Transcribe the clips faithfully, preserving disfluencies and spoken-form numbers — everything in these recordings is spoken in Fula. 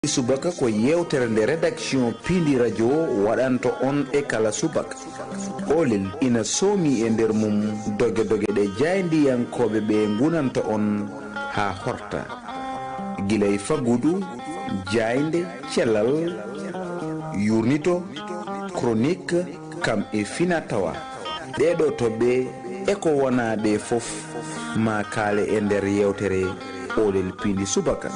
Subaka ko yeewtere nde redaction Piindi Radio waɗanta on e kala subaka. Oolel ina soomi e nder mum doge-doge ɗe jaayndiyankooɓe ɓe ngunanta on haa horta. Gila e faggudu, jaaynde, cellal, yurnito, chronique, kam e fina tawa. Ɗeeɗo toɓɓe e ko wonaa ɗe fof ma kaale e nder yeewtere Oolel Piindi Subaka.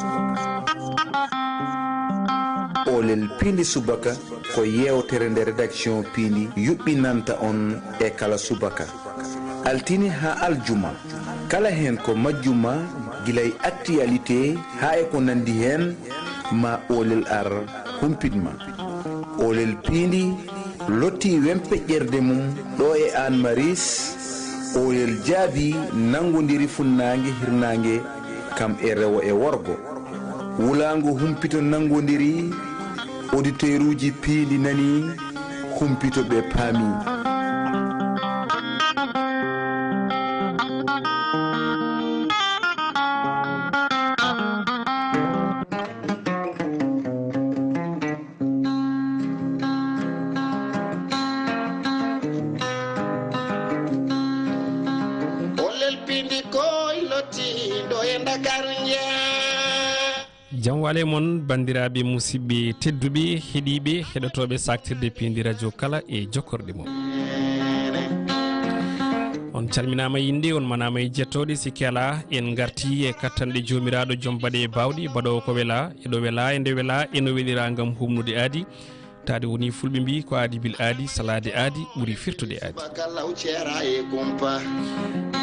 Oolel Piindi Subaka ko yeewtere nde redaction Piindi yuɓɓinanta on e kala subaka. Altine haa aljuma, kala heen ko majjuma, gila e actualité haa e ko nanndi heen, ma Oolel ar humpit ma. Oolel Piindi lottii wempeƴƴerde mum ɗo e Aan Maris. Oolel jaabii nanngondiri funnaange hirnaange kam e rewo e worgo. Wulaango humpito nanngondiri, oditeeruuji Piindi nanii, humpito ɓe paamii. Oolel Piindi koy lottiiɗo e Ndakaaru njeyaa. Jam wale mon banndiraaɓe, musidɓe tedduɓe, heɗiiɓe, heɗotooɓe saktirde Piindi Radio kala e jokkorɗe mum. On calminaama e innde, on manaama e jettooɗe, sikke alaa, en ngartii e kattanɗe Joomiraaɗo, Joom baɗe e baawɗe, baɗoowo ko welaa, e ɗo welaa, e nde welaa, e no welira ngam huɓnude aadi. Taade woni fulɓe mbii ko aadi bil aadi, salaade aadi ɓuri firtude aadi.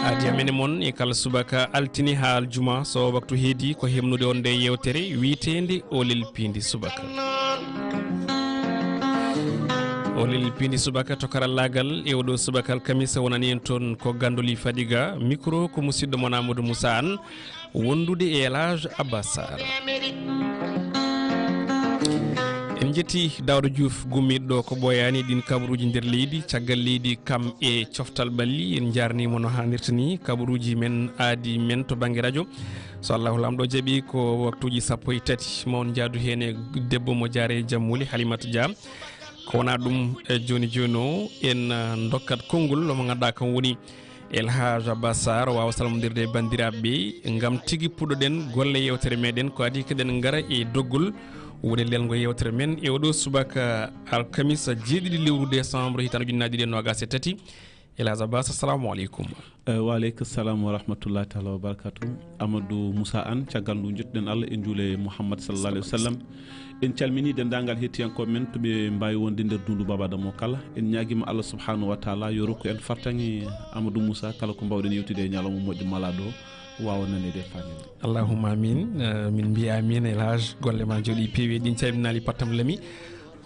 Aadi amen e mon e kala subaka altine haa aljuma, so waktu heedi ko hemnude on nde yeewtere wiyeteende Oolel Piindi Subaka. Oolel Piindi Subaka to karallaagal e oɗo subaka alkamisa wonani en toon ko Gandoli Fadiga, micro ko musidɗo mon Amadou Moussa Anne. Wondude e El Hadj Abbas Sarr. En njetti Daouda Diouf gummiiɗo ɗo ko ɓooyaani ɗin kabaruuji nder leydi, caggal leydi kam e coftal ɓalli. En njaarniima no haanirta ni kabaruuji men aadi men to bannge radio. So Allahu Laamɗo jaɓi ko waktuuji sappo e tati ma on njaadu heen e debbo mo jaare e jam wuli Halimata Dia. Ko wonaa ɗum e jooni jooni o en, ah, ndokkat konngol mo ngannduɗaa kam woni El Hadj Abbas Sarr o waawa salmondirde e banndiraaɓe ɓe ngam tigi puɗɗoɗen golle yeewtere meɗen ko adii keɗen ngara e doggol woni lelngo yeewtere men e oɗo subaka alkamisa jeeɗiɗi lewru décembre hitaande ujunnaji ɗiɗi e noogas e tati. El Hadj Abbas, assalamu aleykum. Eh, wa aleykum salam wa rahmatullahi taala wa barakatuh. Amadou Moussa Anne, caggal ndu jettuɗen Allah e njuule Mouhammad sallallahu alayhi wa sallam. En calmini denndaangal hettiyankooɓe men to ɓe mbaawi wonde nder dundu Baba Adama o kala. En ñaagiima Allah subhanahu wa taala yo rokku en fartaŋŋe Amadou Moussa kala ko mbaawɗen yewtude e ñalawma moƴƴo malaaɗo o waawa naneede e faaminde. Allahumma amin. Eh, min mbiya amin El Hadj, golle ma njooɗi peewi ɗin calminaali pattam lami.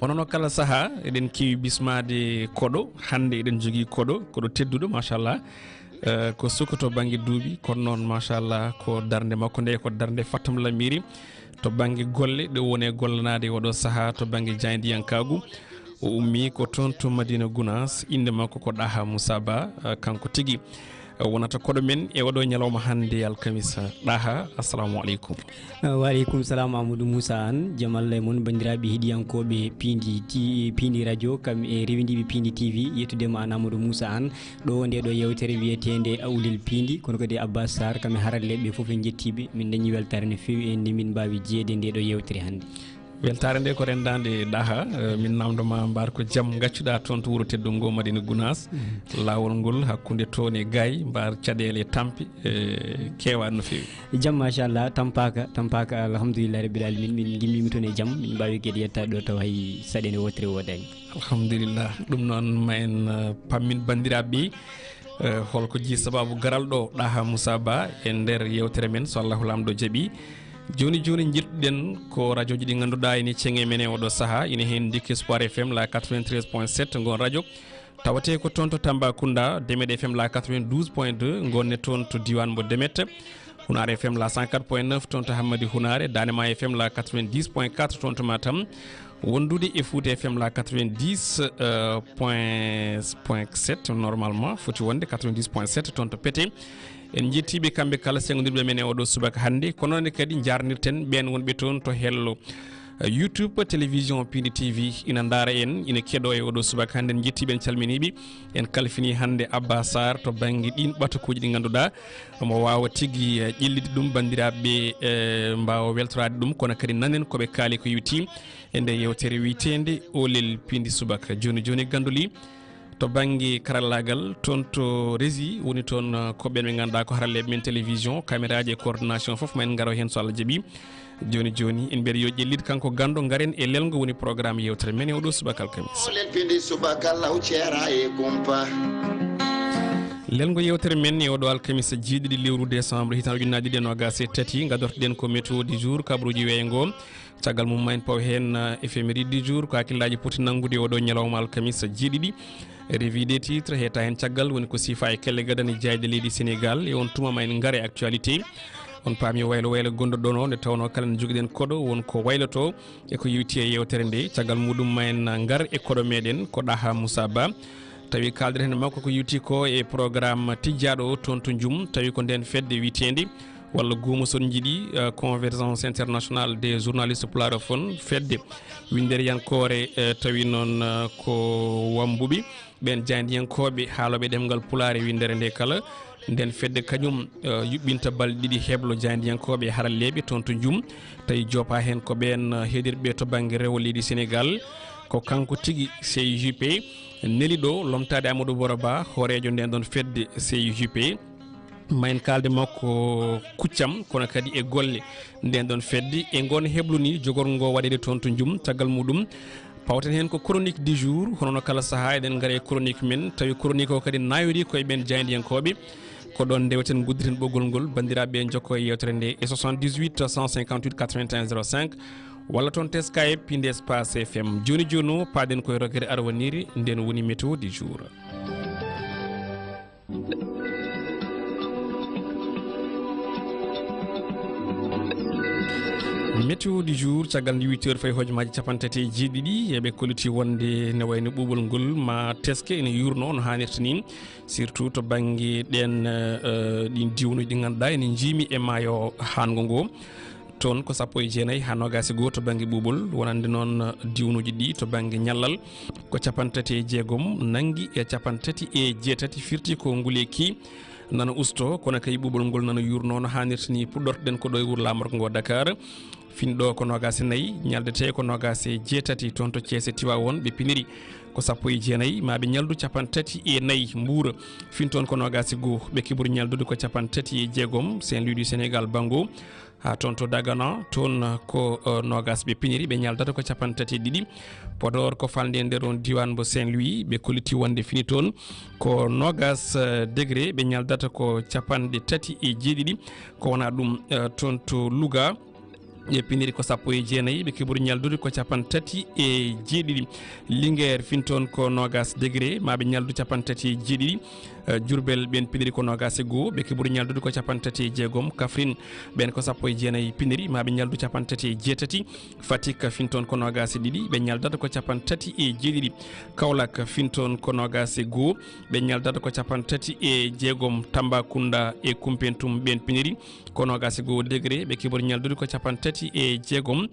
Hono no kala saha eɗen keewi bismaade koɗo, hannde eɗen jogii koɗo, koɗo tedduɗo machallah. Eh, ko suka to bannge duuɓi, kono noon machallah ko darnde makko nde ko darnde fattam lamiri to bannge golle ɗe woni e gollanaade e oɗo saha to bannge jaayndiyankaagu. O ummii ko toon to Madina Gunaas, innde makko ko Ɗaha Moussa Ba, eh, kanko tigi, eh, wonata koɗo men e oɗo ñalawma hannde alkamisa. Ɗaha, assalamu aleykum. Eh, wa aleykum salam Amadou Moussa Anne, jam Allah e mon banndiraaɓe heɗiyankooɓe Piindi ti-, Piindi radio kam e rewindiiɓe Piindi T V, yettude ma an Amadou Moussa Anne. Ɗo nde ɗo yeewtere wiyeteende Oolel Piindi, kono kadi Abbas Sarr, kamɓe haralleeɓe ɓe fof en njettii ɓe. Min dañii weltaare no feewi e nde min mbaawi jeyeede nde ɗo yeewtere hannde. Weltaare nde ko renndaande Ɗaha, eh, min naamndo ma mbaar ko jam ngaccuɗaa toon to wuro tedduɗo ngo Madina Gunaas. Mhm. Laawol ngol hakkunde toon e Gaay, mbaar caɗeele tampi, eh, keewaani no feewi. Jam machallah, tampaaka, tampaaka, alhamdulillahi rabbil alamin. Min ngimmiima toon e jam, min mbaawi kadi yettaade ɗo taw hay saɗeende wootere woodaani. Alhamdulillah. Ɗum noon ma en, eh, pammin banndiraaɓe ɓe, eh, holko jeyi sabaabu garal ɗo Ɗaha Moussa Ba e nder yeewtere men, so Allahu Laamɗo jaɓi. Jooni jooni njettuɗen ko rajooji ɗi ngannduɗaa ene ceŋe men e oɗo saha, ene heen Ndikki Espoir F M la quatre-vingt-treize point sept, ngoon radio. Tawatee ko toon to Tambacounda, Demet F M la quatre-vingt-douze point deux, ngonne toon to diiwaan mbo Demet. Hunaare F M la cent quatre point neuf toon to Hammadi Hunaare, Daande Maayo F M la quatre-vingt-dix point quatre toon to Matam, wondude e Fuuta F M la quatre-vingt-dix, euh, point, point sept, normalement, foti wonde quatre-vingt-dix point sept toon to Pete. En njettii ɓe kamɓe kala seŋondirɓe men e oɗo subaka hannde, ko noon kadi njaarnirten ɓeen wonɓe toon to Hello. YouTube, télévision Pindi T V ina ndaara en, ina keɗoo e oɗo subaka. Hannde en njettii ɓe, en calminii ɓe. En kalfinii hannde Abba Sarr to bannge ɗiin ɓatakuuji ɗi ngannduɗaa omo waawa tigi, eh, ƴellitde ɗum, banndiraaɓe, eh, mbaawa weltoraade ɗum, kono kadi nanen ko ɓe kaali ko yowiti e nde yeewtere wiyeteende Oolel Pindi Subaka. Jooni jooni, Ganduli, to bannge karallaagal, toon to régie woni toon, eh, ko ɓeen ɓe ngannduɗaa ko haralleeɓe men télévision, cameraaji e coordination fof, ma en ngaro heen so Allah jaɓii. Jooni jooni, en mbiyat yo ƴellitde kanko ganndo, ngaren e lelngo woni programme yeewtere men e oɗo subaka alkamisa. Oolel Pindi Subaka law ceera e kumpa. Lelngo yeewtere men e oɗo alkamisa jeeɗiɗi lewru décembre hitaande ujunnaji ɗiɗi e noogas e tati, ngadortoɗen ko météo du jour, kabaruuji weeyo ngo. Caggal mum ma en paw heen, eh, éphéméride du jour, ko hakkillaaji poti nanngude oɗo ñalawma alkamisa jeeɗiɗi. Revue des titres heeta heen caggal, woni ko siifa e kelle gadane jaayde leydi Sénégal. E on tuma ma en ngar e actualité. On paami waylo waylo gonɗo ɗon o, nde tawnoo kala nde njogiɗen koɗo won ko wayloto e ko yowiti e yeewtere nde. Caggal muɗum ma en ngar e koɗo meɗen ko Ɗaha Moussa Ba. Tawi kaalden heen makko ko yowiti ko e programme tijjaaɗo o toon to Njum, tawi ko ndeen fedde wiyeteende walla goomu so on njiɗi, eh, Convergence Internationale des Journalistes Pularofone, fedde winnderiyankoore, eh, tawi noon, eh, ko wambuɓe ɓeen jaayndiyankooɓe haalooɓe ɗemngal Pulaar e winndere nde kala. Ndeen fedde kañum, eh, yuɓɓinta balɗe ɗiɗi heblo jaayndiyankooɓe e haralleeɓe toon to Njum, tawi joopa heen ko ɓeen, eh, heedirɓe to bannge rewo leydi Sénégal. Ko kanko tigi C I J P neli ɗo lomtaade Amadou Boro Ba, hooreejo ndeen ɗoon fedde C I J P. Ma en kaalde makko kuccam, kono kadi e golle ndeen ɗoon fedde, e ngoon heblo ni jogorngo waɗeede toon to Njum. Caggal muɗum, pawten heen ko chronique du jour, hono no kala sahaa eɗen ngara e chronique men, tawi chronique o kadi nayorii ko e ɓeen jaayndiyankooɓe. Ko ɗoon ndeweten, ngudditen ɓoggol ngol, banndiraaɓe, en njokko e yeewtere nde e soixante-dix-huit cent cinquante-huit quatre-vingt-un zéro cinq, walla toon to Skype, pinde espace F M. Jooni jooni o, paaɗen ko e rogere arwaniire, ndeen woni météo du jour. Météo du jour, caggal nde huit heures fayi hojomaaji cappanɗe tati e jeeɗiɗi, eɓe kolliti wonde ne wayno ɓuuɓol ngol ma teske ene yuurno no haanirta ni, surtout to bannge ɗeen, eh, ɗiin diwnuuji ɗi ngannduɗaa ene njiimi e maayo haango ngo. Toon ko sappo e jeenayi haa noogaas e goo to bannge ɓuuɓol, wonande noon diwnuuji ɗi to bannge ñallal ko cappanɗe tati e jeegom nanngi e cappanɗe tati e jeetati, firti ko nguleeki nana usto, kono kay ɓuuɓol ngol nana yuurno no haanirta ni. Puɗɗortoɗen ko ɗo e wuro laamorgo ngo Dakar, fin ɗo ko noogaas e nayi, ñaldetee ko noogaas e jeetati. Toon to Cees e Tiwaawoon ɓe piniri ko sappo e jeenayi, ma ɓe ñaldu cappanɗe tati e nayi. Mbuur fin toon ko noogaas e goo, ɓe kibori ñaldude ko cappanɗe tati e jeegom. Saint-Louis du Sénégal banngo, haa toon to Dagana, toon ko, eh, noogaas ɓe piniri, ɓe ñaldata ko cappanɗe tati e ɗiɗi. Podor ko falnde e nder on diiwaan mbo Saint-Louis, ɓe kolliti wonde fini toon ko noogaas, eh, degré, ɓe ñaldata ko cappanɗe tati e jeeɗiɗi. Ko wonaa ɗum, eh, toon to Louga, ɓe piniri ko sappo e jeenayi, ɓe kibori ñaldude ko cappanɗe tati e jeeɗiɗi. Linguère fin toon ko noogaas degré, ma ɓe ñaldu cappanɗe tati e jeeɗiɗi. Eh, Diourbel ɓeen piniri ko noogaas e goo, ɓe kibori ñaldude ko cappanɗe tati e jeegom. Kaffrine ɓeen ko sappo e jeenayi piniri, ma ɓe ñaldu cappanɗe tati e jeetati. Fatick fin toon ko noogaas e ɗiɗi, ɓe ñaldata ko cappanɗe tati e jeeɗiɗi. Kaolack fin toon ko noogaas e goo, ɓe ñaldata ko cappanɗe tati e jeegom. Tambacounda e Koumpentoum ɓeen piniri ko noogaas e goo degré, ɓe kibori ñaldude ko cappanɗe tati e jeegom.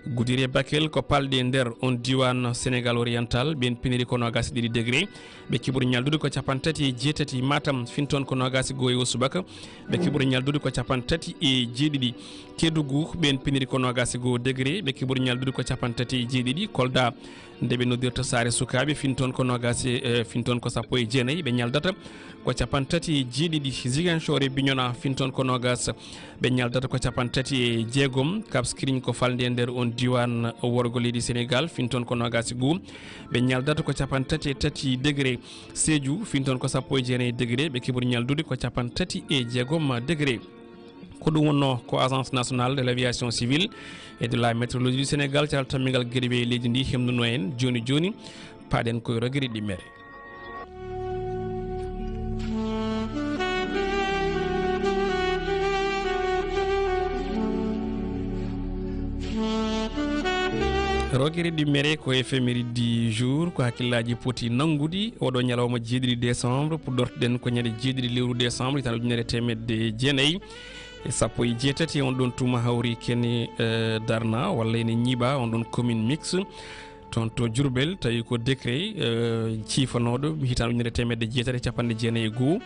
Goudiry e Bakel ko palɗe e nder on diiwaan Sénégal oriental, ɓeen piniri ko noogaas e ɗiɗi degré, ɓe kibori ñaldude ko cappanɗe tati e jeetati. Matam fin toon ko noogaas e goo e o subaka, ɓe kibori ñaldude ko cappanɗe tati e jeeɗiɗi. Kédougou ɓeen piniri ko noogaas e goo degré, ɓe kibori ñaldude ko cappanɗe tati e jeeɗiɗi. Kolda, nde ɓe noddirta saare sukaaɓe, fin toon ko noogaas e, eh, fin toon ko sappo e jeenayi, ɓe ñaldata ko cappanɗe tati e jeeɗiɗi. Ziguinchor e Bignona fin toon ko noogaas, ɓe ñaldata ko cappanɗe tati e jeegom. Cap Skirring ko falnde e nder on diiwaan worgo leydi Sénégal, fin toon ko noogaas e goo, ɓe ñaldata ko cappanɗe tati e tati degré. Sédhiou fin toon ko sappo e jeenayi degré, ɓe kibori ñaldude ko cappanɗe tati e jeegom degré. Ko ɗum wonnoo ko Agence Nationale de l'Aviation Civile et de la Météorologie du Sénégal, caggal tammingal geɗe weeyo leydi ndi, hemnuno en. Jooni jooni, paaɗen koye rogere ɗimmere. Rogere ɗimmere ko éphéméride du jour, ko hakkillaaji poti nanngude oɗo ñalawma jeeɗiɗi décembre, puɗɗortoɗen ko ñande jeeɗiɗi lewru décembre, hitaande ujunere e teemedde jeenayi E sappo e jeetati on ɗon tuma hawri kene, eh, darna walla ene ñiiɓa on ɗon commune mixte toon to Diourbel, tawi ko décret, eh, ciifanooɗo hitaande ujunere teemedde jeetati e capanɗe jeenayi e goo.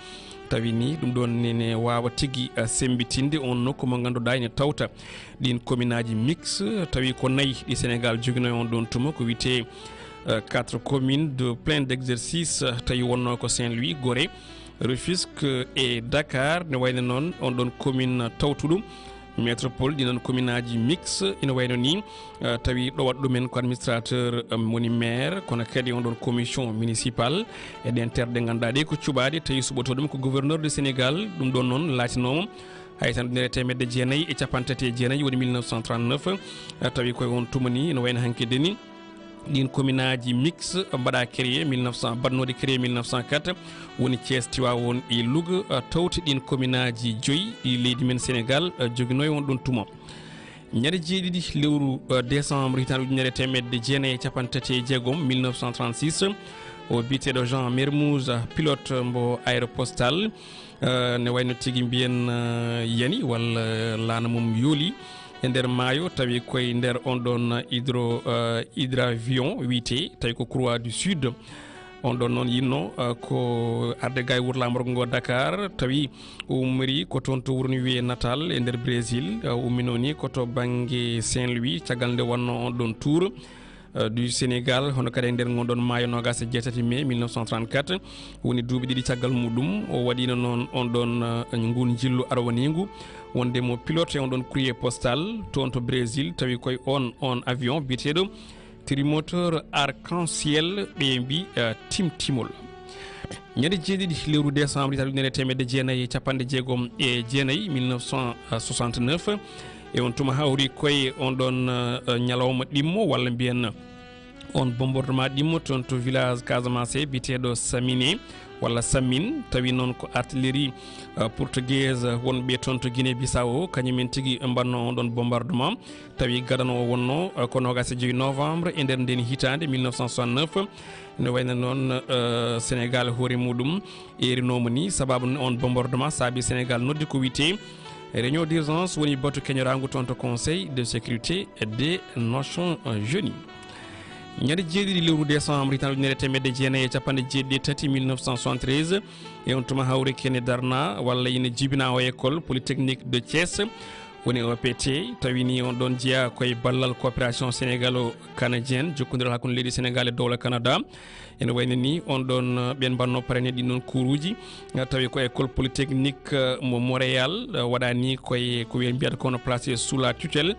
Tawi ni ɗum ɗon ene waawa tigi, eh, semmbitinde on nokku mo ngannduɗaa ene tawta ɗin commune aji mixte, tawi ko nayi ɗi Sénégal joginoyo on ɗon tuma, ko wiyetee, eh, quatre communes de plein d'exercice, eh, tawi wonnoo ko Saint-Louis, Gorée, Rufisque e Dakar, ne wayno noon on ɗon commune tawtuɗo métropole, ɗi noon commune aji mixte ina wayno ni, eh, tawi ɗowat ɗumen ko administrateur, eh, woni maire, kono kadi on ɗon commission municipale e ɗen terɗe ngannduɗaa ɗe ko cuɓaaɗe, tawi suɓotoo ɗum ko gouverneur du Sénégal, ɗum ɗon noon laatinooma hay tan ujunere teemedde jeenayi e capanɗe tati e jeenayi, woni mille neuf cent trente-neuf, eh, tawi koye on tuma ni ina wayno hanki de ni. Ɗin commune aji mixte mbaɗa créé mille neuf cents, mbaɗnooɗi créé mille neuf cent quatre, woni Thiès, Tivaouane e Louga, eh, tawti ɗin commune aji joyi ɗi leydi men Sénégal, eh, joginoyo on ɗon tuma. Ñande jeeɗiɗi lewru, eh, décembre hitaande ujunere teemedde jeenayi e capanɗe tati e jeegom, mille neuf cent trente-six, o biyeteeɗo Jean Mermoz, pilote mbo aéropostale, eh, ne wayno tigi mbiyen, eh, yani walla laana mum yooli e nder maayo, tawi koye nder on ɗon hydro, eh, hydravion wiyetee, tawi ko Croix du Sud. On ɗon noon yinno, eh, ko arde ga e wuro laamorgo ngo Dakar, tawi o ummori ko toon to wuro no wiyee Natal e nder Brésil. Eh, o umminoo ni ko to bannge Saint-Louis, caggal nde wonnoo on ɗon tour, eh, du Sénégal, hono kadi e nder ngon ɗon maayo noogaas e jeetati mai mille neuf cent trente-quatre, woni duuɓi ɗiɗi caggal muɗum, o waɗiino noon on ɗon, eh, ngun njillu arwaniingu, wonde mo pilote on ɗon courrier postal toon to Brésil, tawi koye on, on avion biyeteeɗo trimoteur arc-en-ciel, ɓe mbi, eh, timtimol. Ñande jeeɗiɗi lewru décembre hitaande ujunere teemedde jeenayi e capanɗe jeegom e jeenayi, mille neuf cent soixante-neuf, e on tuma hawri koye on ɗon, eh, ñalawma ɗimmo walla mbiyen on bombardement ɗimmo toon to village Casamance biyeteeɗo Samine walla Samine, tawi noon ko artillerie, eh, portugaise wonɓe toon to Guinée Bissau, kañum en tigi mbaɗno on ɗon bombardement. Tawi gadano o wonno, eh, ko noogaas e joyi novembre e nder nden hitaande mille neuf cent soixante-neuf. Ne wayno noon, eh, Sénégal hoore muɗum erinooma ni, sababu on bombardement saabi Sénégal noddi ko wiyetee réunion d'urgence, woni batu keñoraangu toon to Conseil de sécurité des Nations Unies. Ñande jeeɗiɗi lewru décembre hitaande ujunere teemedde jeenayi e capanɗe jeeɗiɗi e tati, mille neuf cent soixante-treize, e on tuma hawri kene darna walla ina jibina o école polytechnique de Thiès, woni O P T, tawi ni on ɗon jeyaa koye ballal coopération sénégalo-canadienne, jokkondiral hakkunde leydi Sénégal e dowla Canada. Ene wayno ni on ɗon, eh, ɓen mbanno parene ɗin ɗon kuuruuji, eh, tawi ko école polytechnique, eh, mo Montréal, eh, waɗani koye ko wiyen mbiyata kono placé sous la tutelle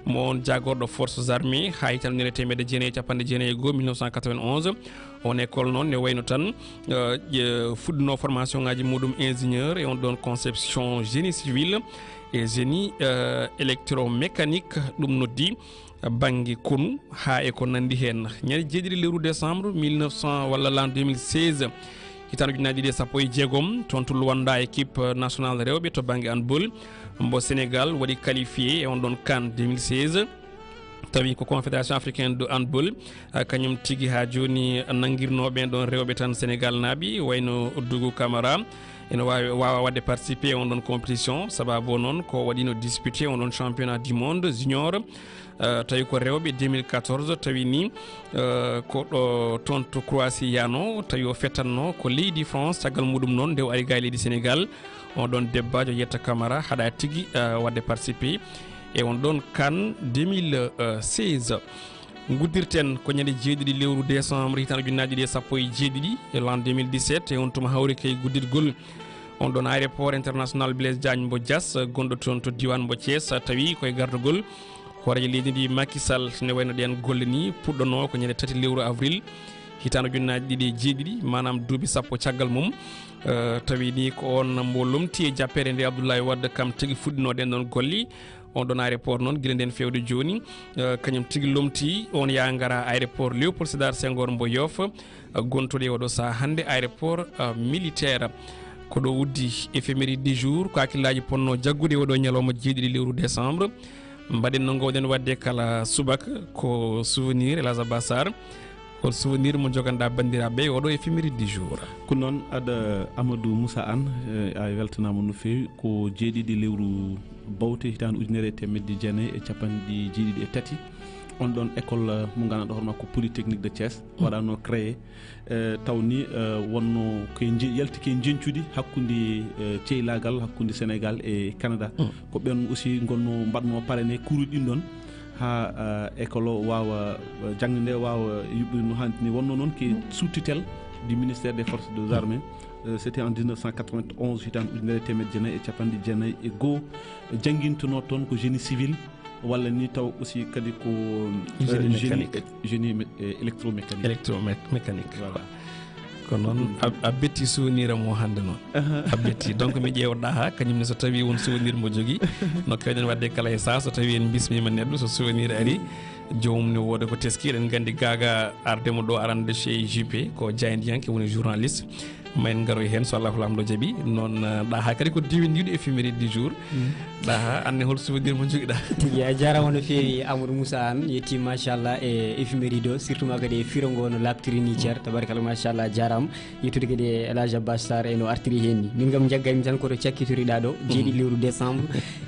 mo on jaagorɗo forces armées, haa hitaande ujunere teemedde jeenayi e capanɗe jeenayi e goo, mille neuf cent quatre-vingt-onze. On école noon ne wayno tan, eh, ƴe-, fuɗɗuno formation ngaji muɗum ingénieur e on ɗon conception génie civil e génie, eh, électromécanique, ɗum noddi bannge konu haa e ko nanndi heen. Ñande jeeɗiɗi lewru décembre mille neuf cents walla l'an deux mille seize, hitaande ujunnaji ɗiɗi e sappo e jeegom, toon to Luanda équipe nationale rewɓe to bannge handball mbo Sénégal waɗi qualifié e on ɗon CAN deux mille seize. Tawi ko Confédération africaine de handball, ah, kañum tigi haa jooni nanngirnoo ɓeen ɗoon rewɓe tan Sénégal naaɓe, wayno Dougou Camara, ene waawi, waawa waɗde participé e on ɗoon compétition, sababu o noon ko waɗiino disputé on ɗoon championnat du monde junior, eh, tawi ko rewɓe deux mille quatorze, tawi ni, eh, ko ɗo toon to Croatie yaano, tawi o fettanno ko leydi France, caggal muɗum noon nde o ari ga e leydi Sénégal, on ɗoon debbaajo Yetta Camara haɗa tigi, eh, waɗde participé e on ɗoon CAN deux mille seize. Nguddirten ko ñande jeeɗiɗi lewru décembre hitaande ujunnaji ɗiɗi e sappo e jeeɗiɗi, e l'an deux mille dix-sept, e on tuma hawri kay guddirgol on ɗoon aéroport international Blaise Diagne mbo Diass, gonɗo toon to diiwaan mbo Thiès, tawi koye gardagol hooreejo leydi ndi Macky Sall, ne wayno ɗeen golle ni puɗɗono ko ñande tati lewru avril hitaande ujunnaji ɗiɗi e jeeɗiɗi, maanaam duuɓi sappo caggal mum. Eh, tawi ni ko on mbo lomti e jappeere nde Abdoulaye Wade kam tigi fuɗɗino ɗeen ɗoon golle. On ɗoon aéroport noon, gila ndeen feewde jooni, eh, kañum tigi lomti on yaa ngara aéroport Léopold Sédar Senghor mbo Yoff, eh, gontuɗo e oɗo sahaa hannde aéroport, eh, militaire. Ko ɗo uddi éphéméride du jour, ko hakkillaaji ponno jaggude oɗo ñalawma jeeɗiɗi lewru décembre. Mbaɗen no ngoowɗen waɗde kala subaka, ko souvenir El Hadj Abbas Sarr. Hol souvenir mo joganɗa banndiraaɓe ɓe oɗo éphéméride du jour? Ko noon, aɗa Amadou Moussa Anne, eh, a weltanaama no feewi. Ko jeeɗiɗi lewru bawte hitaande ujunere e teemedde jeenayi e capanɗe jeeɗiɗi e tati. On ɗoon école, eh, mo ngannduɗaa hoore maa ko Polytechnique de Thiès, waɗaano créé, eh, taw ni, eh, wonno ko e nje-, yalti ko e njeñcudi hakkunde, eh, ceylaagal hakkunde Sénégal e Canada. Ko ɓeen aussi ngonno mbaɗno parrainé kuuruuji ɗin ɗoon. Haa, eh, école o waawa, eh, jaŋde nde waawa yuɓɓude no haanirta ni. Wonno noon ko sous tutelle du ministère des forces des armées. Eh, c'était en dix-neuf cent quatre-vingt-onze, hitaande ujunere e teemedde jeenayi e capanɗe jeenayi e goo. Janngintonoo toon ko génie civil, walla ni taw aussi kadi ko, eh, génie génie mécanique. Génie mé-, eh, électromécanique. Électromécanique. Voilà. Ko noon a, a betti souvenir am o hannde noon. A betti. Donc mi ƴeewa Ɗaha, kañum ne so tawi won souvenir mo jogii. No keewɗen waɗde kala e saha, so tawi en bismiima neɗɗo, so souvenir ari, joomum ne wooda ko teski. Eɗen nganndi gaaga ardemo ɗo arande chez J P, ko jaayndiyanke, woni journaliste. Ma en ngaroy heen so Allahu Laamɗo jaɓi. Noon, eh, Ɗaha kadi ko diwindiiɗo éphéméride du jour. Ɗaha, anne hol souvenir mo njogiɗa? Tigi, a jaaraama no feewi Amadou Moussa Anne, yetti machallah e éphéméride o, surtout ma kadi e firo ngo no laaɓtiri ni ceer, tabarkalla machallah, jaaraama. Yettude kadi e El Hadj Abbas Sarr e no artiri heen ni. Min kam jaggaymi tan koto cakkitoriɗa ɗo, jeeɗiɗi lewru décembre,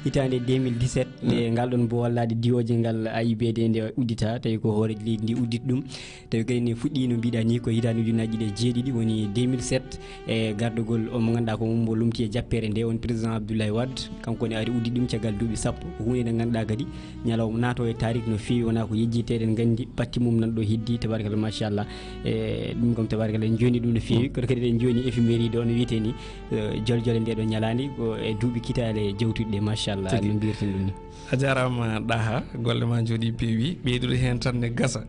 hitaande deux mille dix-sept, nde ngal ɗoon bowallaade diwooje ngal A I B D nde uddita, tawi ko hooreejo leydi ndi udditi ɗum. Tawi kadi ne fuɗɗii no mbiɗa ni ko hitaande ujunnaaji ɗiɗi e jeeɗiɗi, woni deux mille sept, e gardagol on mo ngannduɗaa ko mo lomti e jappeere nde, on président Abdoulaye Wade, kanko ne ari udditi ɗum caggal duuɓi sappo. Ko huunde nde ngannduɗaa kadi ñalawma naato e tarik no feewi, wona ko yejjitee, eɗen nganndi batti mum nan ɗo heddi, tabarkalla machallah. E ɗum kam tabarkalla en jooni ɗum no feewi, kono kadi eɗen jooni éphéméride o no wiyetee ni, eh, joljole nde ɗo ñalaande ko e duuɓi kitaale jawtuɗi ɗe, machallah, no mbirten ɗum ni. A jaaraama Ɗaha, golle ma njooɗi peewi, ɓeydude heen tan ne gasa.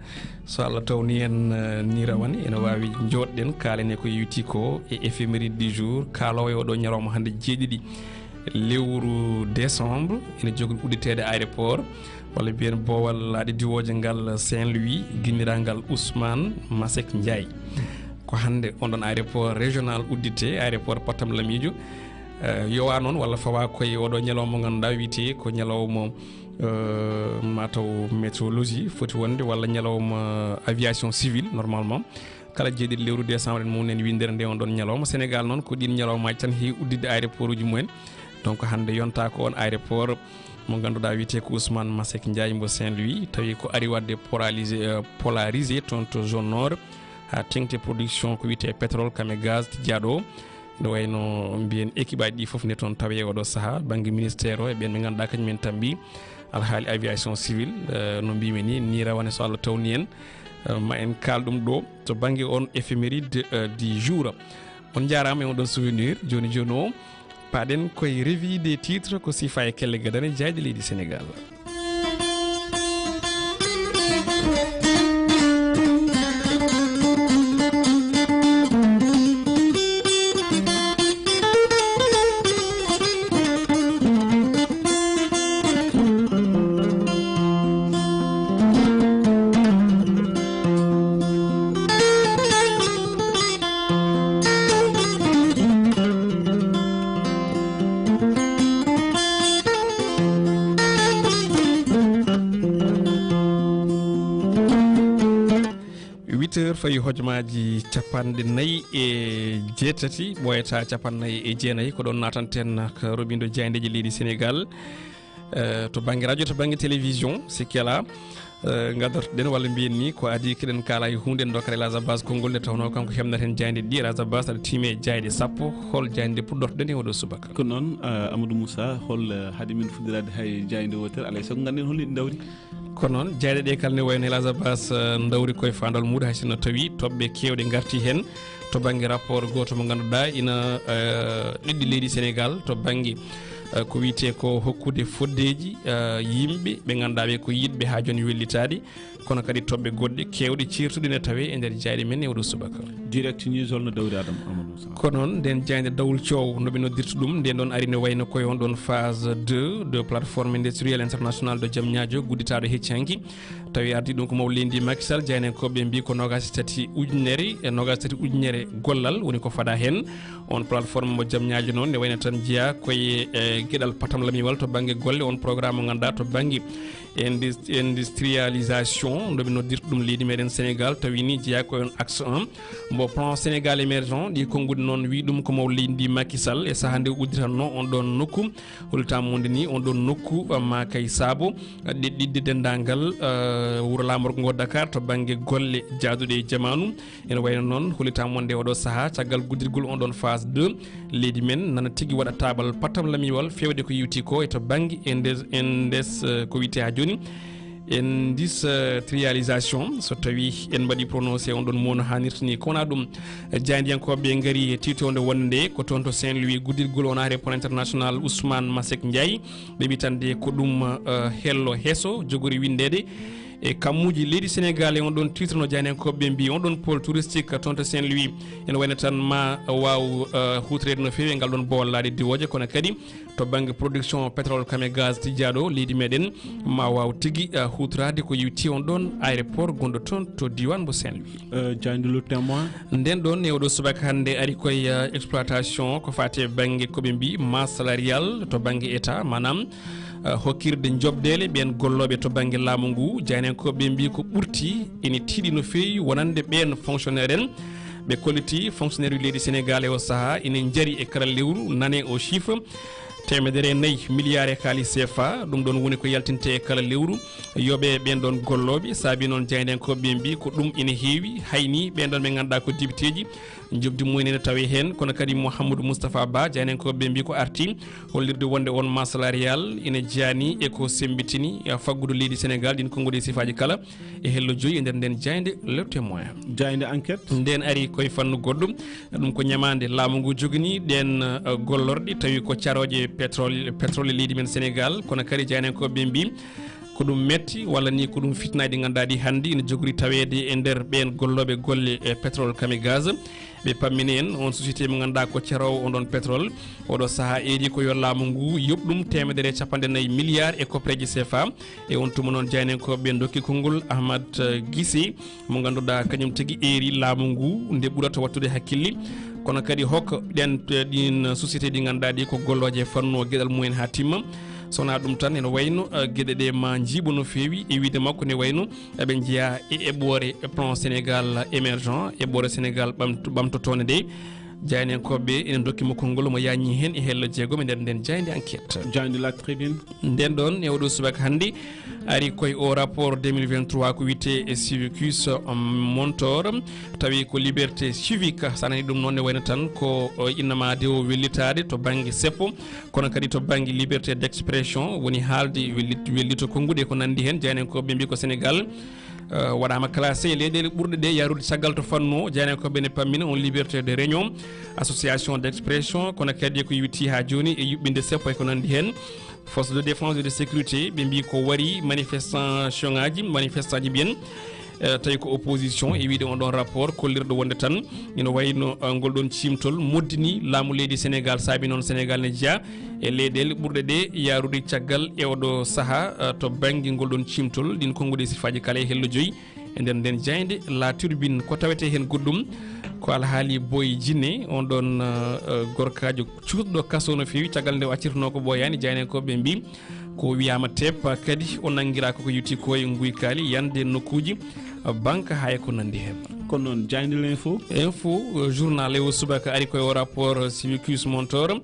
So Allah tawni en, eh, ni rawane, ene waawi njooɗɗen, kaalen e ko yewti ko e éphéméride du jour, kaaloowo e oɗo ñalawma hannde jeeɗiɗi lewru décembre, ene jogori udditeede aéroport, walla mbiyen boowal laaɗe diwooje ngal Saint-Louis, ginniraagal Ousmane Masek Ndiaye. Ko hannde on ɗon aéroport régional udditee, aéroport Patam Lamiijo. Eh, yowaa noon walla fawaa koye oɗo ñalawma mo ngannduɗaa wiyetee ko ñalawma, eh, mataw météorologie foti wonde, walla ñalawma aviation civile normalement. Kala jeeɗiɗi lewru décembre en mawni en winndere nde on ɗon ñalawma. Sénégal noon ko ɗiin ñalawmaaji tan heewi udditde aéroport uji mumen. Donc hannde yonta ko on aéroport mo ngannduɗaa wiyetee ko Ousmane Masek Ndiaye mbo Saint-Louis, tawi ko ari waɗde polarisé, eh, polarisé toon to zone nord, haa teŋti production ko wiyetee pétrole kam e gaz tijjaaɗo o. Ene wayno mbiyen équipe aji ɗi fof ne toon tawi e oɗo sahaa, bannge ministère o e ɓeen ɓe ngannduɗaa kañum en tambi alhaali aviation civile, eh, no mbimi ni, ni rawane so Allah tawni en, eh, ma en kaal ɗum ɗo to bannge on éphéméride, eh, du jour. On njaaraama e on ɗon souvenir. Jooni jooni o, paaɗen koye revue des titres, ko siifa e kelle gadane jaayɗe leydi Sénégal. Huit heures fayi hojomaaji capanɗe nayi e jeetati, ɓooyata capanɗe nayi e jeenayi. Ko ɗoon naatanten ko roɓindo jaayndeeji leydi Sénégal. Eh, to bannge radio, to bannge télévision, sikke alaa, eh, ngadortoɗen walla mbiyen ni ko adii keɗen kaala e huunde, en ndokkata El Hadj Abbas konngol nde tawnoo kanko heɓnata heen jaaynde ɗiɗi. El Hadj Abbas, aɗa tiimi e jaaynde sappo, hol jaaynde puɗɗortoɗen e oɗo subaka? Ko noon, eh, Amadou Moussa, hol, eh, haade min fuɗɗoraade hay jaaynde wootere, alaa e sago ngannden hol ɗi ndawri? Ko noon, jaaynde ɗe kala ne wayno El Hadj Abbas, eh, ndawri koye faandol muuɗum, hay sinno tawi toɓɓe keewɗe ngarti heen to bannge rapport gooto mo ngannduɗaa ina, eh, ɗiɗɗi leydi Sénégal to bannge, eh, ko wiyetee ko hokkude foddeeji, eh, yimɓe ɓe ngannduɗaa ɓe ko yiɗɓe haa jooni wellitaade, kono kadi toɓɓe goɗɗe keewɗe ceertuɗe ne tawee e nder jaayɗe men e oɗo subaka. Direct News, holno dawri Adam Amadou Sall? Ko noon, nden jaaynde dawol coow no ɓe noddirta ɗum, nden ɗon ari ne wayno koye on ɗon phase deux de plateforme industrielle internationale de Diamniadio, gudditaaɗo hecci hanki. Tawi ardi ɗum ko mawɗo leydi Macky Sall, jaayndiyankooɓe mbi ko noogaas e tati ujunere, e noogaas e tati ujunere gollal woni ko fada heen. On plateforme mo Diamniadio noon, ne wayno tan jeyaa koye, e, geɗal patam lamiwal to bannge golle, on programme mo ngannduɗaa to bannge Indus- industrialisation, no ɓe noddirta ɗum leydi meɗen Sénégal, tawi ni jeyaa ko on axe un. Mbo plan Sénégal émergent, ɗi konnguɗi noon wi ɗum ko maw leydi ndi Macky Sall e sahaa nde udditanno on ɗon nokku. Hollitaa monde ni on ɗon nokku, uh, ma kay saabo, uh, ɗeɗɗidde denndaangal, uh, wuro laamorgo ngo Dakar to bannge golle jaaduɗe e jamaanu. Ene wayno noon, hollitaa monde oɗo sahaa, caggal guddirgol on ɗon phase deux, leydi men nana tigi waɗa taabal pattam lamiwal feewde ko yewti ko e to bannge indes, indes, uh, ko wiyetee haa jooni, industrialisation, so tawi en mbaɗi prononcé on ɗon mo no haanirta ni. Ko wonaa ɗum, jaayndiyankooɓe ngari e tiitoonde wonde nde ko toon to Saint-Louis guddirgol on aéroport international Ousmane Masseck Ndiaye. Ɓe mbi tan de ko ɗum, uh, hello heso jogori winndeede e kammuuji leydi Sénégal. E on ɗon titre no jaayndiyankooɓe ɓe mbi, on ɗon pôle touristique toon to Saint-Louis ene wayno tan ma waaw, uh, huutoreede no feewi e ngal ɗon boowal laaɗe diwooje, kono kadi to bannge production pétrole kam e gaz tijjaaɗo leydi meɗen, ma waaw tigi, uh, huutoraade ko yewti on ɗon aéroport gonɗo toon to diiwaan mbo Saint-Louis. Uh, jaaynde Le Témoin. Nden ɗon e oɗo subaka hannde ari koye, uh, exploitation ko faati e bannge ko ɓe mbi masse salariale to bannge état, maanaam, uh, hokkirde njoɓdeele ɓeen gollooɓe to bannge laamu ngu. Jaayndiyankooɓe ɓe mbi ko ɓurti ene tiiɗi no feewi wonande ɓeen fonctionnaire en. Ɓe kolliti fonctionnaire uji leydi Sénégal e o sahaa ene njari e kala lewru, nane o chiffre, teemedere e nayi milliard e kaalis C F A. Ɗum ɗon woni ko yaltinte e kala lewru. Yoɓe ɓeen ɗon gollooɓe, saabi noon jaayndiyankooɓe ɓe mbi ko ɗum ene heewi, hayni ɓeen ɗon ɓe ngannduɗaa ko dibiteeji, njoɓdi mumen ene tawi heen, kono kadi Mouhamadou Moustapha Ba, jaayndiyankooɓe ɓe mbi ko arti hollirde wonde on masse salariale ene jaani e ko semmbitini, eh, faggudu leydi Sénégal, ɗin konnguɗi e sifaaji kala, e hello joyi e nder nden jaaynde Le Témoin. Jaaynde Enquête. Nden ari koye fannu goɗɗum, ɗum ko ñamaande laamu ngu jogini ɗeen, eh, gollorɗe, tawi ko carooje pétrole, pétrole e leydi men Sénégal, kono kadi jaayndiyankooɓe ɓe mbi ko ɗum metti, walla ni ko ɗum fitnaaji ɗi ngannduɗaa ɗi hannde ina jogori taweede e nder ɓeen gollooɓe golle e pétrole kam e gaz. Ɓe pammini en on société mo ngannduɗaa ko caroowo on ɗon pétrole. Oɗo sahaa eeri ko yo laamu ngu yoɓ ɗum teemedere e capanɗe nayi milliard e koppereeje C F A. E on tuma noon jaayndiyankooɓe ɓe ndokki konngol Ahmad, eh, Gisi, mo ngannduɗaa kañum tigi eeri laamu ngu nde ɓurata waɗtude hakkille, kono kadi hokka ɗen, eh, ɗin société ɗi ngannduɗaa ɗi ko gollooje e fannu o geɗal mumen haa timma. So wonaa ɗum tan, ene wayno, eh, geɗe ɗe ma njiiɓo no feewi e wiyde makko ne wayno eɓe njeyaa e eɓɓoore plan Sénégal émergent, eɓɓoore Sénégal ɓamto-, ɓamtotoonde nde. Jaayndiyankooɓe ɓe ene ndokki mo konngol, mo yañi heen e hello jeegom e nder nden jaaynde Enquête. Jaaynde La Tribune. Nden ɗon e oɗo subaka hannde ari koye o rapport deux mille vingt-trois ko wiyetee e Civicus, um, Montor. Tawi ko liberté civique, so a nanii ɗum noon ne wayno tan ko, o, innama de o wellitaade to bannge seppo, kono kadi to bannge liberté d'expression, woni haalde wellit-, wellito konnguɗi e ko nanndi heen. Jaayndiyankooɓe ɓe mbi ko Sénégal, eh, waɗaama classé e leyɗeele ɓurɗe ɗe yahrude caggal to fannu o. Jaayndiyankooɓe ne pammina on liberté de réunion, association d'expression, kono kadi ko yewti haa jooni e yuɓɓinde seppo e ko nanndi heen. Force de défense et de sécurité, ɓe mbi ko wari manifestation ngaji, manifestant ji mbiyen, eh, tawi ko opposition e wiyde on ɗon rapport kollirɗo wonde tan ina wayno, eh, ngol ɗon ciimtol moddini laamu leydi Sénégal, saabi noon Sénégal ne jeyaa e leyɗeele ɓurɗe ɗe yahrude caggal e oɗo sahaa, eh, to bannge ngol ɗon ciimtol, ɗin konnguɗi e sifaaji kala e hello joyi. E nder nden jaaynde La Tribune, ko tawetee heen goɗɗum, ko alhaali Boy Djiné, on ɗon, eh, eh, gorkaajo cuuɗɗo kaso no feewi, caggal nde o accirtunoo ko ɓooyaani, jaayndiyankooɓe ɓe mbi ko wiyaama teep, kadi o nanngiraa ko ko yewti ko e nguykaali, yande nokkuuji, eh, banque, haa e ko nanndi heen. Ko noon, jaaynde L'Info. Info, eh, journal e o subaka ari koye o rapport, eh, Civicus Montor.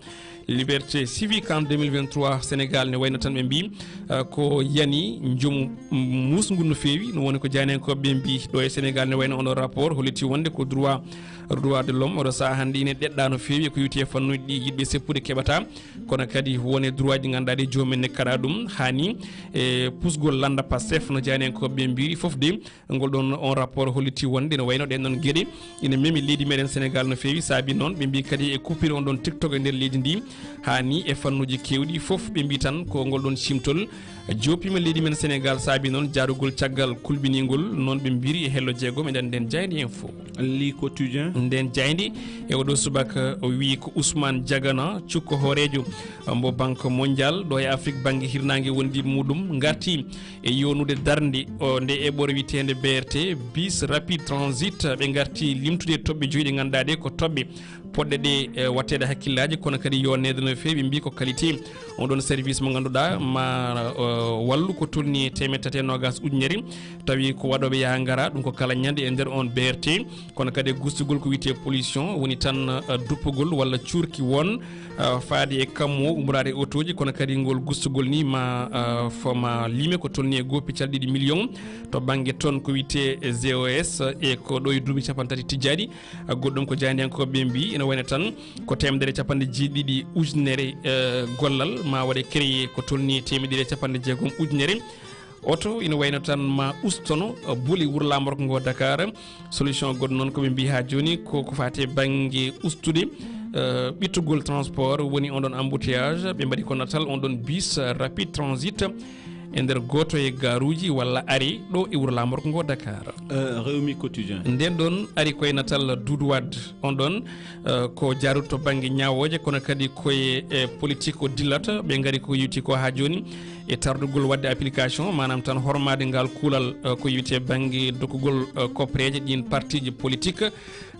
Liberté civique en deux mille vingt-trois, Sénégal ne wayno tan ɓe mbi, uh, ko yani jomu musngu no feewi, no woni ko jaayndiyankooɓe ɓe mbi ɗo e Sénégal ne wayno oɗo rapport holliti wonde ko droit, droit de l'homme oɗo sahaa hannde ine ɗeɗɗa no feewi ko yewti e fannuuji ɗi yiɗɓe seppude keɓata, kono kadi won e droit ji ɗi ngannduɗaa ɗi joomum en ne kaɗa ɗum, haani e pusgol lannda Pastef no jaayndiyankooɓe ɓe mbiri fof de. Ngol ɗon on rapport holliti wonde no wayno ɗen ɗon geɗe ina memi leydi meɗen Sénégal no feewi, saabi noon ɓe mbi kadi e coupure on ɗon TikTok e nder leydi ndi, haa ni e fannuuji keewɗi fof ɓe mbi tan ko ngol ɗon cimtol joppiima leydi men Sénégal, saabi noon jaarugol caggal kulɓiningol, noon ɓe mbiri e hello jeegom e nder nden jaaynde info. Le Quotidien. Nden jaaynde e oɗo subaka o wi ko Ousmane Diagana, cukko hooreejo mbo Banque Mondiale ɗo e Afrique bannge hirnaange wondi muɗum ngarti e yonude darnde o nde eɓɓoore wiyeteende B R T, Bus Rapid Transit, ɓe ngarti limtude toɓɓe joyi ɗe ngannduɗaa ɗe ko toɓɓe poɗɗe ɗe, eh, watteede hakkillaaji, kono kadi yonneede no feewi. Ɓe mbii ko qualité on ɗon service mo ngannduɗaa ma, eh, wallu ko tolni e teemedde tati e noogaas ujunere, tawi ko waɗooɓe yaha ngara, ɗum ko kala ñande e nder on B R T, kono kadi e gustugol ko wiyetee pollution, woni tan, eh, duppugol walla cuurki won, eh, faade e kammu o, ummoraade e otooji, kono kadi ngol gustugol ni ma, eh, fo ma lime ko tolni e goo piccal ɗiɗi million to bannge ton ko wiyetee Z O S, e ko ɗo e duuɓi cappanɗe tati tijjaaɗi. Goɗɗum ko jaayndiyankooɓe ɓe mbii ina wayno tan ko teemedere capanɗe jeeɗiɗi ujunere, eh, gollal ma waɗe créé ko tolni teemedere capanɗe jeegom ujunere. Oto ina wayno tan ma ustono, eh, boli wuro laamorgo ngo Dakar. Solution goɗɗo noon ko ɓe mbii haa jooni ko ko faati e bannge ustude, eh, ɓittugol transport woni on ɗon embouteillage. Ɓe mbaɗi ko natal on ɗon bus, eh, rapide transit e nder gooto e gaaruuji walla ari ɗo e wuro laamorgo ngo Dakar. Eh, Rewmi Quotidien. Nden ɗon ari koye natal Doudou Wade on ɗon, eh, ko jaaruɗo to bannge ñaawooje, kono kadi koye, eh, politique o dillata. Ɓe ngari ko yewti ko haa jooni e tardugol waɗde application, maanaam tan hormaade ngal kuulal, eh, ko yewti e bannge dokkugol, eh, koppereeje ɗiin partiiji politique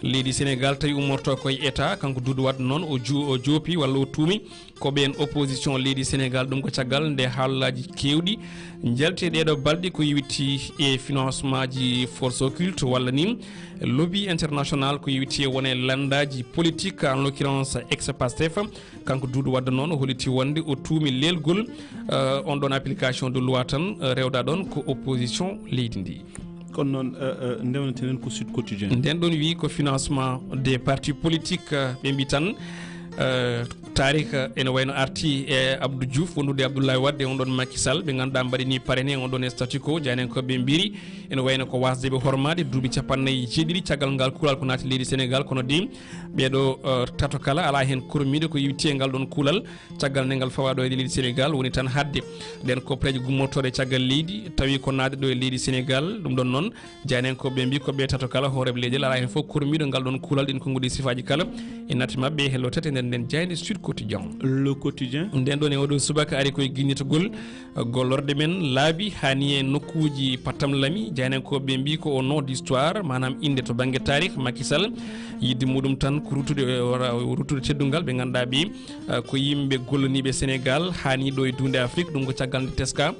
leydi Sénégal, tawi ummorto koye État. Kanko Doudou Wade noon o ju-, o joopi walla o tuumi ko ɓeen opposition leydi Sénégal. Ɗum ko caggal nde haalaaji keewɗi njalti e ɗeeɗo balɗe ko yewti e financement ji force occulte walla ni lobby international ko yewti e wone lanndaaji politique, en l'occurrence ex-Pastef. Kanko Doudou Wade noon o holliti wonde o tuumi leelgol, eh, on ɗon application de loi tan, eh, rewda ɗon ko opposition leydi ndi. Kono noon, eh, eh, ndewneten ko Sud Quotidien. Nden ɗon wi ko financement des partis politiques, eh, ɓe mbi tan, eh, taarika ene wayno arti e Abdou Diouf wondude Abdoulaye Wade e on ɗon Macky Sall, ɓe ngannduɗaa mbaɗi ni parrainé on ɗon e statu quo. Jaayndiyankooɓe ɓe mbiri ene wayno ko wasde ɓe hormaade duuɓi cappannayi e jeeɗiɗi caggal ngal kuulal ko naati leydi Sénégal, kono de ɓeeɗo, eh, tato kala alaa heen kormiiɗo ko yewti e ngal ɗon kuulal. Caggal nde ngal fawaa ɗo e leydi Sénégal woni tan haɗde ɗeen koppereeje gummortooɗe caggal leydi, tawi ko naatde ɗo e leydi Sénégal. Ɗum ɗon noon, jaayndiyankooɓe ɓe mbii ko ɓe tato kala hooreeɓe leyɗeele alaa heen fof kormiiɗo ngal ɗon kuulal, ɗin konnguɗi sifaaji kala. E natti maɓɓe e hello tati e nder nden jaaynde Sud Quotidien. Le Quotidien. Nden ɗon e oɗo subaka ari koye ginnitogol, eh, gollorɗe men laabi haa ni e nokkuuji pattamlami. Jaayndiyankooɓe ɓe mbii ko au nom d'histoire, maanaam innde to bannge taarih, Macky Sall yidde muɗum tan ko ruttude, eh, wara-, ruttude teddungal ɓe ngannduɗaa ɓe, eh, ko yimɓe gollaniiɓe Sénégal haa ni ɗo e duunde Afrik. Ɗum ko caggal nde teska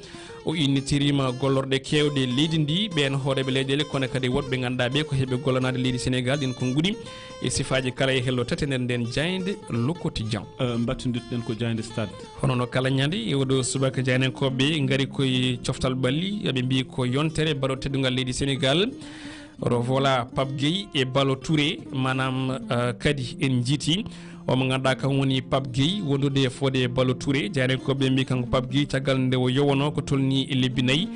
o innitiriima gollorɗe keewɗe leydi ndi, ɓeen hooreeɓe leyɗeele, kono kadi woɗɓe ngannduɗaa ɓe ko heɓe gollanaade leydi Sénégal, ɗin konnguɗi e sifaaji kala e hello tati e nder nden jaaynde Le Quotidien. Eh, mbattindirten ko jaaynde Stade. Hono no kala ñande e oɗo subaka, jaayndiyankooɓe ngari koye coftal ɓalli, eɓe mbii ko yontere ballon teddungal leydi Sénégal. Rovola Pape Gueye e Ballo Touré, maanaam, eh, kadi en njiiti o mo ngannduɗaa kam woni Pape Gueye wondude e fodde Ballo Touré. Jaayndiyankooɓe mbii kanko Pape Gueye caggal nde o yowanoo ko tolni e lebbi nayi,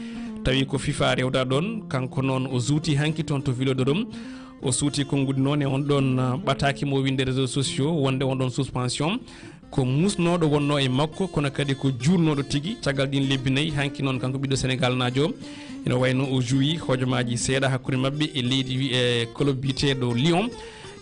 tawi ko FIFA rewda ɗon, kanko noon o juuti hanki toon to Vélodrome. O suuti konnguɗi noon e on ɗon, eh, ɓataake mo winde réseaux sociaux wonde on ɗon suspension ko musnooɗo wonnoo e makko, kono kadi ko juulnooɗo tigi. Caggal ɗin lebbi nayi, hanki noon kanko ɓiɗɗo Sénégal naajo, ina wayno o juwi hojomaaji seeɗa hakkunde maɓɓe e leydi wi-, e club biyeteeɗo Lyon.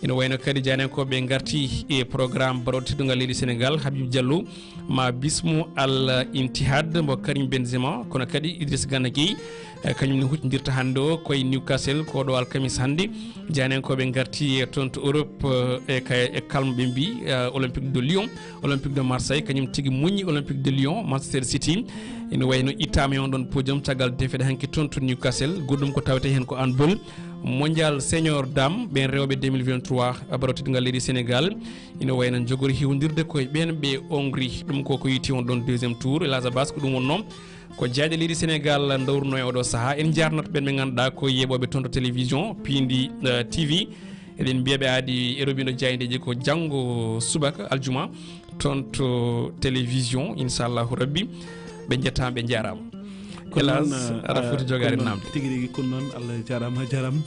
Ina wayno kadi jaayndiyankooɓe ngarti e programme baɗooɗo teddungal leydi Sénégal, Habib Diallo ma bismo Al Ittihad mbo Karim Benzema, kono kadi Idriss Gana Gueye, eh, kañum ne huccindirta hannde o koye Newcastle, ko ɗo alkamis hannde. Jaayndiyankooɓe ngarti e toon to Europe, eh, e kay, e kalmo ɓe mbii, eh, Olympique de Lyon, Olympique de Marseille, kañum tigi muññi Olympique de Lyon, Manchester City. Ina wayno ittaama e on ɗon podium caggal defeede hanki toon to Newcastle. Goɗɗum ko tawetee heen ko handball mondial senior dame ɓeen rewɓe deux mille vingt-trois, ballon teddungal leydi Sénégal. Ina wayno njogori hiwndirde koye ɓeen ɓe Hongrie. Ɗum ko ko yiiti on ɗon deuxième tour. Elhadj Abass ko ɗum wonnoo ko jaaɗe leydi Sénégal dawruno e oɗo sahaa. En njaarnat ɓeen ɓe ngannduɗaa ko yeeɓooɓe toon to télévision Piindi, eh, T V. Eɗen mbiya ɓe aadi e roɓindo jaayndeeji ko janngo subaka aljuma toon to télévision, inchallahu rabbi. Ɓe njettaama, ɓe njaaraama. Kono Elhadj, noon, eh, aɗa foti eh, jogaade kono noon namde. Tigi rigi, kono noon Allah jaaraama, a jaaraama.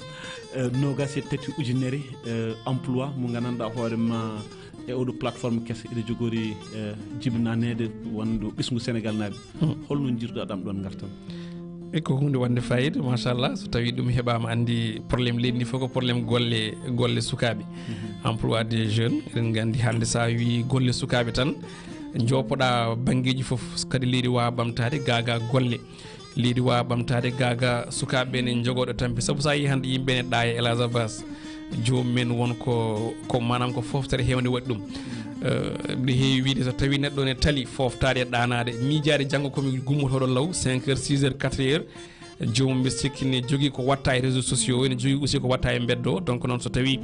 Eh, noogaas e tati ujunere, eh, emploi mo nganndanɗaa hoore ma e oɗo plateforme keso ina jogori, eh, jibinaneede wonde ɓesngu Sénégal naaɓe. Hmm. Holno njiiruɗaa ɗam ɗon ngartam? E ko huunde wonde fayida, machallah. So tawii ɗum heɓaama, anndi problème leydi ndi fof ko problème golle, golle sukaaɓe. Mhm. Emploi des jeunes, eɗen nganndi hannde so a wii golle sukaaɓe tan, njoopoɗaa banngeeji fof, kadi leydi waawa ɓamtaade gaagaa golle. Leydi waawa ɓamtaade gaagaa sukaaɓe ɓe ne njogooɗo tampi. Sabu so a yii hannde yimɓe ne ɗaaya, Elhadj Abass, Joomum men won ko, ko maanaam ko fooftere heewde waɗi ɗum. Eh, mbiɗa heewi wiyde so tawii neɗɗo ne tali fooftaade e ɗaanaade, miijaade janngo ko mi gummotooɗo law cinq heures, six heures, quatre heures, joomum mbiɗa sikki ne jogii ko waɗta e réseaux sociaux, ene jogii aussi ko waɗta e mbeddo. Donc noon so tawii,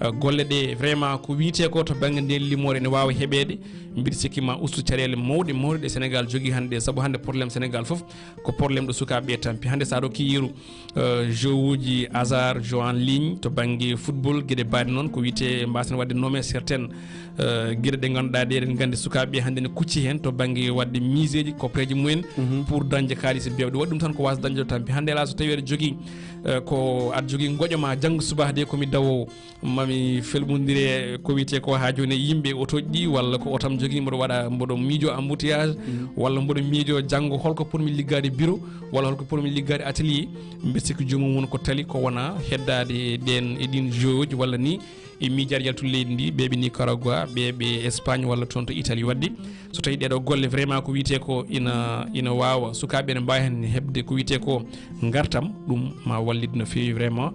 eh, golle ɗe vraiment ko wiyetee ko to bannge ndeen limoore ene waawa heɓeede, mbiɗa sikki ma ustu caɗeele mawɗe mawɗe ɗe Sénégal jogii hannde, sabu hannde problème Sénégal fof ko problème ɗo sukaaɓe ɓe tampi. Hannde so a rokkii yeru, eh, jeu uji hasard, jeu en ligne to bannge football, geɗe mbaɗe noon ko wiyetee, mbaasen waɗde nommé certaines, eh, geɗe ɗe ngannduɗaa ɗe eɗen nganndi sukaaɓe ɓe hannde ne kucci heen to bannge waɗde miseeji, koppereeji mumen pour dañde kaalis e beewɗe. Waɗi ɗum tan ko waasde dañde ɗo tampi. Hannde alaa so tawii aɗa jogii, eh, ko aɗa jogii ngoƴo ma janngo subaka de ko mi dawoowo. Mami felɓondire ko wiyetee ko haa jooni e yimɓe e otooji ɗi, walla ko oto am jogii, mboɗo waɗa, mboɗo miijo embouteillage, walla mboɗo miijo janngo holko potmi liggaade bureau, walla holko potmi liggaade atelier. Mbiɗa sikki joomum won ko tali ko wona heddaade e ɗeen, e ɗiin jeu uji, walla ni e miijaade yaltude leydi ndi, ɓeeɓe Nicaragua, ɓeeɓe Espagne, walla toon to Italie. Waɗde so tawii ɗeeɗo golle vraiment ko wiyetee ko ina, ina waawa, sukaaɓe ene mbaawi heen heɓde ko wiyetee ko ngartam, ɗum ma wallit no feewi vraiment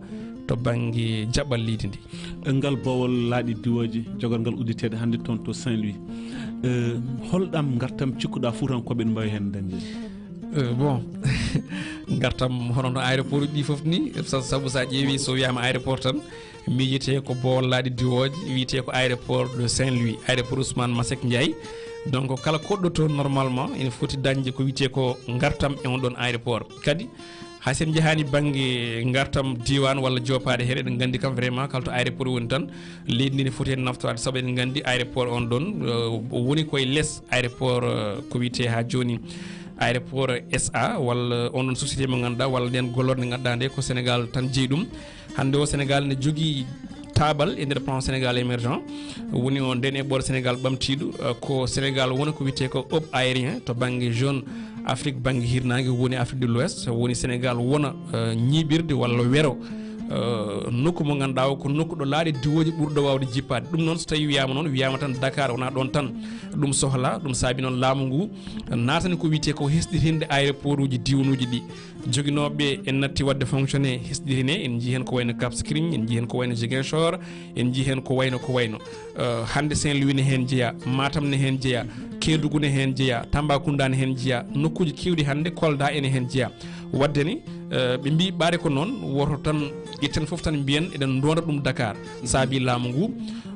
to bannge jaɓɓal leydi ndi. Ngal boowal laaɗe diwooje, jogal ngal udditeede hannde toon to Saint-Louis. Eh, holɗam ngartam cikkuɗaa Fuutankooɓe ene mbaawi heen dañde? Eh, bon, ngartam hono no aéroport uji ɗi fof ni, sa-, sabu so a ƴeewi, so wiyaama aéroport tan, miijete ko boowal laaɗe diwooje, wiyetee ko aéroport de Saint-Louis, aéroport Ousmane Masseck Ndiaye. Donc kala koɗɗo toon normalement ene foti dañde ko wiyetee ko ngartam e on ɗoon aéroport. Kadi hay so en njahaani bannge ngartam diiwaan walla joopaade heen, eɗen nganndi kam vraiment kala to aéroport woni tan, leydi ndi ne foti heen naftoraade, sabu eɗen nganndi aéroport on ɗoon, eh, woni koye les aéroport, eh, ko wiyetee haa jooni aéroport S A walla on ɗoon société mo ngannduɗaa, walla ndeen gollorɗe nde ngannduɗaa nde ko Sénégal tan jeyi ɗum. Hannde o Sénégal ne jogii taabal e nder plan Sénégal émergent, woni o ndeen eɓɓoore Sénégal ɓamtiiɗo, eh, ko Sénégal wona ko wiyetee ko hub aérien to bannge Jeune Afrique, bannge hirnaange woni Afrique de l'Ouest, woni Sénégal wona, eh, ñiiɓirde walla wero, eh, nokku mo ngannduɗaa o ko nokku ɗo laaɗe diwooje ɓurɗo waawde jippaade. Ɗum noon so tawii wiyaama noon, wiyaama tan Dakar, wonaa ɗoon tan ɗum sohlaa, ɗum saabi noon laamu ngu naatani ko wiyetee ko hesɗitinde aéroport uji diwnuuji ɗi. Joginooɓe en natti waɗde fonctionné, hesɗitine, en njii heen ko wayno Cap Skirring, en njii heen ko wayno Ziguinchor, en njii heen ko wayno, ko wayno. Eh, hannde Saint-Louis ne heen jeyaa, Matam ne heen jeyaa, Kédougou ne heen jeyaa, Tambacounda ne heen jeyaa, nokkuuji keewɗi hannde, Kolda ene heen jeyaa. Waɗde ni, eh, ɓe mbii ɓaade ko noon, woto tan ƴetten fof tan mbiyen eɗen ndoonda ɗum Dakar. Saabi laamu ngu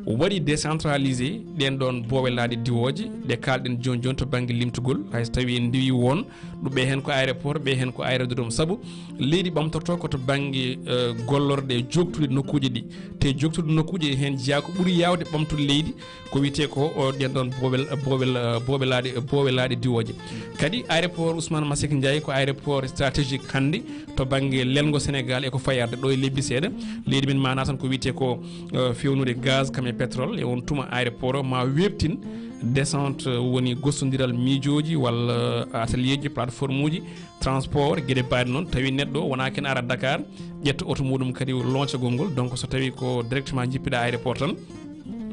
waɗi décentralisé ɗeen ɗoon boowe laaɗe diwooje ɗe kaalɗen jooni jooni to bannge limtugol, hay so tawii en ndiwii won ɗo ɓe heen ko aéroport, ɓe heen ko aérodrome. Sabu leydi ɓamtorto ko to bannge, eh, gollorɗe jooktuɗe nokkuuji ɗi. Te jooktuɗe nokkuuji e heen jeyaa ko ɓuri yaawde ɓamtude leydi, ko wiyetee ko o ɗeen ɗoon booɓe, booɓe, booɓe laaɗe, booɓe laaɗe diwooje. Kadi aéroport Ousmane Masseck Ndiaye ko aéroport stratégique hannde to bannge lelngo Sénégal e ko fayarde ɗo e lebbi seeɗa. Leydi men ma naatan ko wiyetee ko, eh, feewnude gaz kam e pétrole, e on tuma aéroport o ma weeɓtin descente, eh, woni gostondiral miijooji walla, eh, atelier ji, plateforme uji, transport, geɗe mbaɗe noon. Tawi neɗɗo wona ken ara Dakar, ƴetta oto muɗum kadi loncagol ngol. Donc so tawi ko directement jippiɗa aéroport tan,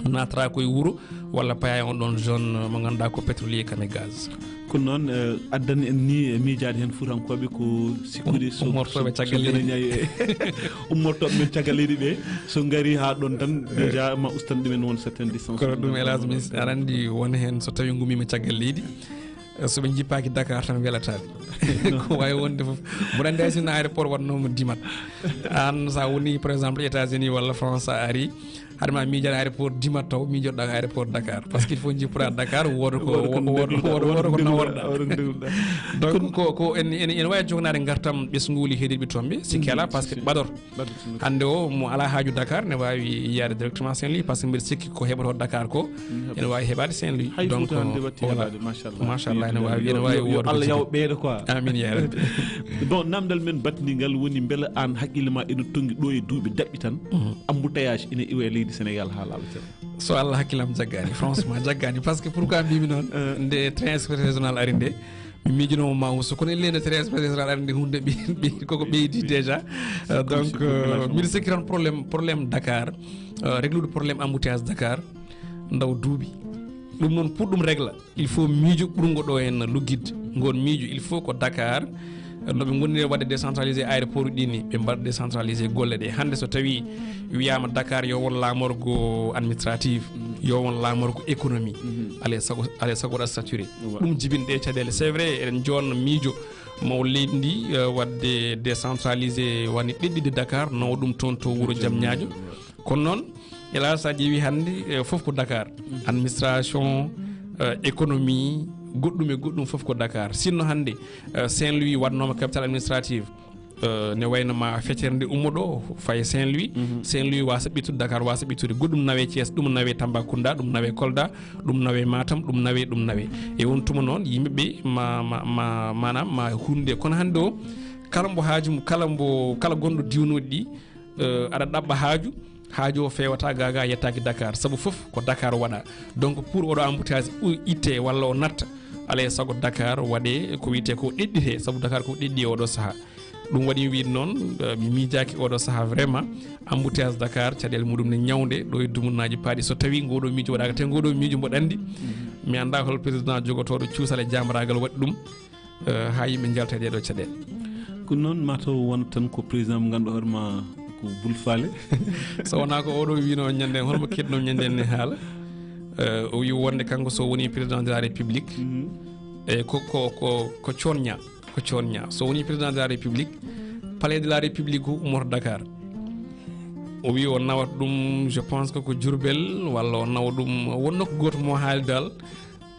naatata koye wuro walla paya on ɗon zone mo ngannduɗaa ko pétrolier kam e gaz. Kono noon, eh, addani en ni, eh, miijaade heen Fuutankooɓe ko sikkude so, ummortooɓe so, caggal so leydi. Gene ñayi, eh, ummortooɓe men caggal leydi ɓe, so ngari haa ɗon tan, déjà ma ustan ɗumen won certaine distance. Kono ɗum, hélas, mi, aɗa anndi won heen so tawi ngummiima caggal leydi, eh, so ɓe njippaaki Dakar tan welataɓe. Ko waawi wonde fof. Mboɗo anndi hay sinno aéroport waɗnooma dimat. Aan so a woni, par exemple, États-Unis walla France, a ari, haɗa ma miijan aéroport dimat taw, miijoɗa aéroport Dakar. Parce que il faut jippoɗa Dakar, wooda ko, wooda ko, wooda, wooda, wooda ko naworɗa. Donc ko, ko en, en, en waawi jognaade ngartam ɓesnguuli heɗiiɓe toon ɓe, sikki alaa, parce que ɓador. Hannde o mo alaa haaju Dakar ne waawi yaade directement Saint-Louis, parce que mbiɗa sikki ko heɓoto Dakar ko ene waawi heɓaade Saint-Louis. Hay donc, Fuuta hannde watti voilà. Heɓaade, machallah. Machallah, ene waawi, ene waawi wooda ko Allah yaw ɓeyda quoi. Amin ya rabbi. Bon, namdal men battindigal woni mbele aan hakkille ma ene tonngi ɗo e duuɓi daɓɓi tan, embouteillage ene iwa e leydi Sénégal haa laaɓa cer. So Allah hakkillam jaggaani, franchement jaggaani, parce que pourquoi mbimi noon, nde train express régional ari nde, mi miijinooma ma usto, kono elle nde train express régional ari nde hunde ɓe, ɓe, koko ɓeydi déjà. Euh, donc, euh, mbiɗa sikki tan problème, problème Dakar, euh, réglude problème embouteillage Dakar, ndaw duuɓi. Ɗum noon pour ɗum régla, il faut miijo ɓurngo ɗo en luggidde. Ngoon miijo, il faut ko Dakar no ɓe ngoniri waɗde décentralisé aéroport ɗi ni, ɓe mbaɗa décentralisé golle ɗe. Hannde so tawi wiyama Dakar yo won laamorgo administratif, yo won laamorgo économie, alay sago, alay sago waɗa saturé. Ɗum jibini ɗe caɗeele. C'est vrai, eɗen joonna miijo maw leydi ndi, eh, waɗde décentralisé woni ɗeɗɗude Dakar, nawa ɗum toon to wuro Diamniadio. Kono noon, hélas, sa ƴeewi hannde, eh, fof ko Dakar. Administration, eh, économie, goɗɗum e goɗɗum fof ko Dakar. Sinno hannde, eh, Saint-Louis waɗnooma capitale administrative, eh, ne wayno ma feccere nde ummo ɗo, faye Saint-Louis. Saint-Louis wasa ɓittude, Dakar wasa ɓittude. Goɗɗum nawe Thiès, ɗum nawe Tambacounda, ɗum nawe Kolda, ɗum nawe Matam, ɗum nawe, ɗum nawe. E on tuma noon, yimɓe ɓe ma, ma, ma, maanaam ma hunde. Kono hannde o, kala mbo haaju, kala mbo, kala gonɗo diwnuuɗi ɗi, eh, aɗa ɗaɓɓa haaju, haaju o fewata gaga yettaaki Dakar, sabu fof ko Dakar waɗa. Donc pour oɗo embouteillage u-, itte walla o natta, alay sago Dakar waɗe ko wiyete ko ɗeɗɗite, sabu Dakar ko ɗeɗɗi e oɗo saha. Ɗum waɗi mi wiide noon, eh, mi miijaaki oɗo saha vraiment, embouteillage Dakar caɗeele muɗum ne ñawnde ɗo e dumunnaji paaɗi. So tawi ngoɗo miijo waɗaka te ngoɗo miijo mboɗo anndi, mi annda hol président jogotoɗo cuusal e jamaragal waɗi ɗum, eh, ha yimɓe njalta e ɗeɗo caɗeele. Ko noon mataw won tan ko président mo ganduɗa hoore ma ko bul faale. So wona ko oɗo wino ñande, holmo keɗno ñande ne haala? Eh, o wi wonde kanko so woni président de la république, e ko, ko, ko, ko coñña, ko coñña. So woni président de la république, palais de la république ko ummoto Dakar. O wi o nawat ɗum, je pense que ko Diourbel, walla o nawa ɗum, won nokku goto mo haali dal,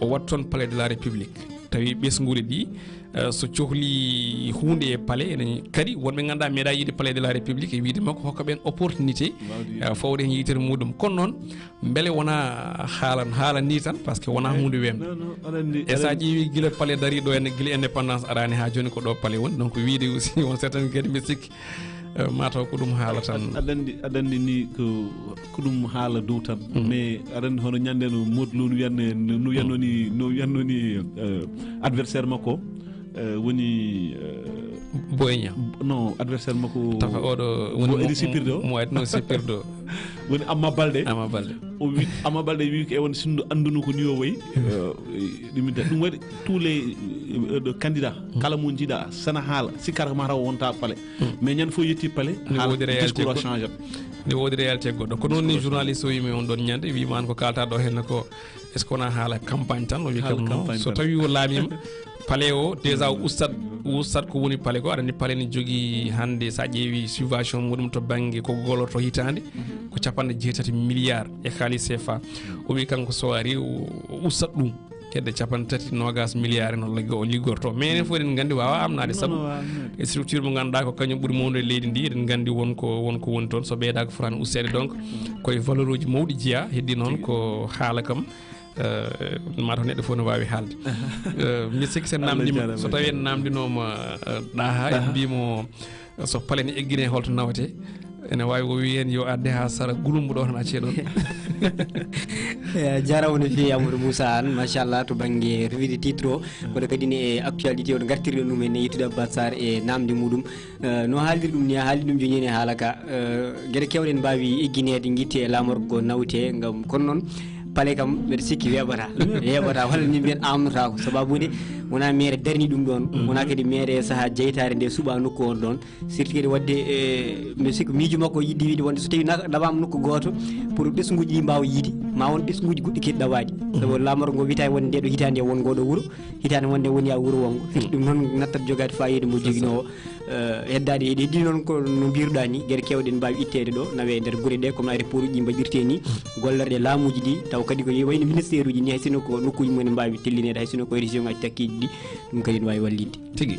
o wat toon palais de la république. Tawi ɓesnguuji ɗi, eh, so cohli huunde e palais, ene kadi wonɓe ngannduɗaa meeɗa yiide palais de la république, e wiide makko hokka ɓeen opportunité, eh, fawde heen yitere muɗum. Kono noon, mbele wona haala, haala ni tan, parce que wona huunde wemde. E sa ƴeewi gila palais dari ɗo, ene gila indépendance arani ha joni ko ɗo palais woni. Donc wiide aussi on certain kadi mi sikki, eh, mataw ko ɗum haala tan. Ad-, aɗa anndi, aɗa anndi ni ko, ko ɗum haala dow tan. Mais aɗa anndi hono ñande no Modou Lo no wiyanno, no wiyanno ni, no wiyanno ni, eh, adversaire makko, eh, woni, eh, Boy Niang. Non, adversaire makko Tafa oɗo woni mo, mo, mo waɗno sippirde o. Woni Amma Balde. Amma Balde. O wi, Amma Balde wi ko e won sinno annduno ko ni o wayi. Eh, ɗum waɗi tous les, eh, candidats, kala mo jiiɗa, sana haala, sikkata ko mataw wonta palais. Mais ñande fof yetti palais, haala, discours o change. Ne woodi réalité goɗɗo. Ko noon ni journaliste o wimi on ɗon ñande, wima an ko kalta ɗo henne ko, est-ce que wona haala campagne tan? O wi kam non. So tawi o laamima, palais o, déjà o ustat, o ustat ko woni palais ko. Aɗa anndi palais ne jogii hannde, sa ƴeewi subvention muɗum to bannge ko golorto hitaande, ko capanɗe jeetati milliards e kaalis C F A. O wi kanko so ari, o, o ustat ɗum. Kedde capanɗe tati, nogas milliards no liggo-, liggorto. Mais enen fof eɗen nganndi wawa amnade, sabu e structure mo ngannduɗaa ko kañum ɓuri mawnude e leydi ndi, eɗen nganndi won ko, won ko woni toon. So ɓeydaaka fotaani usteede. Donc, koye valeur uji mawɗi jeyaa, heddi noon ko haala kam, eh, mataw neɗɗo fof no waawi haalde. Eh, mi sikki sen namdima, so tawi en namdinooma, eh, ɗaha, en mbimo, so palais ne eggine holto nawete, ene waawi o wi heen yo adde haa sara gulumbo ɗo tan accee ɗon. Eh, jarama no feewi Amadou Moussa Anne, machallah, to bannge revue de titre o, kono kadi ne e actualité o, ɗo ngartirɗen ɗum en e yettude Abbaat Sarr e namde muɗum. Eh, no haaldir ɗum ni, a haali ɗum jooni en e haala ka, eh, geɗe kewɗe ne mbaawi eggineede, ngitte e laamorgo nawte, ngam kono noon, palais kam, mbeɗa sikki weeɓata. Weeɓata, walla min mbiyen amnotaako. Sababu nde, wonaa maire darni ɗum ɗoon, wonaa kadi maire e sahaa jeytaare nde suɓa nokku on ɗoon. Surtout kadi waɗde, eh, mbeɗa sikki miijo makko yiɗde wiide wonde so tawi na-, naɓaama nokku gooto pour ɓesnguuji ɗi mbaawa yiide, ma won ɓesnguuji goɗɗi kadi ɗawaaɗi. Sabu laamorgo ngo wiyata wonde nde ɗo hitaande won ngoo ɗo wuro, hitaande wonde woni yaa wuro wonngo. Firti ɗum noon nattat jogaade faayiida mo joginoo o. Eh, heddaade e ɗe, ɗi noon ko no mbiruɗaa ni, geɗe keewɗe ne mbaawi itteede ɗo, nawe e nder gure ɗe, comme no aéroport uji mbaɗirtee ni, gollorɗe laamuuji ɗi, taw kadi ko wayno ministère uji ni, hay sinno ko nokkuuji mum ne mbaawi tellineede, hay sinno ko région ngaji takkiiɗi ɗi, ɗum kadi ne waawi wallitde. Tigi.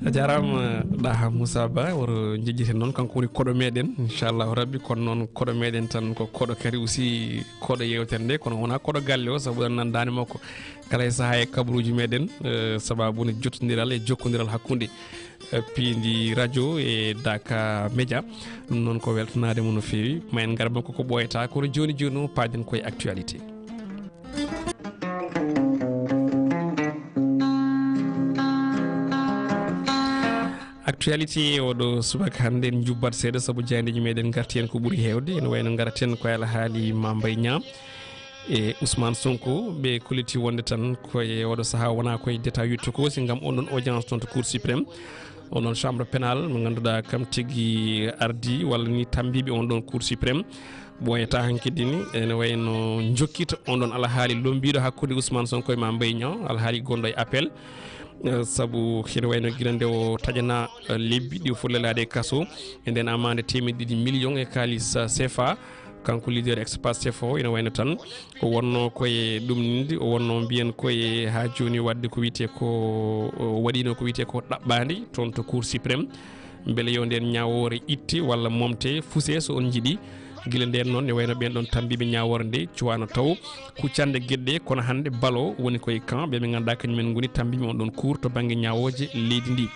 A jaaraama, Ɗaha Moussa Ba, woro njejjiten noon, kanko woni koɗo meɗen, inchallahu rabbi, kono noon koɗo meɗen tan ko koɗo kadi aussi, koɗo yeewtere nde, kono wonaa koɗo galle o, sabu en nan daande makko kala e sahaa e kabaruuji meɗen, eh, sababu ne jottondiral e jokkondiral hakkunde eh, piindi radio e Daka Media. Ɗum noon ko weltanaade mo no feewi. Ma en ngar makko ko ɓooyata, kono jooni jooni o paaden koye actualité. Actualité oɗo subaka hannde en njubbat seeɗa sabu jaayndeeji meɗen ngarti en ko ɓuri heewde. Ene wayno ngaraten ko alhaali Mame Mbaye Niang. e Ousmane Sonko, ɓe kolliti wonde tan koye oɗo sahaa wonaa koye détail yetto koosi ngam on ɗon audience toon to Cour suprême, on ɗon chambre pénale mo ngannduɗaa kam tigi ardii walla ni tammbiiɓe on ɗon Cour suprême. Ɓooyata hankidini ene wayno njokkita on ɗon alhaali lombiiɗo hakkunde Ousmane Sonko e Mame Mbaye Niang, alhaali gonɗo e appel. Eh, sabu hino wayno gila nde o taƴana, eh, lebbi ɗi o foti lelaade e kaso, e nden amande teemedde ɗiɗi million e kaalis, eh, C F A. Kanko leader ex Pastef o, ina wayno tan o wonno koye ɗumninde, o wonno mbiyen koye haa jooni waɗde ko wiyetee ko, o waɗino ko wiyetee ko ɗaɓɓaande toon to Cour suprême, mbele yo nden ñaawoore itte walla momte, fuse so on njiɗi. Gila nden noon, ne wayno ɓen ɗon tammbiiɓe ñaawoore nde cuwaano taw huccande geɗe ɗe, kono hannde balo woni koye camp ɓe ɓe ngannduɗaa kañumen ngoni tammbiiɓe on ɗon Cour to bannge ñaawooje leydi ndi.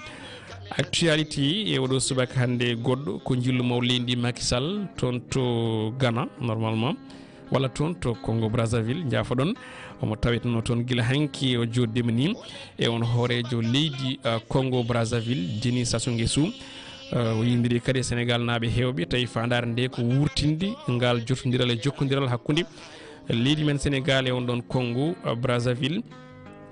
Actualité e oɗo subaka hannde goɗɗo ko njillu maw leydi Macky Sall toon to Ghana, normalement, walla toon to Congo Brazzaville, njaafoɗon. Omo taweteno toon gila hanki o jooɗdima ni e on hooreejo leydi, uh, Congo Brazzaville, Denis Sassou Nguesso. Uh, o yindiri kadi e Sénégal naaɓe heewɓe, tawi faandaare nde ko wurtinde ngal jotondiral e jokkondiral hakkunde leydi men Sénégal e on ɗon Congo, uh, Brazzaville.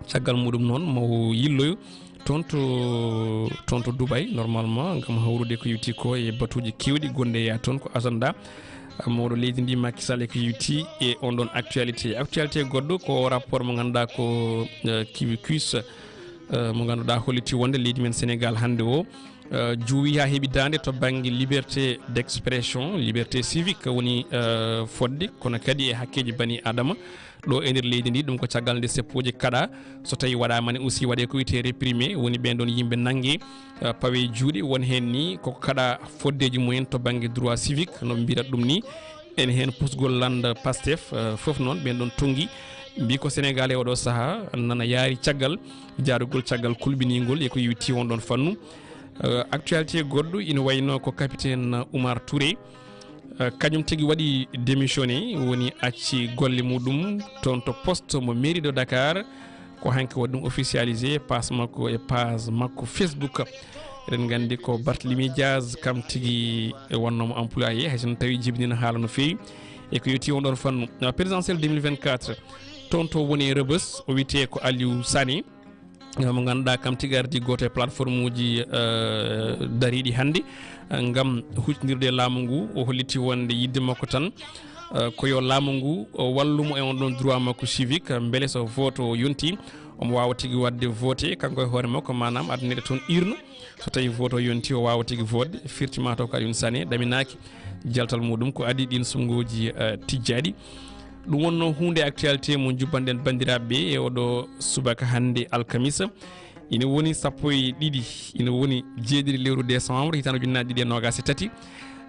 Caggal muɗum noon, mo yilloyo toon to, toon to Dubai, normalement, ngam hawrude ko yowti ko e batuuji keewɗi gonɗe e yaa toon ko agenda mawɗo leydi ndi Macky Sall e ko yowti e on ɗon actualité. Actualité goɗɗo ko rapport mo ngannduɗaa ko, eh, Kiwi Kuis, eh, mo ngannduɗaa holliti wonde leydi men Sénégal hannde o, eh, juwi haa heɓi daande to bannge liberté d'expression, liberté civique woni, eh, fodde, kono kadi e hakkeeji bani Adama. Ɗo e nder leydi ndi, ɗum ko caggal nde seppuuji kaɗa, so tawi waɗaama ne aussi waɗe ko wiyetee réprimé, woni ɓen ɗon yimɓe nannge, eh, pawe juuɗe, won heen ni koko kaɗa foddeeji mumen to bannge droit civique, no mbiyata ɗum ni. En heen pusgol lannda Pastef, eh, fof noon ɓen ɗon tonngi, mbi ko Sénégal e oɗo sahaa nana yaari caggal jaarugol caggal kulɓiningol e ko yowiti on ɗon fannu. Eh, actualité goɗɗo ina wayno ko capitaine Oumar Touré, eh, kañum tigi waɗi démissionné, woni acci golle muɗum toon to poste mo mairie de Dakar. Ko hanki waɗi ɗum officialisé, passe makko e page makko Facebook. Eɗen nganndi ko Barthélemy Diaz kam tigi e wonnoomo employé, hay so tawi jibinino haala no feewi e ko yowti on ɗon fannu. Eh, présidentielle deux mille vingt-quatre, toon to woni e Rebeuss, o wiyetee ko Aliou Sané. Eh, mo ngannduɗaa kam tigi ardi gooto e plateforme uji, eh, dariiɗi hannde, eh, ngam huccindirde e laamu ngu. O holliti wonde yidde makko tan, eh, ko yo laamu ngu, o wallu mo e on ɗon droit makko civique, mbele so vote o yonti, omo waawa tigi waɗde vote kanko e hoore makko, maanaam addanede toon urne. So tawi vote o yonti, o waawa tigi vote. Firti ma taw ko Aliou Sané ɗaminaaki jaltal muɗum, ko adii ɗin suɓngooji, eh, tijjaaɗi. Ɗum wonno huunde actualité mo jubbanɗen banndiraaɓe ɓe e oɗo subaka hannde alkamisa. Ina woni sappo e ɗiɗi, ina woni jeeɗiɗi lewru décembre, hitaande ujunnaje ɗiɗi e noogas e tati.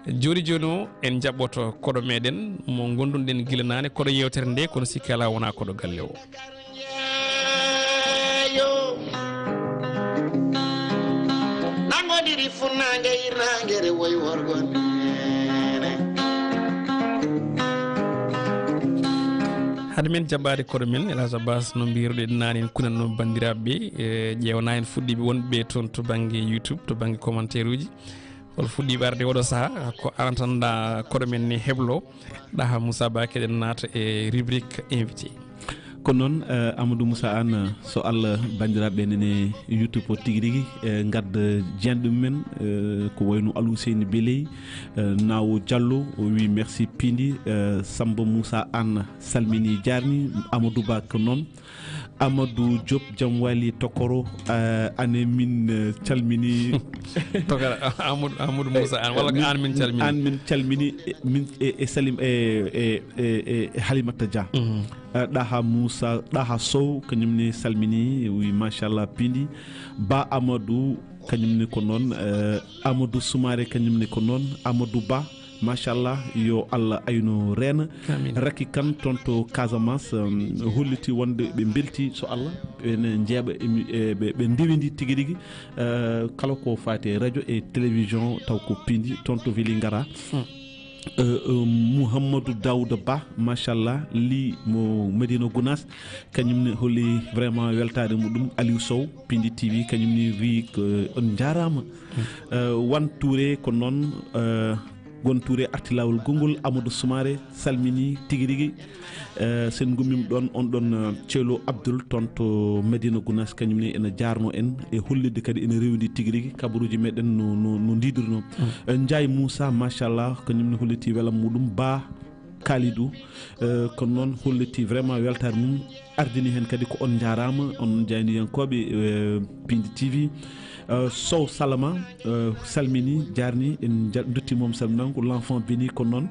Jooni jooni o, en jaɓɓoto koɗo meɗen mo ngondunɗen gila naane, koɗo yeewtere nde, kono sikki alaa wonaa koɗo galle o. Yo, nangodiri funnaange, hirnaange, rewoy worgo neene. Hade men jaɓɓaade koɗo men, El Hadj Abbas, no mbiruɗen naane, en kunanno banndiraaɓe ɓe, e ƴeewna en fuɗɗiiɓe wonɓe toon to bannge YouTube, to bannge commentaire uji. Hol fuɗɗiiɓe arde oɗo sahaa? Ko an tan ɗa koɗo men ni heblo. Ɗaha Moussa Ba, keɗen naata e rubrique invité. Ko noon, eh, Amadou Moussa Anne, so Allah banndiraaɓe nene YouTube o tigi rigi, eh, ngadda jeenɗo mumen, eh, ko wayno Aliou Seyni Beley, eh, Nawo Diallo, o wi merci Pindi, eh, Samba Moussa Anne salmini jaarni, Amadou Ba ko noon. Amadou Diop, jam wali Tokoro, eh, ane min, eh, calmini. Tokoro, Amadou, Amadou Moussa Anne, walla ko an min calmini? An min calmini, eh, min, e, e Salim, e, e, e, e Halimata Dia. Mhm. Eh, Ɗaha Moussa, Ɗaha Sow, kañum ne salmini, wi machallah Pindi. Ba Amadou, kañum ne ko noon, eh, Amadou Soumaré, kañum ne ko noon, Amadou Ba, machallah, yo Allah aynu reena. Amin. Racky Kane toon to Casamance, um, holliti wonde ɓe mbelti so Allah, ɓe ne njeeɓa emi-, e ɓe, ɓe ndewindi tigi rigi, eh, kala ko faati e radio e télévision taw ko Pindi toon to Vélingara. Hmm. Eh, eh, Mouhamadou Daouda Ba, machallah, li mo Medina Gounass, kañum ne holli vraiment weltaade muɗum. Aliou Sow, Pindi T V, kañum ne wi ko on njaaraama. Hmm. Eh, Wan Touré ko noon, eh, Gon Touré arti laawol gonngol, Amadou Soumaré salmini tigi rigi. Eh, sen ngummima ɗon, on ɗon, eh, Ceelo Abdoul toon to Medina Gounass, kañum ne ene jaarno en e hollitde kadi ene rewndi tigi rigi kabaruuji meɗen no, no, no ndiidirno. Eh, Ndiaye Moussa, machallah, kañum ne holliti welam muɗum. Ba Kalidou, eh, kono noon holliti vraiment weltaare mum, ardini heen kadi ko on njaaraama, on jaayndiyankooɓe, eh, Pindi T V. Eh, Sow Salama, eh, salmini, jaarni, en nja-, ndutti mom salminango, l'enfant béni, kono noon,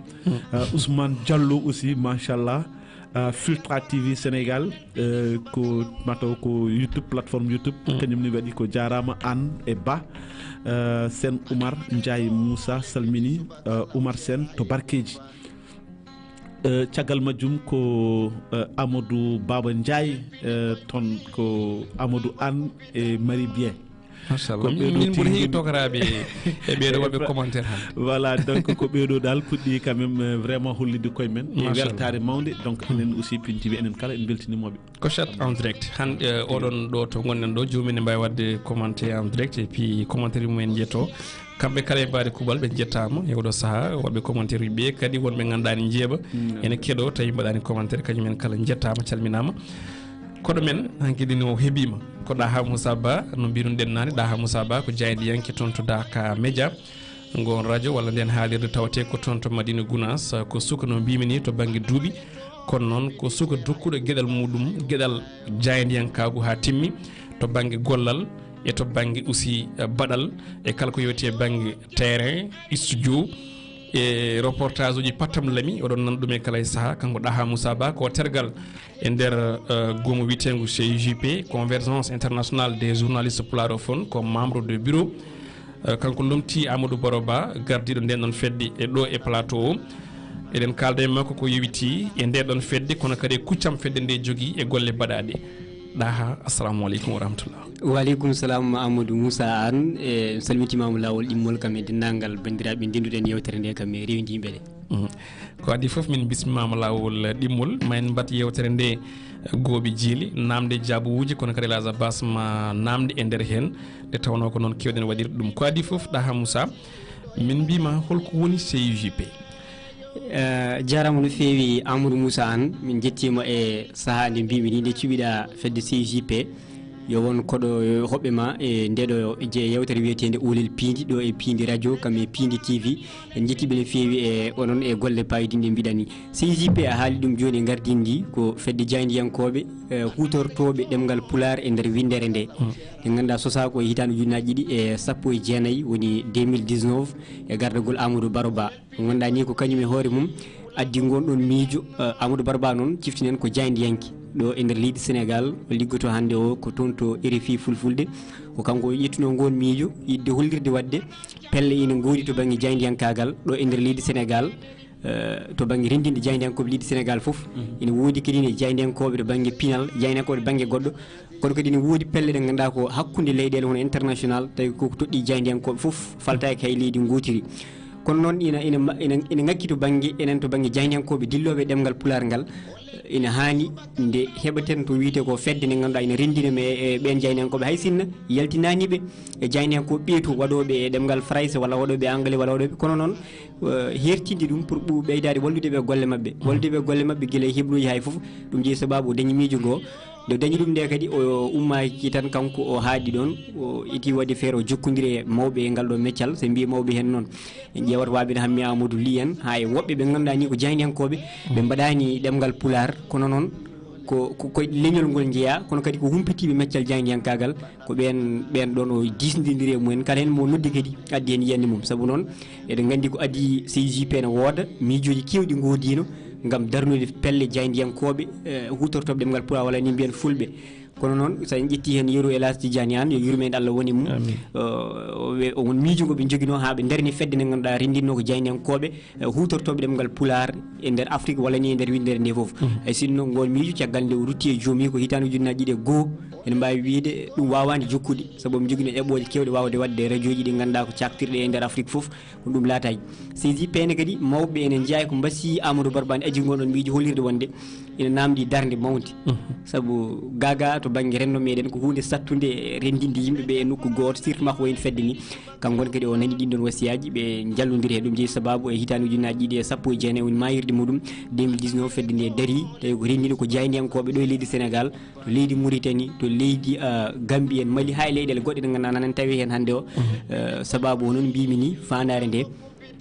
eh, Ousmane Diallo aussi, machallah, eh, Filtra T V Sénégal, eh, ko mataw ko YouTube, plateforme YouTube, kañum ne waɗi ko jaaraama, Anne e Ba, eh, Sen Oumar Ndiaye Moussa salmini, eh, Oumar Sen to Barkeeji. Eh, caggal majjum ko, eh, Amadou Baba Ndiaye, eh, toon ko Amadou Anne e Marie Bien. Machallah. Ko min, ɓeɗo min ɓuri heewi tigi tokaraaɓe e ɓeɗo waɗɓe commentaire hannde. Voilà, donc ko ɓeɗo dal puɗɗi quand même, eh, vraiment hollitde koye men e Machallah. weltaare mawnde. Donc enen aussi Pindi T V enen kala en beltinimoɓe. Ko chat en direct. Hannde, eh, oɗon ɗo to ngonɗen ɗo, joomum ene mbaawi waɗde commentaire en direct, et puis commentaire mum en njetto. Kamɓe kala e mbaadi kuuɓal ɓe njettaama e oɗo sahaa, waɗɓe commentaire uji ɓe kadi wonɓe ngannduɗaa ene njeeɓa, ene keɗo tawi mbaɗaani commentaire, kañum en kala njettaama, calminaama. Koɗo men hanki dini o heɓiima ko Ɗaha Moussa Ba, no mbirunoɗen naane, Ɗaha Moussa Ba ko jaayndiyanke toon to Daaka Média. Ngoon radio walla nden haalirde tawate ko toon to Madina Gounass, ko suka no mbimi ni to bannge duuɓi, kono noon ko suka dukkuɗo geɗal muɗum, geɗal jaayndiyankaagu haa timmi, to bannge gollal e to bannge aussi, eh, baɗal e kala ko yowti e bannge terrain, studio e reportage uji pattam lami, oɗon nana ɗum e kala e sahaa. Kanko Ɗaha Moussa Ba ko tergal e nder, eh, goomu wiyeteengu C I J P, Convergence Internationale des Journalistes Pularofone, ko membre de bureau. Eh, kanko lomti Amadou Baro Ba, gardiiɗo nden ɗon fedde e ɗo e plateau o. Eɗen kaalda e makko ko yowiti e nde ɗon fedde, kono kadi e kuccam fedde nde jogii e golle baɗaaɗe. Ɗaha, assalamu aleykum wa rahmatullah. Wa aleykum salam, Amadou Moussa Anne. E, salmitimaama laawol ɗimmol kam e denndaangal banndiraaɓe ndenduɗen yewtere nde kam e rewindiiɓe ɗe. Mhm. Ko adii fof, min bismimaama laawol ɗimmol. Ma en mbaɗ yewtere nde gooɓi jiili, naamnde jaabuwuuji, kono kadi Elhadj Abbas ma naamnde e nder heen, nde tawnoo ko noon keewɗen waɗirde ɗum. Ko adii fof, Ɗaha Moussa, min mbiima holko woni C I J P? Eh, jaaraama no feewi Amadou Moussa Anne, min njettiima e sahaa nde mbiimi ni, nde cuɓiɗaa fedde C I J P. Yo won koɗo, yo hoɓɓe ma e ndeɗo je yewtere wiyeteende Oolel Piindi, ɗo e Piindi Radio, kam e Piindi T V. En njettii ɓe no feewi e onon e golle paayodinɗe mbiɗani. C I J P a haali ɗum jooni e ngardindi ndi, ko fedde jaayndiyankooɓe, eh, huutortooɓe ɗemngal Pulaar e nder winndere nde. Mm. Nde ngannduɗaa sosaa ko e hitaande ujunnaaji ɗiɗi e sappo e jeenayi, woni deux mille dix-neuf, e gardagol Amadou Baro Ba. Mo ngannduɗaa ni ko kañum e hoore mum addi ngon ɗon miijo, eh, Amadou Baro Ba noon ciftinen ko jaayndiyanke ɗo e nder leydi Sénégal, o liggoto hannde o ko toon to R F I Fulfulde. Ko kanko o ƴettuno ngon miijo, yiɗde hollirde waɗde pelle ina ngoodi to bannge jaayndiyankaagal ɗo e nder leydi Sénégal, eh, to bannge renndinde jaayndiyankooɓe leydi Sénégal fof. Mhm. Ina woodi kadi ne jaayndiyankooɓe to bannge pinal, jaayndiyankooɓe to bannge goɗɗo. Kono kadi ne woodi pelle ɗe ngannduɗaa ko hakkunde leyɗeele hono international, tawi ko toɗɗii jaayndiyankooɓe fof faltaaki hay leydi ngootiri. Kono noon ina, ina, ina, ina ŋakki to bannge, enen to bannge jaayndiyankooɓe dillooɓe e ɗemngal Pulaar ngal, ina haani nde heɓaten to wiyetee ko fedde nde ngannduɗaa ina renndina me e ɓeen jaayndiyankooɓe, hay sinno yaltinaani ɓe e jaayndiyankooɓe ɓeetu waɗooɓe e ɗemngal Farayse walla waɗooɓe e Anglais walla waɗooɓe, kono noon, eh, heertinde ɗum pour ɓu-, ɓeydaade wallude ɓe golle maɓɓe. Wallude ɓe golle maɓɓe gila e hebloji hay fof, ɗum jeyi sabaabu o dañi miijo ngo. Nde o dañi ɗum nde kadi, o ummaaki tan kanko, o haaɗi ɗoon, o eti waɗde feere o jokkondiri e mawɓe e ngal ɗo meccal. So en mbiyi mawɓe heen noon, en ƴeewat Waabin Hammi Amadou Ly en, haa e woɓɓe ɓe ngannduɗaa ni ko jaayndiyankooɓe, ɓe mbaɗaani ɗemngal Pulaar, kono noon ko, ko, ko leñol ngol njeyaa, kono kadi ko humpitiiɓe meccal jaayndiyankaagal, ko ɓeen, ɓeen ɗoon o diisndindiri e mumen. Kala heen mo noddi kadi addi heen yiyannde mum. Sabu noon, eɗen nganndi ko adii C I J P ene wooda, miijooji keewɗi ngoodiino ngam darnude pelle jaayndiyankooɓe, eh, huutortooɓe ɗemngal Pulaar, walla ni mbiyen Fulɓe. Kono noon, so en ƴettii heen yeru Elhadj Tidiane Anne, yo yurmeende Allah won e mum, Amiin. Eh, o we-, o won miijo ngo ɓe njoginoo haa ɓe ndarni fedde nde ngannduɗaa renndinnoo ko jaayndiyankooɓe, eh, huutortooɓe ɗemngal Pulaar e nder Afrik walla ni e nder winndere nde fof. Mhm. Hay sinno ngoon miijo, caggal nde o rutti e joomum ko hitaande ujunnaaji ɗiɗi e goo, Ene mbaawi wiyde ɗum waawaani jokkude, sabu omo jogii eɓɓooje keewɗe waawde waɗde rajooji ɗi ngannduɗaa ko caaktirɗe e nder Afrik fof, kono ɗum laataaki. Seydi P ne kadi, mawɓe ene njeyaa ko mbasi Amadou Barba ne aji ngon ɗon miijo hollirde wonde ina naamndii darnde mawnde. Sabu gaagaa to bannge renndo meɗen ko huunde sattunde e renndinde yimɓe ɓe e nokku gooto, surtout maa ko wayi no fedde ni. Kanko ne kadi o nani ɗin ɗon wasiyaaji, ɓe njallondiri he ɗum jeyi sababu e hitaande ujunnaaji ɗiɗi e sappo e jeenayi woni maayirde muɗum deux mille dix-neuf, fedde nde darii, tawi ko renndini ko jaayndiyankooɓe ɗo e leydi Senegaal, to leydi Muritani, to leydi, ah, Gambi en, Mali, haa e leyɗeele goɗɗe ɗe ngannduɗaa nana tawi heen hannde o. Eh, sababu o noon mbiymi ni, faandaare nde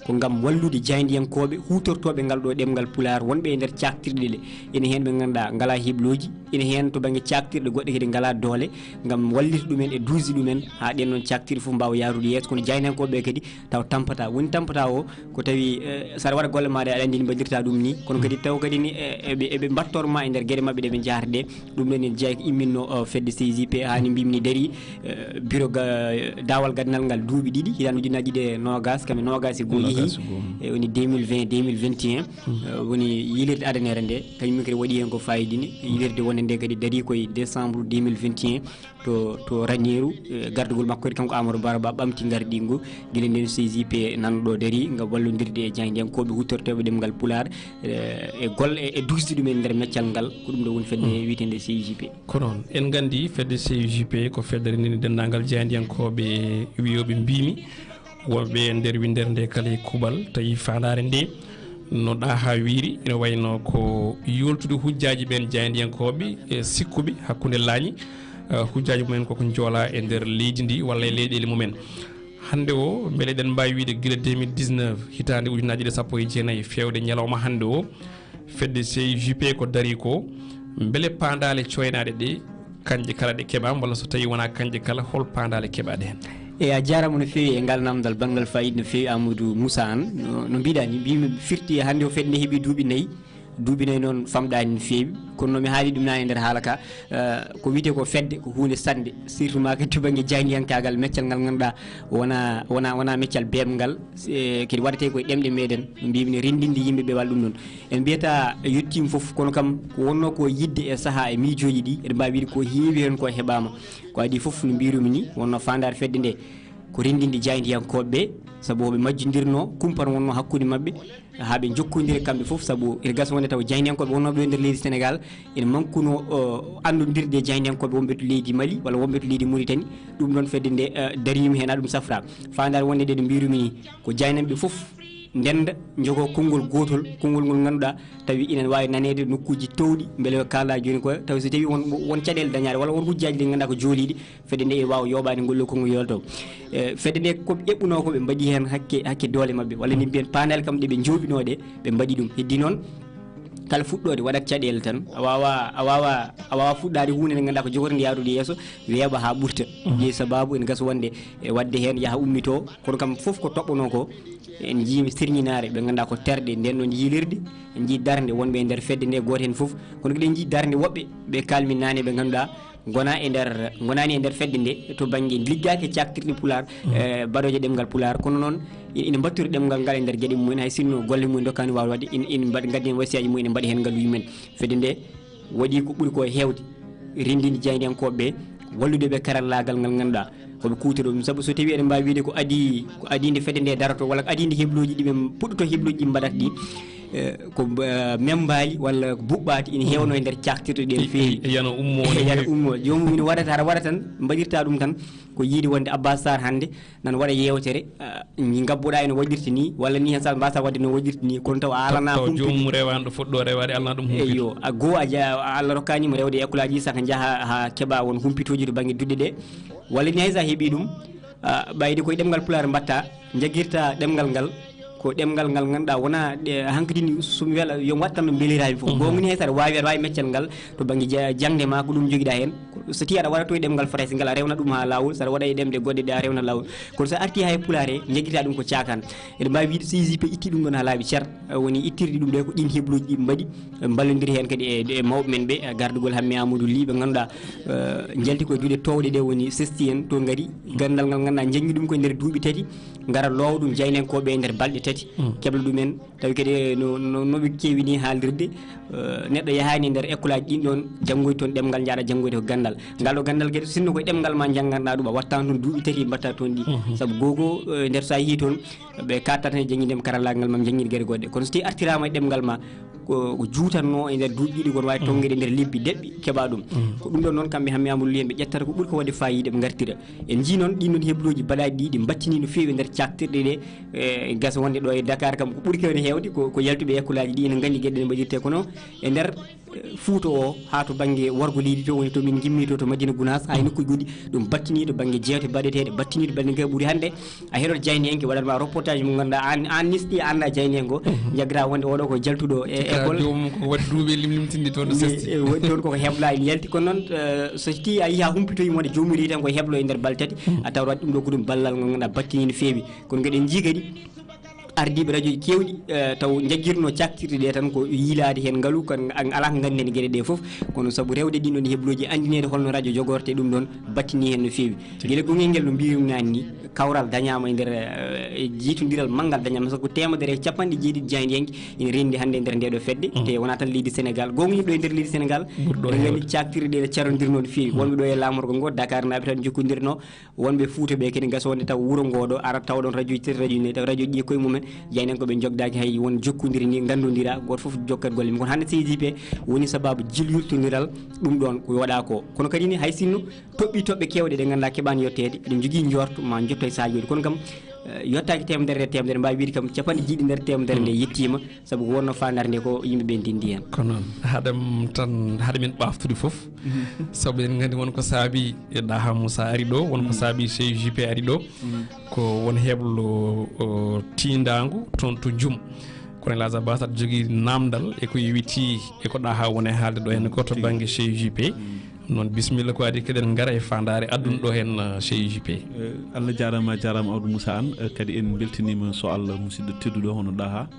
ko ngam wallude jaayndiyankooɓe huutortooɓe ngal ɗo ɗemngal Pulaar wonɓe e nder caaktirɗe ɗe. Ene heen ɓe ngannduɗaa ngalaa heblooji, ene heen to bannge caaktirɗe goɗɗe kadi ngalaa doole ngam wallita ɗumen e duusde ɗumen haa ɗeen ɗoon caaktirɗe fof mbaawa yahrude yeeso. Kono jaayndiyankooɓe ɓe kadi taw tampata. Woni tampata o ko tawi, eh, saɗa waɗa golle maaɗa aɗa anndi ni mbaɗirta ɗum ni. Kono kadi taw kadi ni, eh, eɓe, eɓe mbattor ma e nder geɗe maɓɓe ɗe ɓe njahrata ɗe. Ɗum ɗon en jeyaa ko imminno, o, fedde C J P, haa ni mbiymi ni darii, eh, bureau ga-, daawal gadanal ngal duuɓi ɗiɗi, hitaande ujunnaaji ɗiɗi e noogaas, kam e noogaas e goo yehi. Noogaas e goo. E woni deux mille vingt, deux mille vingt et un. Eh, woni yilirde adanere nde, kañum kadi waɗi heen ko fayida ni. Yilirde wonde nde kadi darii ko e décembre deux mille vingt et un to, to Raneeru, eh, gardagol makko kadi kanko Amadou Barba ɓamti ngardiigu. Gila ndeen C J P nan ɗo darii ngam wallondirde e jaayndiyankooɓe huutortooɓe ɗemngal Pulaar, eh, e golle, e, e duusde ɗum e nder meccal ngal, ko ɗum ɗo woni fedde wiyeteende C J P. Ko noon, en nganndi fedde C J P ko fedde renndini denndaangal jaayndiyankooɓe wiyooɓe mbiymi, wonɓe e nder winndere nde kala e kuuɓal, tawi faandaare nde no ɗahaa wiyri, ene wayno ko yooltude hujjaaji ɓeen jaayndiyankooɓe e sikkuɓe hakkunde laañi, eh, hujjaaji mumen koko njoolaa e nder leydi ndi walla e leyɗeele mumen. Hannde o, mbele eɗen mbaawi wiyde gila deux mille dix-neuf, hitaande ujunnaaji ɗiɗi e sappo e jeenayi, feewde ñalawma hannde o, fedde C J P ko darii ko, mbele paandaale cooynaaɗe ɗe, kañƴe kala ɗe keɓaama, walla so tawii wonaa kañƴe kala, hol paandaale keɓaaɗe heen? Eyi, a jaaraama no feewi e ngal naamndal banngal faayiida no feewi, Amadou Moussa Anne. No, no mbiɗaa ni, mbiymi firti hannde o fedde nde heɓii duuɓi nayi. Duuɓi nayi noon famɗaani no feewi, kono no mi haali ɗum naane e nder haala ka, eh, ko wiyetee ko fedde ko huunde saɗnde, surtout maa kadi to bannge jaayndiyankaagal, meccal ngal ngannduɗaa wonaa, wonaa, wonaa meccal beeɓngal, eh, kadi waɗetee ko e ɗemɗe meɗen, no mbiymi ni renndinde yimɓe ɓe walla ɗum noon. En mbiyata yettiima fof, kono kam ko wonnoo ko yiɗde e sahaa e miijooji ɗi, eɗen mbaawi wiyde ko heewi heen ko heɓaama. Ko adii fof no mbiirumi ni, wonnoo faandaare fedde nde ko renndinde jaayndiyankooɓe ɓe, sabu hoɓe majjondirnoo, kumpa no wonnoo hakkunde maɓɓe, haa ɓe njokkondira kamɓe fof, sabu ene gasa wonde taw jaayndiyankooɓe wonnooɓe e nder leydi Senegaal ene mankunoo, o, anndondirde e jaayndiyankooɓe wonɓe to leydi Mali walla wonɓe to leydi Muritani. Ɗum ɗoon fedde nde, eh, dariima heen, haa ɗum safraa. Faandaare wonde nde no mbiirumi ni, ko jaaynanɓe fof ndennda, njogoo konngol gootol, konngol ngol ngannduɗaa tawi ina waawi naneede nokkuuji toowɗi, mbele kaalɗaa jooni ko, tawi so tawii won, won caɗeele dañaaɗe walla won hujjaaji ɗi ngannduɗaa ko jooliiɗi, fedde nde e waawa yooɓaade ngol ɗoo konngol yoolto. E, fedde nde ko ɓe eɓɓunoo ko ɓe mbaɗi heen hakke, hakke doole maɓɓe, walla min mbiyen paandaale kam ɗe ɓe njooɓinoo ɗe, ɓe mbaɗi ɗum. Heddii noon, kala fuɗɗoode waɗat caɗeele tan, a waawaa, a waawaa, a waawaa fuɗɗaade huunde nde ngannduɗaa ko jogori nde yahrude yeeso, weeɓa haa ɓurta. Jeyi sababu ene gasa wonde e waɗde heen yaha ummitoo, kono kam fof ko toɓɓanoo ko, en njii sirñinaare ɓe ngannduɗaa ko terɗe ndeen ɗoon yilirde, en njii darnde wonɓe e nder fedde nde gooto heen fof, kono kadi en njii darnde woɓɓe ɓe kaalmi naane ɓe ngannduɗaa ngonaa e nder, ngonaani e nder fedde nde to bannge liggaaki e caaktirɗe Pulaar, eh, baɗooje ɗemngal Pulaar, kono noon i-, ina mbattori ɗemngal ngal e nder geɗe mumen, hay sinno golle mumen ndokkaani waawde waɗde, in-, ina mbaɗ-, ngaddi heen wasiyaaji mumen, ina mbaɗi heen ngaluuji mumen. Fedde nde waɗi ko ɓuri ko heewde, renndinde jaayndiyankooɓe ɓe, wallude ɓe karallaagal ngal ngannduɗaa ko ɓe kuutoroo ɗum. Sabu so tawii eɗen mbaawi wiyde ko adii, ko adii nde fedde nde daroto, walla ko adii nde heblooji ɗi ɓe puɗɗotoo, heblooji ɗi mbaɗata ɗi, eh, ko, eh, membaali walla ko buɓɓaati ina heewnoo e nder caaktirɗe ɗe no feewi. Yana ummoo. Yana ummoo. Joomum ina waɗata, hara waɗa tan, mbaɗirta ɗum tan, ko yiide wonde Abbas Sarr hannde nan waɗa yeewtere, ah, ngabbuɗaa ene waɗirta nii, walla nii heen sahaa mbaasa waɗde no waɗirta nii, kono taw a alanaa taw humpito. Joomum rewaani ɗo fotɗo rewaade, alanaa ɗum humpito. Eyyo, a goo a ja-, a Allah rokkaani mo rewde e école aji, saka njaha haa keɓa won humpitooji to bannge duɗe ɗe. Walla nii hay so a heɓii ɗum, ah, ɓayde koye ɗemngal Pulaar mbaɗta, njaggirta ɗemngal ngal, ko ɗemngal ngal ngannduɗaa wonaa ɗe, hankadi ni so mi wela yo mi waɗ tan no mbeliraami fof. Mhm. Goonga ni hay so aɗa waawi, aɗa waawi meccal ngal to bannge ja-, jaŋde ma, ko ɗum njogiɗaa heen. So tawii aɗa waɗa to e ɗemngal Farayse ngal, a rewna ɗum haa laawol, so aɗa waɗa e ɗemɗe goɗɗe ɗe, a rewna laawol. Kono so a artii haa e Pulaar he, njaggirtaa ɗum ko caakaan. Eɗen mbaawi wiyde C J P ittii ɗum ɗoon haa laaɓi cer, eh, woni ittirde ɗum ɗo ko ɗiin heblooji ɗi ɓe mbaɗi, ɓe mballondiri heen kadi e, e mawɓe men ɓe, eh, gardagol Hammet Amadou Ly, ɓe ngannduɗaa, eh, njalti koye duɗe toowɗe ɗe woni sesti en, toon ngari ganndal ngal ngannduɗaa njaŋngi ɗum koye nder duuɓi tati, ngara loowa ɗum jaayndiyankooɓe e nder balɗe tati, keɓla ɗumen. Tawi kadi no, no, no ɓe keewi ni haalirde, eh, neɗɗo yahaani e nder école aji ɗin ɗon, janngoy toon ɗemngal, njaaɗa janngoyde ko ganndal. Ngal ɗo ganndal kadi, sinno koye ɗemngal ma njannganɗaa ɗum, a wattaani toon duuɓi tati mbaɗtaa toon ɗi. Sabu gogo, eh, nder so a yehii toon, ɓe kattata e jannginde karallaagal ma, jannginde geɗe goɗɗe. Kono so tawi artiraama e ɗemngal ma, ko, ko juutanno e nder duuɓi ɗiɗi, kono waawi tonngeede e nder lebbi deɓɓi, keɓa ɗum. Ko ɗum ɗon noon, kamɓe Hammi Amadou Ly en, ɓe ƴettata ko ɓuri ko waɗde faayiida, ɓe ngartira. En njii noon ɗin ɗon hebluuji baɗaaɗi ɗi, ɗi mbattini no feewi e nder caktirɗe ɗe, e gasa wonde ɗo e Dakar kam, ko ɓuri kewde heewde ko, ko yaltuɓe e ekkolaaji ɗi ene nganndi geɗe ɗe mbaɗirte, kono e nder, eh, Fuuta o, haa to bannge worgo leydi to woni to min ngimmi to, to Madina Gunaas, haa e nokkuuji goɗɗi, ɗum battini to bannge jeewte baɗeteeɗe, battini to bannge ɓuri hannde. A heɗoto jayniyanke waɗat ma reportage mo ngannduɗaa aan, aan nisti a anndaa jayniyanke o, njaggataa wonde oɗo ko jaltuɗo e école. Joomum ko waɗi duuɓi limlimtinde toon no sesti. E, waɗi toon koko hebla ene yalti. Kono noon, eh, so tawi a yii haa humpitoyi mo, wonde joomum rewi tan ko heblo e nder balɗe tati, a tawat waɗi ɗum ɗo ko ɗum ballal ngal ngannduɗaa battini no feewi. Kono ngeɗen njii kadi ardiiɓe radio ji keewɗi, eh, taw njaggirno caktirɗe ɗe tan ko yiilaade heen ngalu, kan, an, alaa ko ngannden geɗe ɗe fof. Kono sabu rewde ɗin ɗon hebluuji, anndineede holno radio jogorte, ɗum ɗon battini heen no feewi. Gila gongel ngel no mbiyumi naanni ni, kawral dañaama e nder, eh, jiitondiral manngal dañaama, sabu ko teemedere e capanɗe jeeɗiɗi jaayndiyanke ina renndi hannde e nder nde ɗo fedde. Te wonaa tan leydi Senegaal, goonga yimɓe e nder leydi Senegaal, ɓurɗo eɗen nganndi heewde. Caktirɗe ɗe no carondirnoo no feewi. Wonɓe ɗo e laamorgo ngo, Dakar naaɓe tan njokkondirnoo. Wonɓe Fuuta ɓe kadi ngasa wonde taw wuro ngo ɗo, ara tawa ɗon radio ji tati, radio ji nayi, taw radio ji ɗi e koye mumen, jaynen ko ɓe jogdaaki hay won jokkondiri ni, nganndondira, gooto fof jokkat golle mum. Kono hannde C J P woni sababu jilyurtondiral ɗum ɗon ko waɗa ko. Kono kadi ni hay sinno toɓɓi toɓɓe keewɗe ɗe ngannduɗaa keɓaani yetteede, eɗen njogii njorto ma jotto e saaji goɗɗi. Kono kam, eh, yottaaki teemedere nder teemedere, mbaawi wiide kam capanɗe jeeɗiɗi nder teemedere nde yettiima, sabu ko wonno faandaare nde ko yimɓe ɓe ndindi heen. Kono noon, haɗam tan, haɗa min ɓaaftude fof, sabu en nganndi won ko saabi e Daha Moussa ari ɗo, won ko saabi C J P ari ɗo, ko won heblo, o, tiindaangu toon to Jum. Kono El Hadj Abbas aɗa jogii naamndal e ko yowiti e ko Daha woni e haalde ɗo heen ko to bannge C J P. Noon, bisimilla, ko adii keɗen ngara e faandaare adduno ɗo heen, eh, C J P. Eh, Allah jaaraama, a jaaraama Amadou Moussa Anne, eh, kadi en mbeltiniima so Allah musidɗo tedduɗo hono Daha.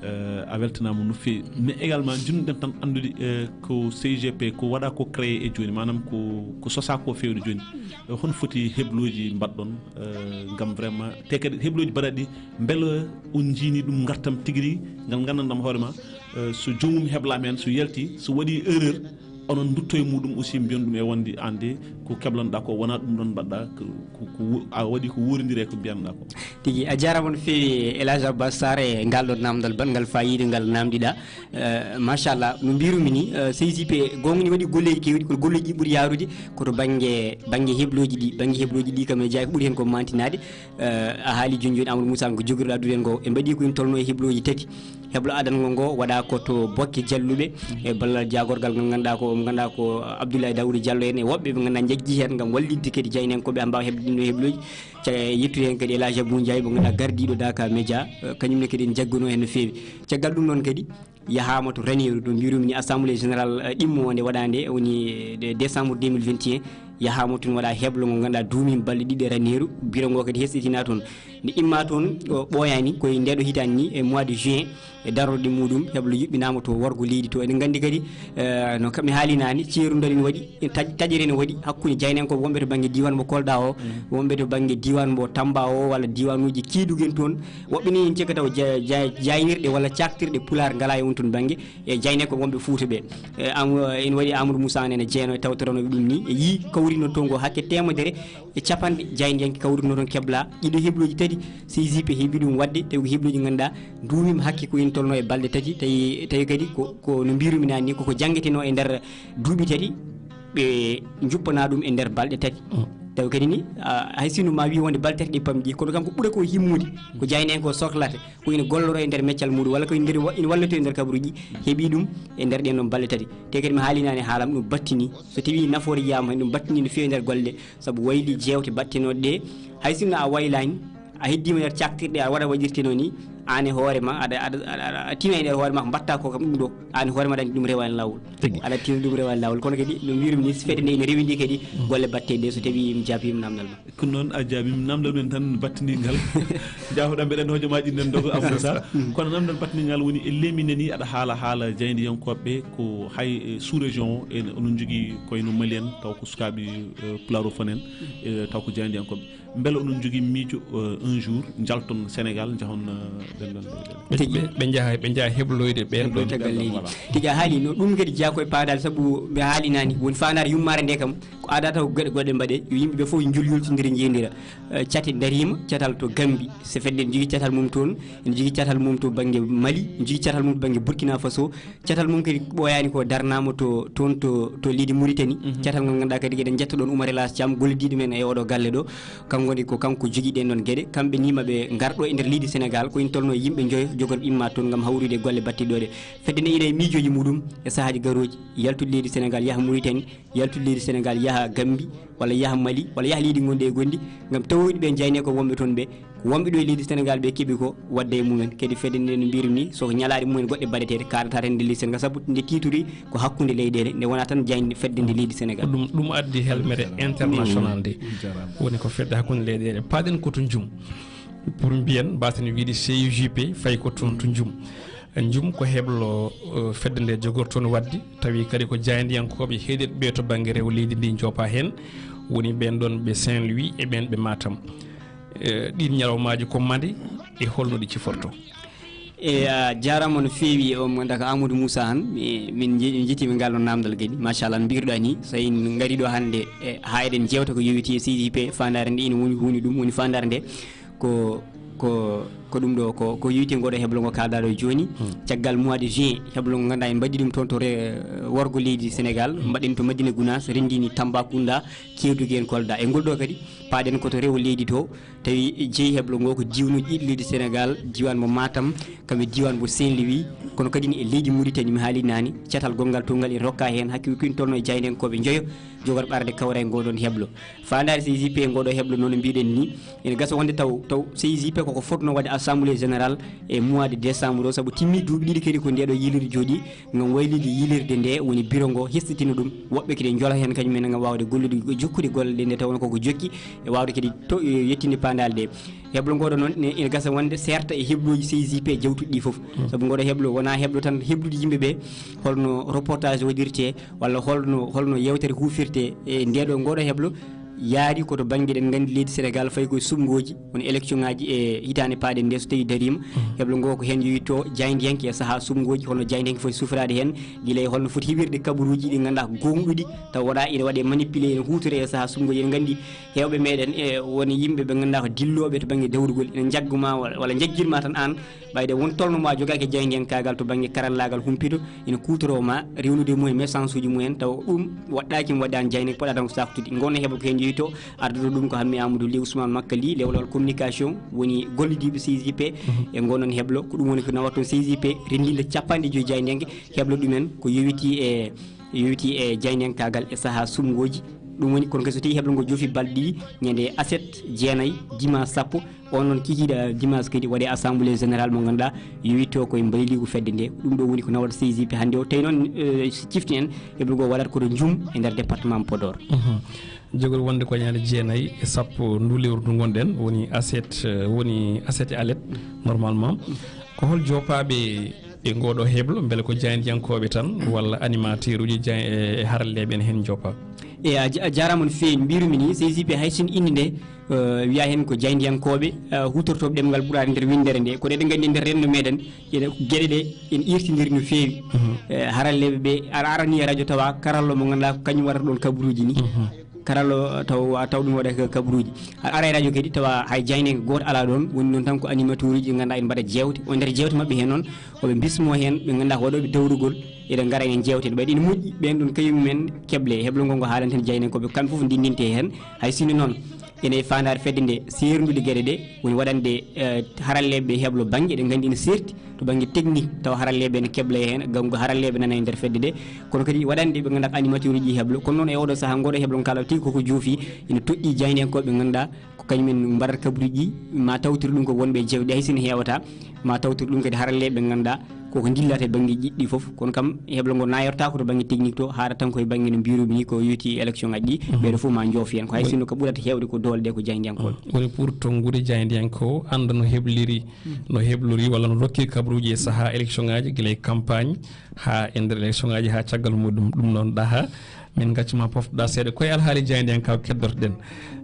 Eh, a weltanaama no feewi. Mais également, njiɗno-ɗen tan anndude, eh, ko C J P, ko waɗa ko créé e jooni, maanaam ko, ko sosaa ko feewde jooni. Eh, hono foti heblooji mbaɗɗon, eh, ngam vraiment, te kadi heblooji mbaɗaɗi, mbele on njiini ɗum ngartam tigi rigi, ngal nganndanɗam hoore ma, eh, so joomum heblaama heen, so yalti, so waɗi erreur, onon ndutto e muɗum aussi, mbiyon ɗum e wonde aan de ko keblanɗaa ko wonaa ɗum ɗon mbaɗɗaa, ko, ko, ko wo-, a waɗi ko wuurindiri e ko mbiyanɗaa ko. Tigi, a jaaraama no feewi El Hadj Abbas Sarr e ngal ɗon naamndal baɗngal faayiida ngal naamndiɗaa. Eh, machallah, no mbirumi ni, eh, C J P goonga ni waɗi golleeji keewɗi, kono golleeji ɗi ɓuri yaarude ko to bannge, bannge heblooji ɗi, bannge heblooji ɗi kam e jeyaa ko ɓuri heen ko mantinaade. Eh, a haali jooni jooni Amadou Moussa ko jogirɗo addude en ko, en mbaɗi ko ina tolno e heblooji tati. Heblo adango ngo waɗa ko to Bokke Jalluɓe, e ballal jaagorgal ngal ngannduɗaa ko, mo ngannduɗaa ko Abdoulaye Daouda Diallo en e woɓɓe ɓe ngannduɗaa njaggi heen ngam wallitde kadi jaynen ko ɓe mbaawa heɓde ɗin ɗo heblooji. Ca-, yettude heen kadi El Hadj Abou Ndiaye mo ngannduɗaa gardiiɗo Daka Média, eh, kañum ne kadi en jagguno heen no feewi. Caggal ɗum noon kadi yahaama to Raneeru, ɗo mbirumi ni Assemblée Générale, eh, ɗimmo nde waɗaande woni, eh, de-, décembre deux mille vingt et un, yahaama toon waɗa heblo ngo ngannduɗaa duumi balɗe ɗiɗi e Raneeru, biro ngo kadi hesɗitina toon. Nde imma toon, o ɓooyaani, koye nde ɗo hitaande ni, e mois de juin, e darorde muɗum, heblo yuɓɓinaama to worgo leydi to. Eɗen nganndi kadi, eh, no kam mi haali naane, ceerundal ene waɗi, taj-, taƴere ene waɗi hakkunde jaynen ko wonɓe to bannge diiwaan mo Kolda o, wonɓe to bannge diiwaan mo Tamba o, walla diiwaanuuji kiidugen toon. Woɓɓe ni en cekka taw ja-, ja-, jaaynirɗe walla caktirɗe pulaar ngalaa e on toon bannge, e jaynen ko wonɓe Fuuta ɓe. E, am, ene waɗi Amadou Moussa en ene jeeno e tawtorano ɗum ni, e yii kawrino toon ko hakke teemedere e capanɗe jaayndiyanke kawrino toon kebla. Ɗiɗo heblooji tati, C J P heɓi ɗum waɗde, tawi ko heblooji ngannduɗaa duumima hakke ko ina tolno e balɗe tati, tawi, tawi kadi ko, ko no mbirumi naane ni, koko janngeteno e nder duuɓi tati, ɓe njuppana ɗum e nder balɗe tati. Tawi kadi ni, a, hay sinno ma wi wonde balɗe tati ɗe pamɗi, kono kam ko ɓura ko himmude, ko jaynen ko soklata, ko ina golloro e nder meccal muɗum, walla ko ina nder wa-, ina walloto e nder kabaruji, heɓi ɗum e nder ɗen ɗon balɗe tati. Te kadi mi haali naane haalam ɗum battini, so tawi nafoore yiyama hen ɗum battini no feewi nder golle, sabu wayli jewte battenooɗe ɗe, hay sinno a waylaani, a heddiima nder caktirɗe, a waɗa waɗirteno ni, aan e hoore ma, aɗa, aɗa, aɗa, aɗa tina e nder hoore ma ko mbaɗta ko kam ɗum ɗo, aan e hoore ma dañde ɗum rewaani laawol. Tigi. Aɗa tina ɗum rewaani laawol. Kono kadi no mbirumi ni, so fedde nde ene rewindi kadi golle batteɗe ɗe, so tawi mi jaabiima namdal ma. Ko noon a jaabiima namdal men tan battindigal. Jaafoɗa mbeɗen hojomaaji nden dogo Abou Moussa. Kono namdal battindigal woni e lemi nani aɗa haala haala jaayndiyankooɓe ko hay, eh, sous région o, en onon njogii koye no Mali en, taw ko sukaaɓe, eh, Pulaar o fon en, eh, taw ko jaayndiyankooɓe. Mbele onon njogii miijo, eh, un jour njalton Sénégal, njahon, eh, Ɓe, ɓe, ɓe njaha, ɓe njaha hebloyde ɓeen ɗoon. Caggal leydi. Tigi a haali no ɗum kadi jeyaa ko e paandaale, sabu ɓe haali naane, woni faandaare yummaare nde kam, ko aada taw ko geɗe goɗɗe mbaɗe, yo yimɓe ɓe fof njul yultindira, njeendira. Eh, cate ndariima, catal to Gambi, so fedde ne jogii catal mum toon, ene jogii catal mum to bannge Mali, ene jogii catal mum to bannge Burkina Faso, catal mum kadi ɓooyaani ko darnaama to, toon to, to leydi Mauritanie. Mhm. Catal ngal ngannduɗaa kadi eɗen njetta ɗoon Oumar Elhadj Thiam, gollidiiɗo men e oɗo galle ɗo. Kanko woni ko kanko jogii ɗeen ɗoon geɗe. Kamɓe ni ma ɓe ngar ɗo e nder leydi Sénégal, ko ina tolno e yimɓe njoyo jogorɓe imma toon ngam hawrude e golle battiɗo ɗe. Fedde nde ina e miijooji muɗum e sahaaji garooji, yaltude leydi Sénégal, yaha Mauritanie, yaltude leydi Sénégal, yaha Gambi, walla yaha Mali, walla yaha leydi gonɗi e gonɗi, ngam tawoyde ɓe jayne ko wonɓe toon ɓe. Ko wonɓe ɗo e leydi Sénégal ɓe keɓi ko wadde e mumen. Kadi fedde nde no mbirmi, so ko ñalaaɗe mumen goɗɗe mbaɗeteeɗe, kaarata rende leydi Sénégal, sabu nde tiituri ko hakkunde leyɗeele, nde wona tan jayde fedde nde leydi Sénégal. Ko ɗum, ɗum addi helmere international nde. Woni ko fedde hakkunde leyɗeele. Paaɗen ko to Njum. Pour mbiyen, mbasen wiide C U J P, fayi ko toon to Njum. Njum ko heblo, eh, fedde nde jogortoon wadde, tawi kadi ko jaayndiyankooɓe heeɗiiɓe to bannge rewo leydi ndi njoopa heen, woni ɓeen ɗoon ɓe Saint-Louis e ɓeen ɓe Matam. Eh, ɗiin ñalawmaaji ko mande e holno ɗi ciforto? E, a jaaraama no feewi, o mo ngannduɗaa ko Amadou Moussa Hann. E, min nje-, min njettiima ngal ɗoon naamndal kadi. Machallah, no mbiyruɗaa ni, so en ngarii ɗo hannde, e, haa eɗen njeewta ko yowiti e C J P, faandaare nde ina woni huunde ɗum, woni faandaare nde ko, ko, ko ɗum ɗo, ko, ko yowiti e ngoo ɗo heblo ngo kaalɗaa ɗo jooni. Hmm. Caggal mois de juin, heblo ngo ngannduɗaa en mbaɗi ɗum toon to re-, worgo leydi Sénégal, hmm, mbaɗen to Madina Gounass, renndini Tambacounda, Kédougou en Kolda. E ngol ɗo kadi, paaɗen ko to rewo leydi to, tawi jeyi heblo ngo ko diiwanuuji ɗiɗi leydi Sénégal, diiwaan mo Matam, kam e diiwaan mo Saint-Louis, kono kadi ne e leydi Mauritanie, mi haali naane, catal gonngal toon ngal ene rokka heen hakke ko ina tolno e jaayndiyankooɓe njoyo, jogorɓe arde kawra e ngoo ɗoon heblo. Faandaare C J P e ngoo ɗo heblo noon no mbiɗen ni, ene gasa wonde taw, taw C J P koko fotno waɗde assemblée générale e mois de décembre o, sabu timmi duuɓi ɗiɗi kadi ko nde ɗo yiilirde jooɗi, ngam waylude yiilirde nde woni biro ngo, hesɗitina ɗum. Woɓɓe kadi njola heen kañum en ngam waawde gollude, jokkude golle ɗe, nde tawnoo koko jokki e waawde kadi to, e yettinde paandaale ɗe. Heblo ngoo ɗo noon ne ene gasa wonde seerta e heblooji C J P jawtuɗi ɗi fof. Mm. Sabu ngoo ɗo heblo wonaa heblo tan heblude yimɓe ɓe, holno reportage waɗirte, walla holno, holno yeewtere huufirte e ndee ɗo ngoo ɗo heblo. Yaari ko to bannge, eɗen nganndi leydi Sénégal fayi koye suɓngooji, woni élection ŋaaji e hitaande paaɗen nde so tawii dariima. Mhm. Heblo ngo ko heen yowitto jaayndiyanke e sahaa suɓngooji, holno jaayndiyanke foti sufraade heen, gila e holno foti heɓirde kabaruuji ɗi ngannduɗaa ko goongɗuɗi, tawa waɗa ina waɗe manipulé, ene huutore e sahaa suɓngooji. Eɗen nganndi heewɓe meɗen e woni yimɓe ɓe ngannduɗaa ko dillooɓe to bannge dawrugol, ene njagguma walla, walla njaggirma tan aan, ɓayde won tolno ma jogaaki e jaayndiyankaagal to bannge karallaagal humpito, ina kuutoroo ma rewnude e mumen message uji mumen, tawa ɗum waɗɗaaki, mi waɗaani jayne, poɗa tan ko saftude. Ngoon heblo ko heen jeyi to, arduɗo ɗum ko Hammi Amadou Ly Ousmane Makka Ly, lewlewal communication, woni gollidiiɓe C J P, mhm, e ngoon ɗoon heblo, ko ɗum woni ko nawata toon C J P, renndinde capanɗe joyi jaayndiyanke, heblo ɗumen ko yowiti e, yowiti e jaayndiyankaagal e sahaa suɓngooji. Ɗum woni, kono kadi so tawii heblo ngo joofi balɗe ɗiɗi, ñande aset jeenayi, dimanche sappo, on noon kikiiɗe dimanche kadi waɗe assemblée générale mo ngannduɗaa yowitto koye mbayliigu fedde nde. Ɗum ɗo woni ko nawata C J P hannde o. Tawi noon, eh, so cifti en, heblo ngo waɗata ko to Njum e nder département Podor. Mhm. Jogori wonde ko ñande jeenayi e sappo ndu lewru ndu ngonɗen, woni aset, eh, woni aset e alet, normalement. Ko hol joopaaɓe e ngoo ɗo heblo, mbele ko jaayndiyankooɓe tan walla animateur uji jaayn-, e, e haralleeɓe ene heen njoopa? E a ja-, a jaaraama no feewi. Mbirumi ni, C J P hay so ina innde nde, eh, wiya heen ko jaayndiyankooɓe, eh, huutortooɓe ɗemngal ɓuraade nder winndere nde. Kono eɗen nganndi nder renndo meɗen, ene, geɗe ɗe ene iirtindiri no feewi. Mhm. Eh, haralleeɓe ɓe, ara, arani e radio tawa karallo mo ngannduɗaa ko kañum waɗata ɗoon kabaruuji ni. Mhm. Karallo taw, wa-, taw ɗum waɗa ka-, kabaruuji. A ara e radio kadi tawa hay jaayndiyanke gooto alaa ɗoon, woni noon tan ko animateur uji ɗi ngannduɗaa ene mbaɗa jeewte. O nder jeewte maɓɓe heen noon, oɓe mbismoo heen ɓe ngannduɗaa ko waɗooɓe dawrugol, eɗen ngara en jeewte. Ɓayde ene moƴƴi ɓeen ɗoon kañum men keble heblo ngo, ngo haalanten jaayndiyankooɓe, kamɓe fof ndendinte heen. Hay sinno noon, ene e faandaare fedde nde seerndude geɗe ɗe, woni waɗande, eh, haralleeɓe ɓe heblo bannge, eɗen nganndi ene seerti to bannge technique, tawa haralleeɓe ene kebla heen, ngam haralleeɓe nana e nder fedde nde. Kono kadi waɗande ɓe ngannduɗaa ko animateur uji heblo. Kono noon e oɗo sahaa, ngoɗo heblo kala tigi koko joofi, ene toɗɗii jaayndiyankooɓe ɓe ngannduɗaa ko kañum en mbaɗata kabaruuji, ma tawtir ɗum ko wonɓe e jeewɗe, hay sinno heewata, ma tawtir ɗum kadi haralleeɓe ɓe ngannduɗaa Koko dillata e bannge jiɗɗi fof, kono kam heblo ngo nayortaako to bannge technique to, haara tan koye bannge no mbiruɓe ni ko yowiti élection ngaji ɗi, ɓeɗo fof ma joof hen. Ko hay sinno ko ɓurata heewde ko doole ɗe ko jaayndiyankooɓe. Woni pour tonngude jaayndiyanke o annda no hebliri, no heblori walla no rokki kabaruuji e sahaa élection ngaji, gila e campagne haa e nder élection ngaji haa caggal muɗum. Ɗum noon ɗaha min gaccuma poftoɗa seeɗa koye alhaali jaayndiyanke o keddotoɗen.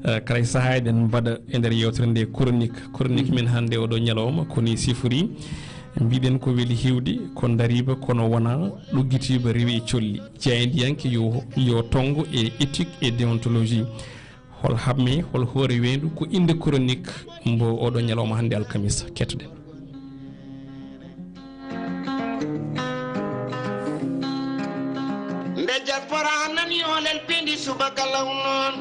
Eh, kala e sahaa eɗen mbaɗa e nder yewtere nde chronique. Chronique men hannde oɗo ñalawma ko ni sifori. Mbiɗen ko weli hiwde, ko dariba, kono wona ɗoggitiba rewi e colli. Jaayndiyanke yo, yo tonngo e éthique et déontologie. Hol hamme, hol hoore weendu, ko innde chronique mbo oɗo ñalawma hannde alkamisa. Kettoɗen. Nde diaspora nani o lelpindi subaka law noon.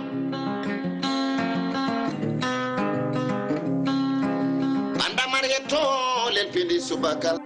Banda Marietto lelpindi subaka.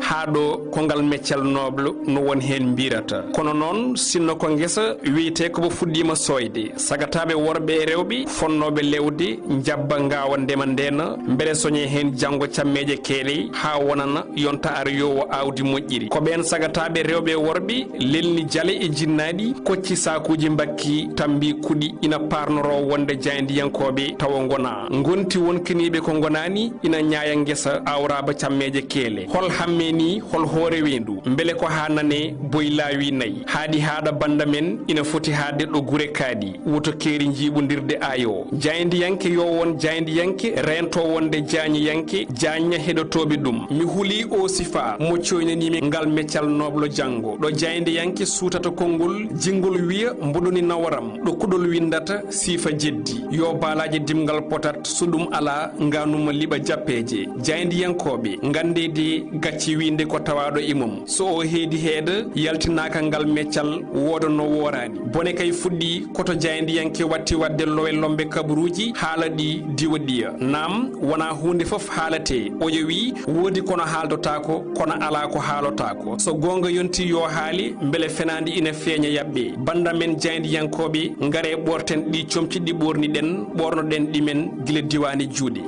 Haa ɗo ko ngal meccal noble no won heen mbirata. Kono noon, sinno ko ngesa wiyetee ko mbo fuɗɗiima sooyde, sagataaɓe worɓe e rewɓe fonnooɓe lewde, njabba, ngaawa, ndema, ndeena, mbele soñee heen janngo cammeeje keele, haa wonana yonta ar yowo aawdi moƴƴiri. Ko ɓeen sagataaɓe rewɓe e worɓe lelni jale e jinnaaɗi, kocci saakuuji mbakki, tammbi kuɗi, ina paarnoroo wonde jaayndiyankooɓe tawa ngonaa. Ngonti wonkiniiɓe ko ngonaani, ina ñaaya ngesa awraaba cammeeje keele. Hol hamme ni, hol hoore weendu? Mbele ko haa nane boy laawi nayi? Haaɗi haaɗa bannda men, ina foti haaɗde ɗo gure kaaɗi. Woto keeri njiiɓondirde aayo. Jaayndiyanke yo won jaayndiyanke, reento wonde jaañiyanke, jaañña heɗotooɓe ɗum. Mi hulii oo sifaa mo cooynaniimi ngal meccal nooblo janngo, ɗo jaayndiyanke suutata konngol, jinngol wiya mboɗoni nawaram, ɗo kuɗol winndata siifa jeddi. Yo baalaaje dimngal potat, so ɗum alaa, ngaanuma liɓa jappeeje. Jaayndiyankooɓe, nganndeede gacci wiinde ko tawaaɗo e mum. So o heedi heeda, yaltinaaka ngal meccal, wooda no wooraani. Bone kay fuɗɗii, koto jaayndiyanke watti waɗde lowe lombe kaburuuji, haala ɗi diwa ɗiya. Naam, wonaa huunde fof haalatee. Oya wii, woodi kono haaldotaako, kono alaa ko haalotaako. So goonga yontii yo haale, mbele fenaande ina feeña yaɓɓe. Bannda men jaayndiyankooɓe, ngaree ɓoorten ɗi comci ɗi ɓoorniɗen, ɓoornoɗen ɗi men gila diwaani juuɗe.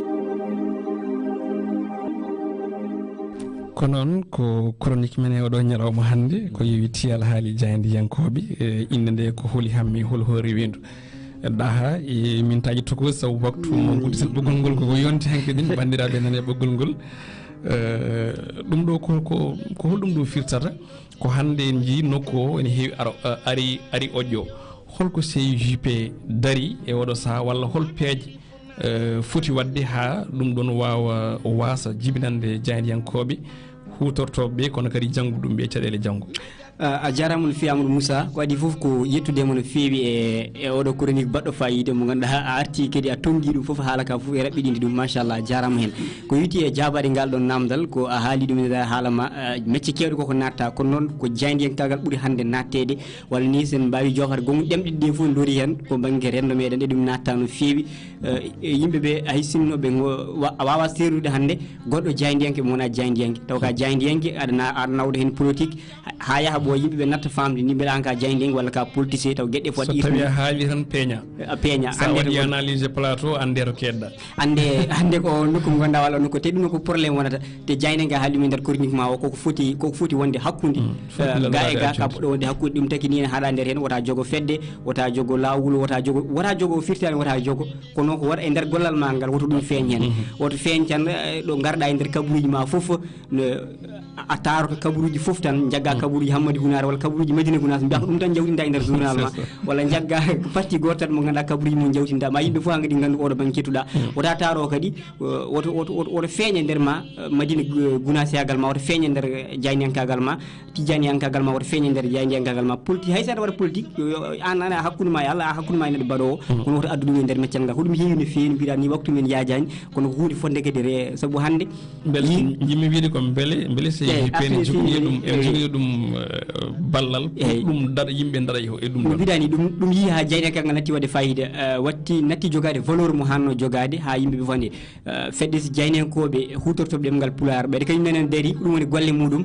Ko noon, ko chronique men e oɗo ñalawma hannde, ko yowiti alhaali jaayndiyankooɓe, e innde nde ko holi hamme, hol hoore weendu. Ɗaha e mintaaji tokoosi, sabu waktu mo gudditen ɓoggol ngol, koko yonti hanki ɗin, banndiraaɓe nane ɓoggol ngol. Eh, ɗum ɗo ko, ko, ko holɗum ɗum firtata? Ko hannde en njii nokku o ene heewi aro-, eh, ari, ari oƴƴo. Holko C J P dari e oɗo saha, walla hol peeje eh, foti waɗde haa ɗum ɗoon waawa, waasa jibinande jaayndiyankooɓe huutortooɓe ɓe, kono kadi jannguɓe ɗum ɓe caɗeele janngo? A, a jaaraama no feewi, Amadou Moussa. Ko adii fof ko yettude mo no feewi e, e oɗo chronique baɗɗo faayiida mo ngannduɗaa a artii kadi a tonngi ɗum fof, haala ka fof e raɓɓiɗinde ɗum, machallah, a jaaraama heen. Ko yowiti e jaabaade ngal ɗoon naamndal, ko a haali ɗum e nder haala ma, eh, mecce keewɗe koko natta, kono noon ko jaayndiyankaagal ɓuri hannde natteede, walla ni so en mbaawi joofaade gonɗi ɗemɗe ɗiɗi ɗe fof ndori heen, ko bannge renndo meɗen, e ɗum natta no feewi. Eh, e yimɓe ɓe, hay sinno ɓe ngo-, wa-, a waawa seernude hannde goɗɗo jaayndiyanke mo wonaa jaayndiyanke. Taw ka jaayndiyanke, aɗa na-, aɗa nawda heen politique, ha, haa yaha ɓo yimɓe ɓe natta faamde ni mbeɗa an ka jaayndiyanke walla ka politicien, taw geɗe fof so tawi a haali tan peeña. A peeña, sa annde waɗi to woni analyse plateau, annde to keedɗa. Annde, annde ko nokku mo ngannduɗaa walla nokku teɗɗu nokku problème wonata. Te jaayndiyanke haali ɗum e nder chronique ma o, koko foti, koko foti wonde hakkunde, mm, foti eh, ga e ga ka poɗɗo wonde hakkunde, ɗum taki ni ene haɗa nder heen, wota jogo fedde, wota jogo laawol, wota jogo, wota jogo firtaani, wota jogo. Kono ko wara e nder gollal ma ngal, woto ɗum feeñ heen. Mhm. Woto feeñ tan, eh, ɗo ngarɗa e nder kaburuuji ma fof, no, a, a taaroto kaburuuji fof tan, njagga kaburuuji Hammadi Gunaar walla kaburuuji Madina Gunaas, mbiya ko ɗum tan jawtinta e nder journal ma. C'est ça. Walla njagga parti gooto tan mo ngannduɗaa kaburuuji mum jawtinta ma, yimɓe fof haa kadi nganndu oɗo bannge kettuɗa. Mm. Wota taaro kadi, eh, woto, woto, woto, woto feeñe nder ma, eh, Madina Gu-, Gunaasiyagal ma, woto feeñe nder, eh, jaayndiyankaagal ma. Tijjaaniyankaagal ma woto feeñe nder jaayndiyankaagal ma. Politique, hay so aɗa waɗa politique, yo, yo, an, an, a hakkunde ma e Allah, a hakkunde ma e neɗɗo baɗoowo, mm, kono woto addu ɗum e nder meccal ngal. Ko ɗum heewi no feewi, no mbiɗa ni, waktu men yaajaani, kono ko huunde fodde kadi re-, sabu hannde mbele, yi- jimmi wiide ko mbele, mbele si, eyi, peeni affaire jogii ɗum, en, eyi, jogii ɗum, eh, ballal, pour, eyi, ɗum daɗa, yimɓe daɗa e ɗum no ɗon. Mbiɗa ni, ɗum, ɗum yii haa jaayndiyankaagal ngal natti waɗde faayiida, eh, watti, natti jogaade valeur mo hanno jogaade, haa yimɓe ɓe fof ne, eh, fedde si jaayndiyankooɓe huutortooɓe ɗemngal Pulaar, ɓeyde kañum nenen daari, ko ɗum woni golle muɗum,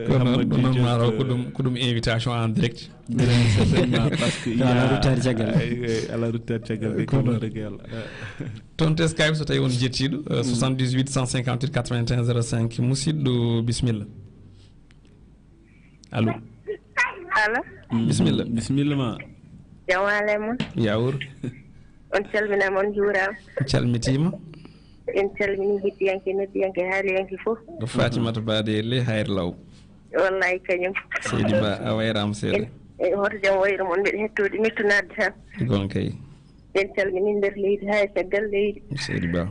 Kono noon ɗum noon maaro ko ɗum ko ɗum invitation en direct. Certainement, parce que il y a Ala ruttaade caggal. Ay, ay, ala ruttaade caggal de. Ko ɗum dëgg yàlla. Toon te Skype, so tawi on jettiiɗo, euh, soixante-dix-huit cent cinquante-huit quatre-vingt-un zéro cinq, musidɗo, bismillah. Allo. Allo. Bismillah. Bismillah ma. Jam waale mon. Yawur. On calminaama, on njuuraama. Calmitiima. En calminii heddiyanke, noddiyanke, haaliyanke fof. Ko Fatimata Bade le Hayre Law. Wallahi kañum. Seydi Ba, a wayraama seeɗa. E hoto jam wayru mon, mbiɗa hettoo ɗi mettunaade tan. Gon kay. En calminii nder leydi haa e caggal leydi. Seydi Ba.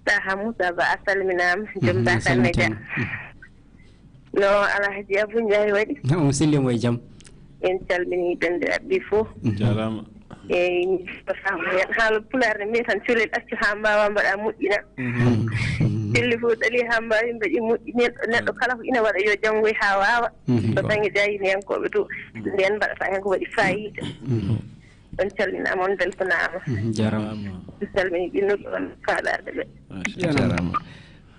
Taha Moussa Ba, a salminaama. Jom bakanne ja. No Alhaji Abou Ndiaye waɗi? Omo selli, omo e jam. En calminii banndiraaɓe ɓe fof. Jaaraama. Eyi, mi faama heen. Haala pulaar ne mbiyata tan, colel accu haa mbaawa mbaɗa moƴƴina. Pelle fof ɗali haa mbaawi mbaɗi moƴƴi. Neɗɗo, neɗɗo kala ko ina waɗa yo janngoy haa waawa. To bannge jaayineyankooɓe to, ndeen mbaɗata heen ko waɗi faayiida. On calminaama, on mbeltanaama. Jaaraama. On calminii ɓinnooɓe on kaaɗaaɗo ɓe. Jaaraama.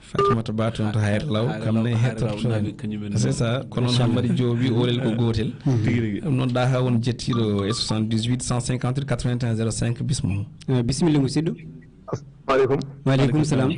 Fatimata Ba toon to Hayre Law, kam ne hettotoo en. C'est ça, kono noon Hammadi Joobi, oolel ko gootel. Tigi rigi. Ɗum noon, ɗaha won jettiiɗo e soixante-dix-huit cent cinquante-huit quatre-vingt-un zéro cinq, bismillah. Eh, bisimilla, musidɗo. Assalamu aleykum. Wa aleykum salam.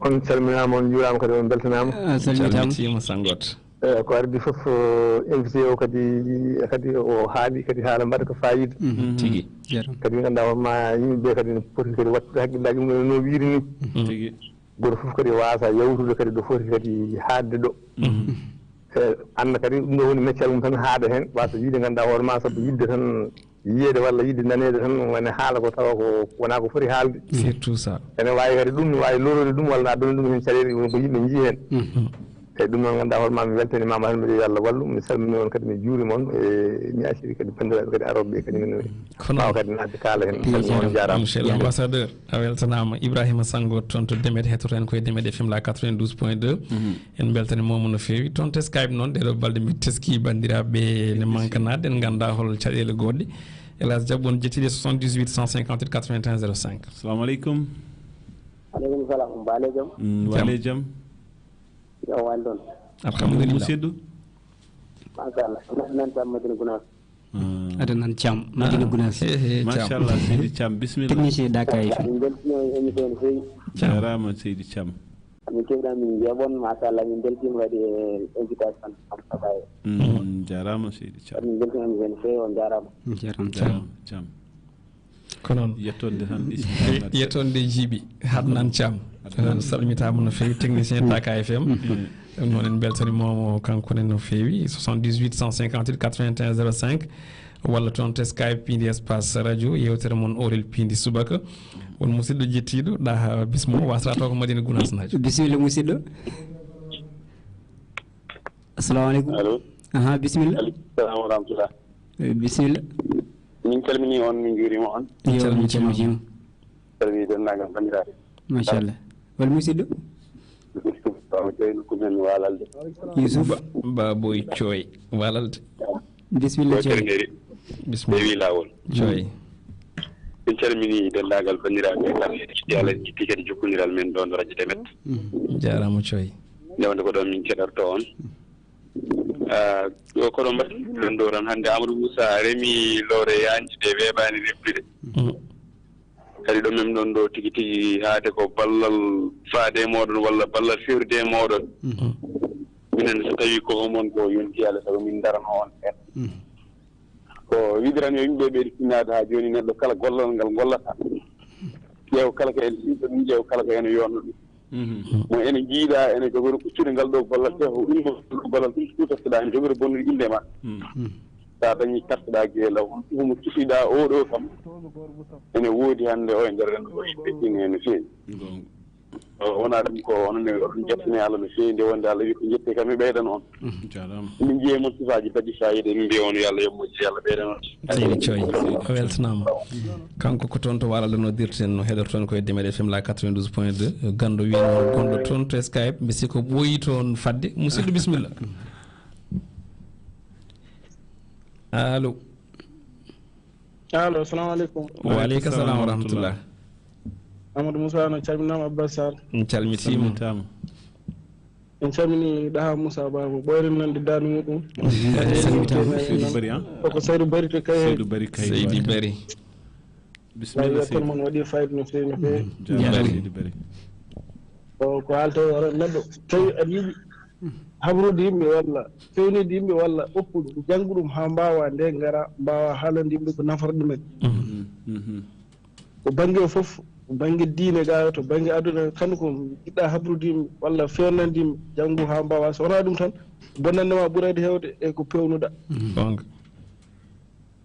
On calminaama, on njuuraama, kadi on mbeltanaama. A salmitaama. Calmitiima, sanngoot. Eh, ko ardi fof, eh, invité o kadi, kadi o haali kadi haala mbaɗa ko faayiida. Mhm. Tigi. Jaaraama. Kadi ngannduɗaa hoore ma yimɓe ɓe kadi ne poti kadi waɗtude hakkillaaji mum en no wiiri ni. Tigi. Gooto fof kadi waasa yawtude kadi ɗo foti kadi haaɗde ɗo. Eh, annda kadi ɗum ɗo woni meccal mum tan, haaɗa heen, waasa wiide ngannduɗaa hoore ma, sabu yiɗde tan yiyeede walla yiɗde naneede tan, woni haala ko tawa ko wonaa ko foti haalde. Surtout ça. Ene waawi kadi ɗum ne waawi lorrude ɗum walla na donna ɗum heen caɗeele, ɗum ko yimɓe njii heen. Eyi, ɗum noon, ngannduɗaa hoore maa, mi weltaniima ma, hannde mbiɗo yo Allah wallu. Mi salmini on kadi, mi juurima on. E mi asiri kadi banndiraaɓe kadi arooɓe ɓe kadi, min kono ɓaawa kadi naatde kaala heen. Ɓaawa kadi naatde. Monsieur l'ambassadeur, a weltanaama. Ibrahima Sanngo toon to Demet, heɗoto en koye Demet F M la quatre-vingt-douze point deux. En mbeltaniima mo no feewi. Toon to Skype noon, ɗeɗo balɗe mbiɗo teskii banndiraaɓe ne manka naatde, en nganndaa hol caɗeele goɗɗe. Hélas, jaɓɓon jettiɗe soixante-dix-huit cent cinquante-huit quatre-vingt-un zéro cinq. Salamu aleykum. Aleykum salam. Mbaale jam? Mm, waale jam. Yo waali ɗon. Alhamdulillah. Musidɗo? Machallah. Nan tan Madina Gunaas. Aɗa nan Thiam, Madina Gunaas. He, he, Thiam. Machallah, Seydi Thiam, bismillah. Technicien Dakar F M. Min mbeltino e émission no feewi. Thiam. Jarama, Seydi Thiam. Min keɓɗa, min njeeɓon, machallah, min mbeltima kadi e invitation am Sabaye. Mm, jarama, Seydi Thiam. Min mbeltima émission no feewi, on jarama. Jarama, Thiam. Jarama, Thiam. Ko noon. Yettonde tan, Ismaïla. Yettonde jiiɓi, Hadnan Thiam. Hadnan. Salmitaama no feewi, technicien Taka F M. Ɗum noon en mbeltaniima mo kanko ne no feewi, soixante-dix-huit cent cinquante-huit quatre-vingt-un zéro cinq, walla toon to Skype piindi espace radio, yeewtere mon Oorel piindi subaka. Won musidɗo jettiiɗo, ɗaha bismo, wasata ko Madina Gunaas Naajo. Bisimilla musidɗo. Assalamu aleykum. Allo. Aha, bisimilla. Aleykum salam wa rahmatullah. Eh, bisimilla. Min calmini on, min juurima on. Yo, min calmitima. Calmini denndaangal banndiraaɓe. Machallah. Wal musidɗo? Yusuf Ba, o jeyi nokku men Waalalde. Yusuf. Ba-, Baboy Coy, Waalalde. Bisimilla, Coy. Terngeri. Bisimilla. Ɓe wi laawol. Coy. Min calmini denndaangal banndiraaɓe kala. Yo Allah ƴetti kadi jokkondiral men ɗo no radio Demet. Jaaraama, Coy. Nde wonde ko ɗon min keɗorto on. Ah, ɗo koɗo mbaɗi ɗon ɗo tan hannde Amadou Moussa remi lowre yaanji de weeɓaani reftude. Mm. Kadi ɗo men ɗon ɗo tigi tigi haade ko ballal faade e mooɗon walla ballal fewride e mooɗon. Mm. Minen so tawi ko homon ko yonti Allah sago min darano on en. Mm. Ko wiɗiran yo yimɓe ɓe tinnaade haa jooni neɗɗo kala gollal ngal gollata. Ƴeew kala ko en ɗum ƴeew kala ko en yono ɗum. Mhm. Mo ene jiiɗa, ene jogori ɓuccude ngal ɗo gollal, te o ummo ɗo gollal ɗum tutateɗa, ene jogori bonnude innde ma. Mhm. Sa dañi karteɗa geela, omo cusiɗa oɗo kam. Ene woodi hannde o e nder renndo o, ɓe ine no feewi. Goonga. O wona ɗum ko, onon ne, oɗon jettani Allah no feewi, nde wonde Allah wi ko jette kam mi ɓeydan on. Mhm. Jaaraama. Min njiye mon sifaaji baɗi fayida, min mbiya on yo Allah yoɓ moƴƴi, yo Allah ɓeydan on. Seydi Coy, a weltanaama. Kanko ko toon to Waalal noddirten, no heɗoto toon ko e Demet F M la quatre-vingt-douze point deux. Ganndo wiyno gonɗo toon to Skype, mi sikko ɓooyi toon fadde. Musidɗo, bisimilla. Allo. Allo, assalamu aleykum. Wa aleykum salam wa rahmatullah. Amadou Moussa no calminaama, Abbas Sarr. En calmitiima. Calmitaama. En calmini ɗaha Moussa Ba mo ɓooyre nanndi daande muɗum. En calmitaama. Seydi Bari, ah? Koko Seydou Bari to Kayel. Seydou Bari Kayel. Seydi Bari. Bisimilla, yettere mon waɗi fayida no feewi, no feewi. Jaaraama. Jaaraama. Seydi Bari. O ko haalta o, neɗɗo tawi aɗa yiɗi habrude yimɓe walla fewnide yimɓe walla okkude janngu ɗum haa mbaawa nde ngara mbaawa haalande yimɓe ko nafata ɗumen. Mhm. Mhm. Ko bannge o fof, ko bannge diine ga, to bannge aduna, kala ko jiɗɗa habrude yimɓe walla fewnande yimɓe, janngu haa mbaawa. So wonaa ɗum tan, bonnande ma ɓurayde heewde e ko pewnuɗa. Goonga.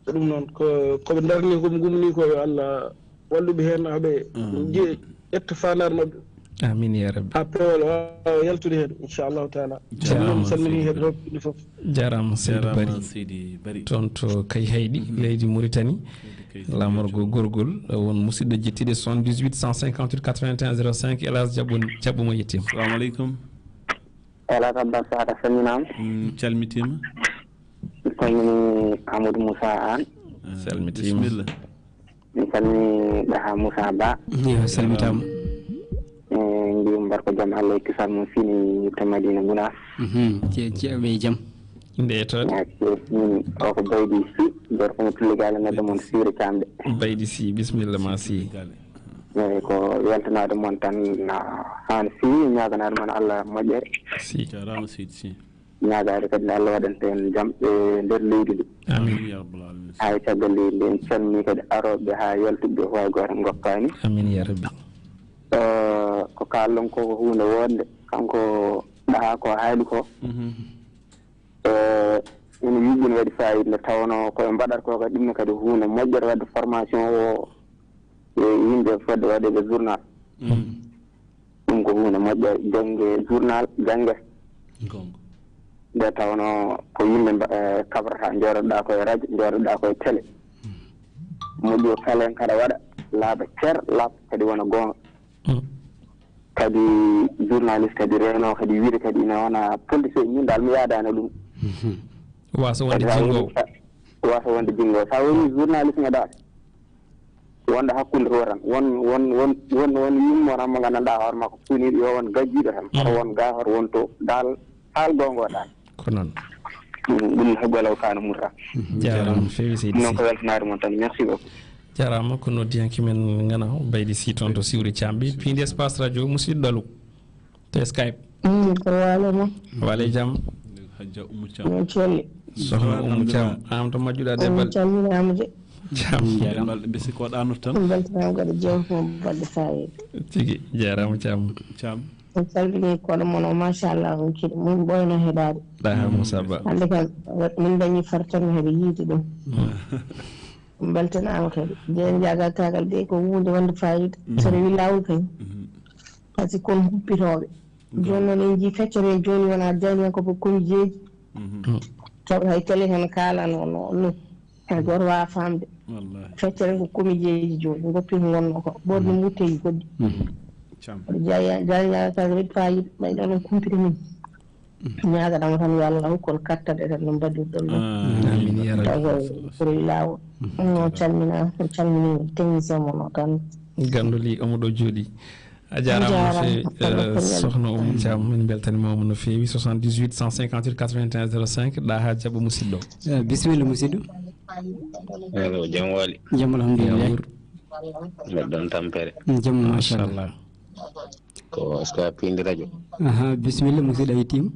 Ko ɗum noon, ko, ko ɓe darani ko ngumni ko, yo Allah wallu ɓe heen, haa ɓe nje-, ƴetta faandaare maɓɓe. Amin ya rabbi. Haa peewal waawa yaltude heen, inchallahu taala. Jaaraama, salmini Seydi heɗotooɓe ɗi fof. Jaaraama, Seydi Jaaraama, Bari. Seydi Bari. Toon to Kayhayɗi, leydi Mauritanie. Seydi Kayhayɗi. Laamorgo gorgol, won musidɗo jettiiɗo soixante-dix-huit cent cinquante-huit quatre-vingt-un zéro cinq, hélas, jaɓɓo, jaɓɓo mo yettiima. Salamu aleykum. Hélas Abbas Sarr, a salminaama. Mm, calmitiima. Mi salmini Amadou Moussa Anne. Ah, salmitiima. Bisimilla. Mi salmini Ɗaha Moussa Ba. Yo, salmitaama. E, mbiyum mbar ko jam Allah e kisal mum fini to Madina Gunaas. Mhm. Ce-, ce-, ɓe jam. Nde toon. Merci. Min o ko Baydi Si, gorko mo Tulligaale, neɗɗo mon Siiri Kamɓe. Baydi Si, bisimilla ma Si. Eeyi, ko weltanaade mon tan, na, haa no feewi, ñaaganaade mon Allah moƴƴere. Si. Jaaraama, Seydi Si. Ñaagaade kadi nde Allah waɗanta en jam e nder leydi ndi. Amin. Amin, ya rabbal alamin. Haa e caggal leydi ndi, en calmini kadi arooɓe haa yaltuɓe fof hay gooto en ngoppaani. Amin, ya rabbi. Eh, ko kaalɗon ko, ko huunde woodnde. Kanko Ɗaha ko haali ko. Mhm. Eh, ene yuɓɓi, ne waɗi fayida, nde tawnoo ko ɓe mbaɗata ko kadi, ɗum ne kadi huunde moƴƴere, waɗde formation o, e yimɓe fodde waɗeede journal. Mm. Ɗum ko huunde moƴƴere, jannge journal, jannge. Goonga. Nde tawnoo ko yimɓe mba- eh, kabrata, njooɗoɗaa ko e radio, njooɗoɗaa ko e télé. Moƴƴo kala en kada waɗa, laaɓa cer, laaɓa kadi wona goonga. Kadi journaliste kadi reenoo kadi wiide kadi ina wona politicien, min dal mi yaadaani ɗum. Waasa wonde kadi sa woni jinngoowo. Waasa wonde jinngoowo. Sa woni journaliste nga dal, wonde hakkunde to tan, won won won won won yummo tan mo nganndanɗaa hoore makko suniiɗo yo won gajjiiɗo tan, hoto won ga, hoto won to dal, haal goonga o dal. Ko noon. Ɗum ɗum haggolaw kaana murra. Jaaraama no feewi, seydi. Noon ko weltanaade mon tan, merci beaucoup. Jaaraama. Ko noddiyanke men ngana o Baydi Si toon to Siwri Caambi, piindi espace radio, musidɗo, allo, to Skype. Mm, ko waale ma? Waale jam. Hajja Ummu Caam. No celle? Sohna Ummu Caam, alhamdulillah. Am to majjuɗaa de? Ummu bal- Caam, mi naama de. Caam. Jaaraama. Balɗe mbesi ko ɗaanot tan. Beltanaama kadi jewte mo baɗɗe faayiida. Tigi, jaaraama Caam. Caam. En calminii koɗo mon o, machallah, on kiɗo mum ɓooyno heɗaade. Ɗaha Moussa Ba. Hannde kam, min dañi fartanno heɓe yiide ɗum. Beltanaama kadi. Jeen jaaga kagal ɓe ko huunde wonde faayiida. So rewi laawol kay. Par ce que kon huppitooɓe. Jooni noon en njii feccere jooni wona jayniyankooɓe komi jeeji. Taw hay télé heen kaalano no, no. Hay gooto waawa faamde. Wallahi. Feccere ko komi jeeji jooni, ngoppi ko ngonnoo ko. Ɓorni mutteeji goɗɗi. Cam. Jaya, jaya, ka red fayida, ɓay ɗon on kumpita min. Ñaagadama tan yo Allah hokku on kattan e tan no mbaɗirɗon ɗum. Amin ya rabbi. Taw ko pour laawol. On calmina, on calmini technicien mon o tan. Gandoli omo ɗo jooɗi. A jaaraama no feewi, eh, sohna Oumou Thiam, min mbeltaniima mo no feewi. Soixante-dix-huit cent cinquante-huit quatre-vingt-un zéro cinq, ɗa haa jaɓa musidɗo. Eh, bisimilla musidɗo. Allo, jam waali? Jam alhamdulillah. Yaawur. Mbeɗa ɗon tampere. Mm, jam machallah. Machallah. Ko est-ce que a piindi radio? Aha, bisimilla musidɗo, a yettiima.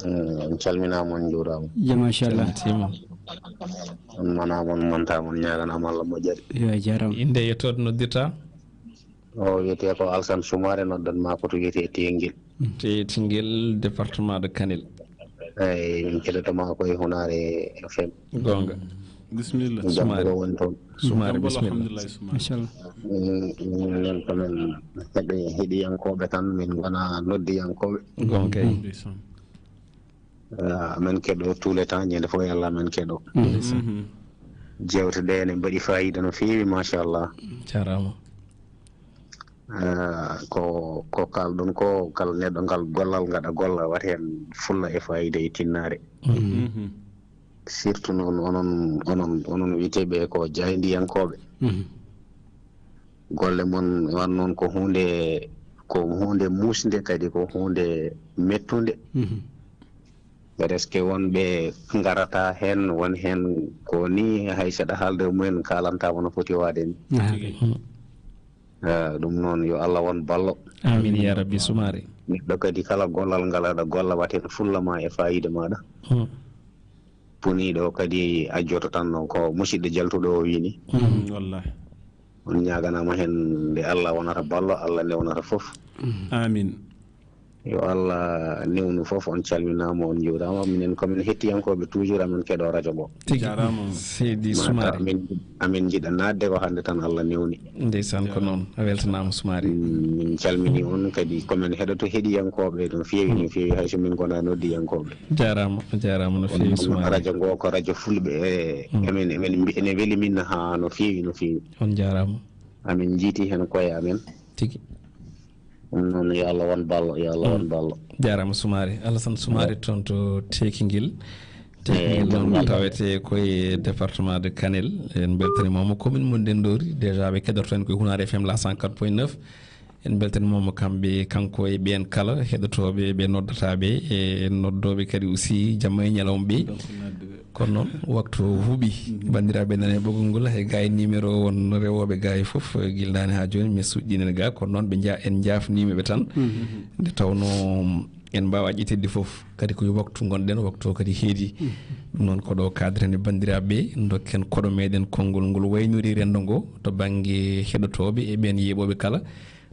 Mm, on calminaama, on njuuraama. Jam machallah. Calmitiima. On manaama, on mantaama, on ñaaganaama Allah moƴƴere. Yo a jaaraama. Innde e yettode noddirta? O wiyetee ko Alsan Soumaré, noddan maa ko to wiyetee Tiyengel. Te Tiyengel, département de Kanel. Eeyi, min keɗoto maa ko e Hunaare F M. Goonga. Bisimilla. Jam Soumaré. Ko woni toon? Soumaré, jam, bisimilla. Alhamdulillah, Soumaré. Machallah. Min, min, min ko min heɗi-, heɗiyankooɓe tan, min ngonaa noddiyankooɓe. Goonga kay. Ndeysaan. Ah, amen keɗo tout le temps, ñande fof yo Allah amen keɗo. Ndeysaan. Mhm. Jewte ɗe ne mbaɗi fayida no feewi, machallah. Jaaraama. Ah, ko, ko kalɗon ko, kala neɗɗo ngal gollal ngaɗa golla, wata heen fulla e fayida e tinnaare. Mhm. Mhm. Surtout noon onon, onon, onon wiyeteeɓe ko jaayndiyankooɓe. Mhm. Golle mon wan noon ko huunde, ko huunde muusnde, kadi ko huunde mettunde. Mhm. Presque wonɓe ngarata heen, won heen ko ni hay saɗa haalde e mumen kaalantaama no foti waade ni. Ah, tigi. Ah, ɗum noon yo Allah won ballo. Amin ya rabbi Soumaré. Neɗɗo kadi kala gollal ngal aɗa golla, waten fulla ma e fayida maɗa. Hmm. Puniɗo kadi ajjoto tan noon ko musidɗo jaltuɗo o wini. Hmm, wallahi. On ñaaganaama heen nde Allah wonata ballo, Allah nde wonata fof. Amin. Yo Allah newnu fof, on calminaama, on njuuraama. Minen ko min hettiyankooɓe toujours, amin keɗo radio ngo. Tigi. Jaaraama. Seydi Mata Soumaré. Amin, amin njiɗa naatde ko hannde tan Allah newni. Ndeysaan, ko noon. A weltanaama Soumaré. Mm, min calmini on kadi, ko min heɗoto heɗiyankooɓe no feewi, no feewi, hay so min ngonaa noddiyankooɓe. Jaaraama, jaaraama no feewi Soumaré. Radio ngo ko radio fulɓe, e, emin, emin mbi-, ene weli min haa no feewi, no feewi. On jaaraama. Amin njiiti heen koye amen. Tigi. Ɗum noon, yo Allah won ballo, yo Allah won ballo. Jaaraama Soumaré, Alassane Soumaré toon to Teekingel. Teekingel noon tawetee koye département de Kanel. En mbeltaniima mo, commune mo Ndenndori. Déjà ɓe keɗoto en koye Hunaare F M la cent quatre point neuf. En mbeltaniima mo kamɓe, kanko e ɓeen kala heɗotooɓe ɓe noddata ɓe, e noddooɓe kadi aussi jamma e ñalawma ɓe. Kono noon, waktu o huuɓi. Mhm. Banndiraaɓe nana e ɓoggol ngol, hay gaa e numéro won rewooɓe gaa e fof, eh, gila naane haa jooni, mi suuɗiino ga. Kono noon, ɓe nja-, en njaafniima ɓe tan. Mhm. Nde tawnoo en mbaawaa ƴettitde fof, kadi ko yo waktu ngonɗen, waktu o kadi heedi. Mhm. Ɗum noon, ko ɗo kaadren e banndiraaɓe ɓe, ndokken koɗo meɗen konngol ngol waynori renndo ngo to bannge heɗotooɓe e ɓeen yeeɓooɓe kala.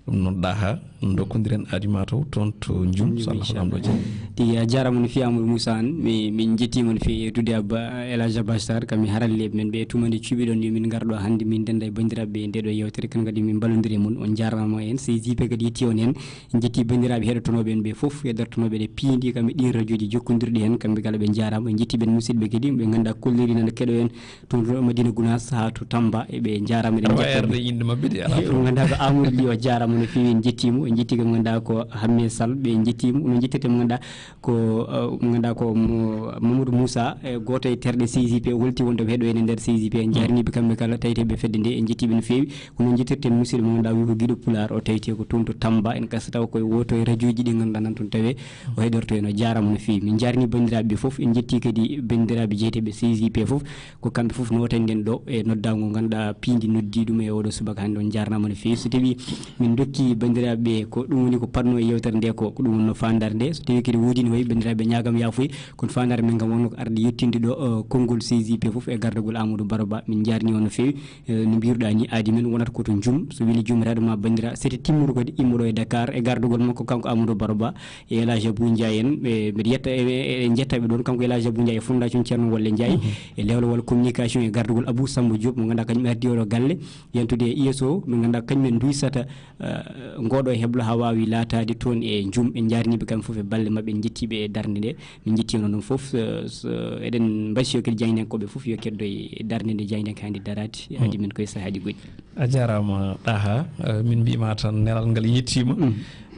Ɗum noon, ɗaha dokkondiren Aadi Mataw toon to Njum, so Allah, inchallah, Laamɗo jaɓi. Tigi, a jaaraama no feewi, Amadou Moussa Anne. Mi, min njettiima no feewi e dude Abba, El Hadj Abbas Sarr, kam mi haralleeɓe men ɓe, tuma nde cuɓiɗon yo min ngar ɗo hannde, min ndennda e banndiraaɓe ɓe e nde ɗo yeewtere, kala kadi min mballondira e mon. On njaaraama en, C J P kadi yetti on heen. En njetti banndiraaɓe heɗotonooɓe en ɓe fof, heɗotonooɓe ɗe piindi kam e ɗiin rajooji jokkondirɗi heen, kamɓe kala ɓe njaaraama. En njetti ɓeen musidɓe kadi ɓe ngannduɗaa kolliri nana keɗo en, toon to Madina Gounass haa to Tamba, e ɓe njaaraama, eɗen Awa, njetta erde ɓe. Innde maɓɓe de, alaa. Eyi, mo ngannduɗaa ko Amadou Ly, o jaaraama no feewi, en njettii mo. En njettii ko mo ngannduɗaa ko Hammee Sall, ɓe njettii mo. No njettirte mo ngannduɗaa ko, eh, mo ngannduɗaa ko mo, Mamadou Moussa, eh, gooto e terɗe C J P, o holti wonde o heɗo en e nder C J P. En njaarniiɓe kamɓe kala, taweteeɓe fedde nde, en njettii ɓe no feewi. Ko noon njettirten musidɗo mo ngannduɗaa wii ko Giɗo Pulaar, o tawetee ko toon to Tamba. En kasa taw koye wooto e rajooji ɗi ngannduɗaa nan toon tawe. O heɗorto en, o jaaraama no feewi. Min njaarnii banndiraaɓe ɓe fof, en njettii kadi banndiraaɓe jeyeteeɓe C J P fof. Ko kamɓe fof nootanɗen ɗo e noddaango ngannduɗaa piindi noddii ɗum e oɗo subaka hannde. On njaarnaama no feewi. So tawii min ndokki banndiraaɓe ɓe ko ɗum woni ko patnoo e yeewtere nde ko, ko ɗum wonnoo faandaare nde. So tawii kadi woodii no wayi banndiraaɓe ñaagam yaafuya, kono faandaare men kam wonnoo ko arde yettinde ɗo, eh, konngol C J P fof e gardagol Amadou Baro Ba. Min njaarnii on no feewi. Eh, no mbiiruɗaa ni, aadi men wonata ko to Njum. So weli Njum, raɗo ma banndiraaɓe, sete timmuɗo kadi immoɗo e Dakar e gardagol makko kanko Amadou Baro Ba. E El Hadj Abou Ndiaye en, e mbeɗa yetta, e, e, e njettaɓe ɗoon, kanko El Hadj Abou Ndiaye e Fondation Thierno Wolle Ndiaye, e lewlewol communication e gardugol Abou Samba Diop, mo ngannduɗaa kañum ardi oɗo galle, yentude e I S O, mo ngannduɗaa kañum en duysata, eh, ngoɗo e heblo haa waawi laataade toon e Njum. En njaarniiɓe kamɓe fof e balle maɓɓe, en njettiiɓe e darnde nde, min njettii on ɗum fof. So, so eɗen mbasiyo kadi jaayndiyankooɓe fof yo keddo e darnde nde jaayndiyanke hannde daraade, aadi men koye sahaaji goɗɗi. A jaaraama, ɗaha. Eh, min mbiima tan nelal ngal yettiima. Mm.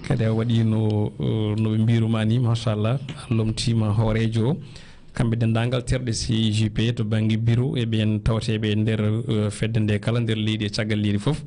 Kadi a waɗi no, eh, no ɓe mbiiruma ni, machallah, a lomtiima hooreejo o. Kamɓe denndaangal terɗe C J P to bannge bureau e ɓeen tawteeɓe e nder, eh, fedde nde kala nder leydi e caggal leydi fof.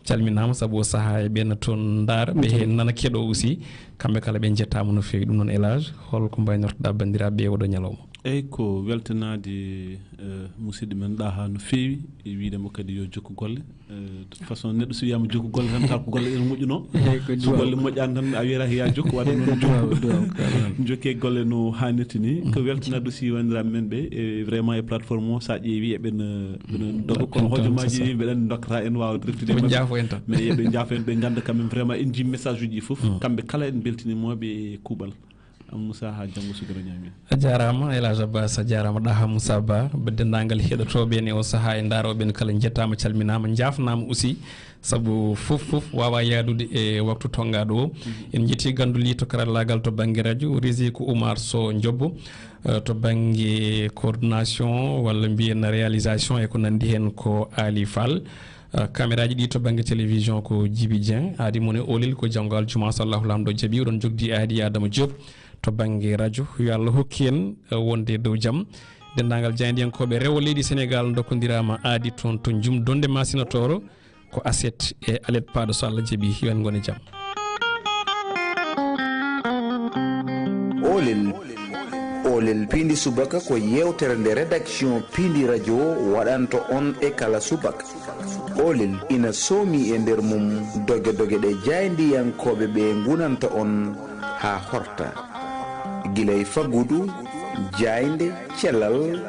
Calminaama sabu o sahaa e ɓeen toon ndaara, ɓe heen nana keɗo aussi. Kamɓe kala ɓe njettaama no feewi. Ɗum noon, El Hadj, hol ko mbaynortoɗaa banndiraaɓe e oɗo ñalawma? Eyi, ko weltanaade, eh, musidɗo men ɗaha no feewi, e wiyde mo kadi yo jokku golle. Eh, de toute façon, neɗɗo so wiyaama jokku golle tan, taw ko golle ɗen moƴƴuno. Eyi, ko so duwaaw. Golle moƴƴaani tan, a wiyata ko ya jokku, waɗde noon jokku. Duwaaw, duwaaw, ko noon. Jokkee golle no haanirta ni. Ko weltanaade aussi wanndiraaɓe men ɓe, e vraiment e plateforme o, so a ƴeewi eɓen, eh, ɓen dogo, kono hojomaaji mbeɗen dokkata en waawa reftude. Ɓe njaafo en tan. Mais eɓe njaafo en, ɓe ngannda quand même vraiment en njii message uji ɗi fof. Mm. Kamɓe kala en mbeltiniima ɓe e kuuɓal. Am Moussa, haa janngo so Geno ñaami. A jaaraama, El Hadj Abbas, a jaaraama, ɗaha Moussa Ba, be denndaangal heɗotooɓe en e oo sahaa e ndaarooɓe en kala, njettaama, calminaama, njaafnaama aussi, sabu fof, fof waawaa yaadude e waktu tonngaaɗo o. Mhm. En njettii ganndulli to karallaagal to bannge rajo, Risiku Oumar Sow Njobbo, eh, to bannge coordination walla mbiyen réalisation e ko nanndi heen ko Ali Fall. Eh, caméra ji ɗi to bannge télévision ko Djiby Dieng, aadi mon e oolel ko janngo aljuma, so Allahu Laamɗo jaɓi, oɗon jogdi aadi Adama Diop. To bannge rajo, yo Allah hokku en, eh, wonde e dow jam. Denndaangal jaayndiyankooɓe rewo leydi Senegaal ndokkondiraama aadi toon to Njum, Donde Masina Tooro, ko Aset e Alet Paaɗo, so Allah jaɓi, yo en ngon e jam. Oolel, Oolel Piindi Subaka ko yeewtere nde rédaction Piindi Radio waɗanta on e kala subaka. Oolel ina soomi e nder mum doge doge ɗe jaayndiyankooɓe ɓe ngunanta on haa horta. Gila e faggudu, jaaynde, cellal,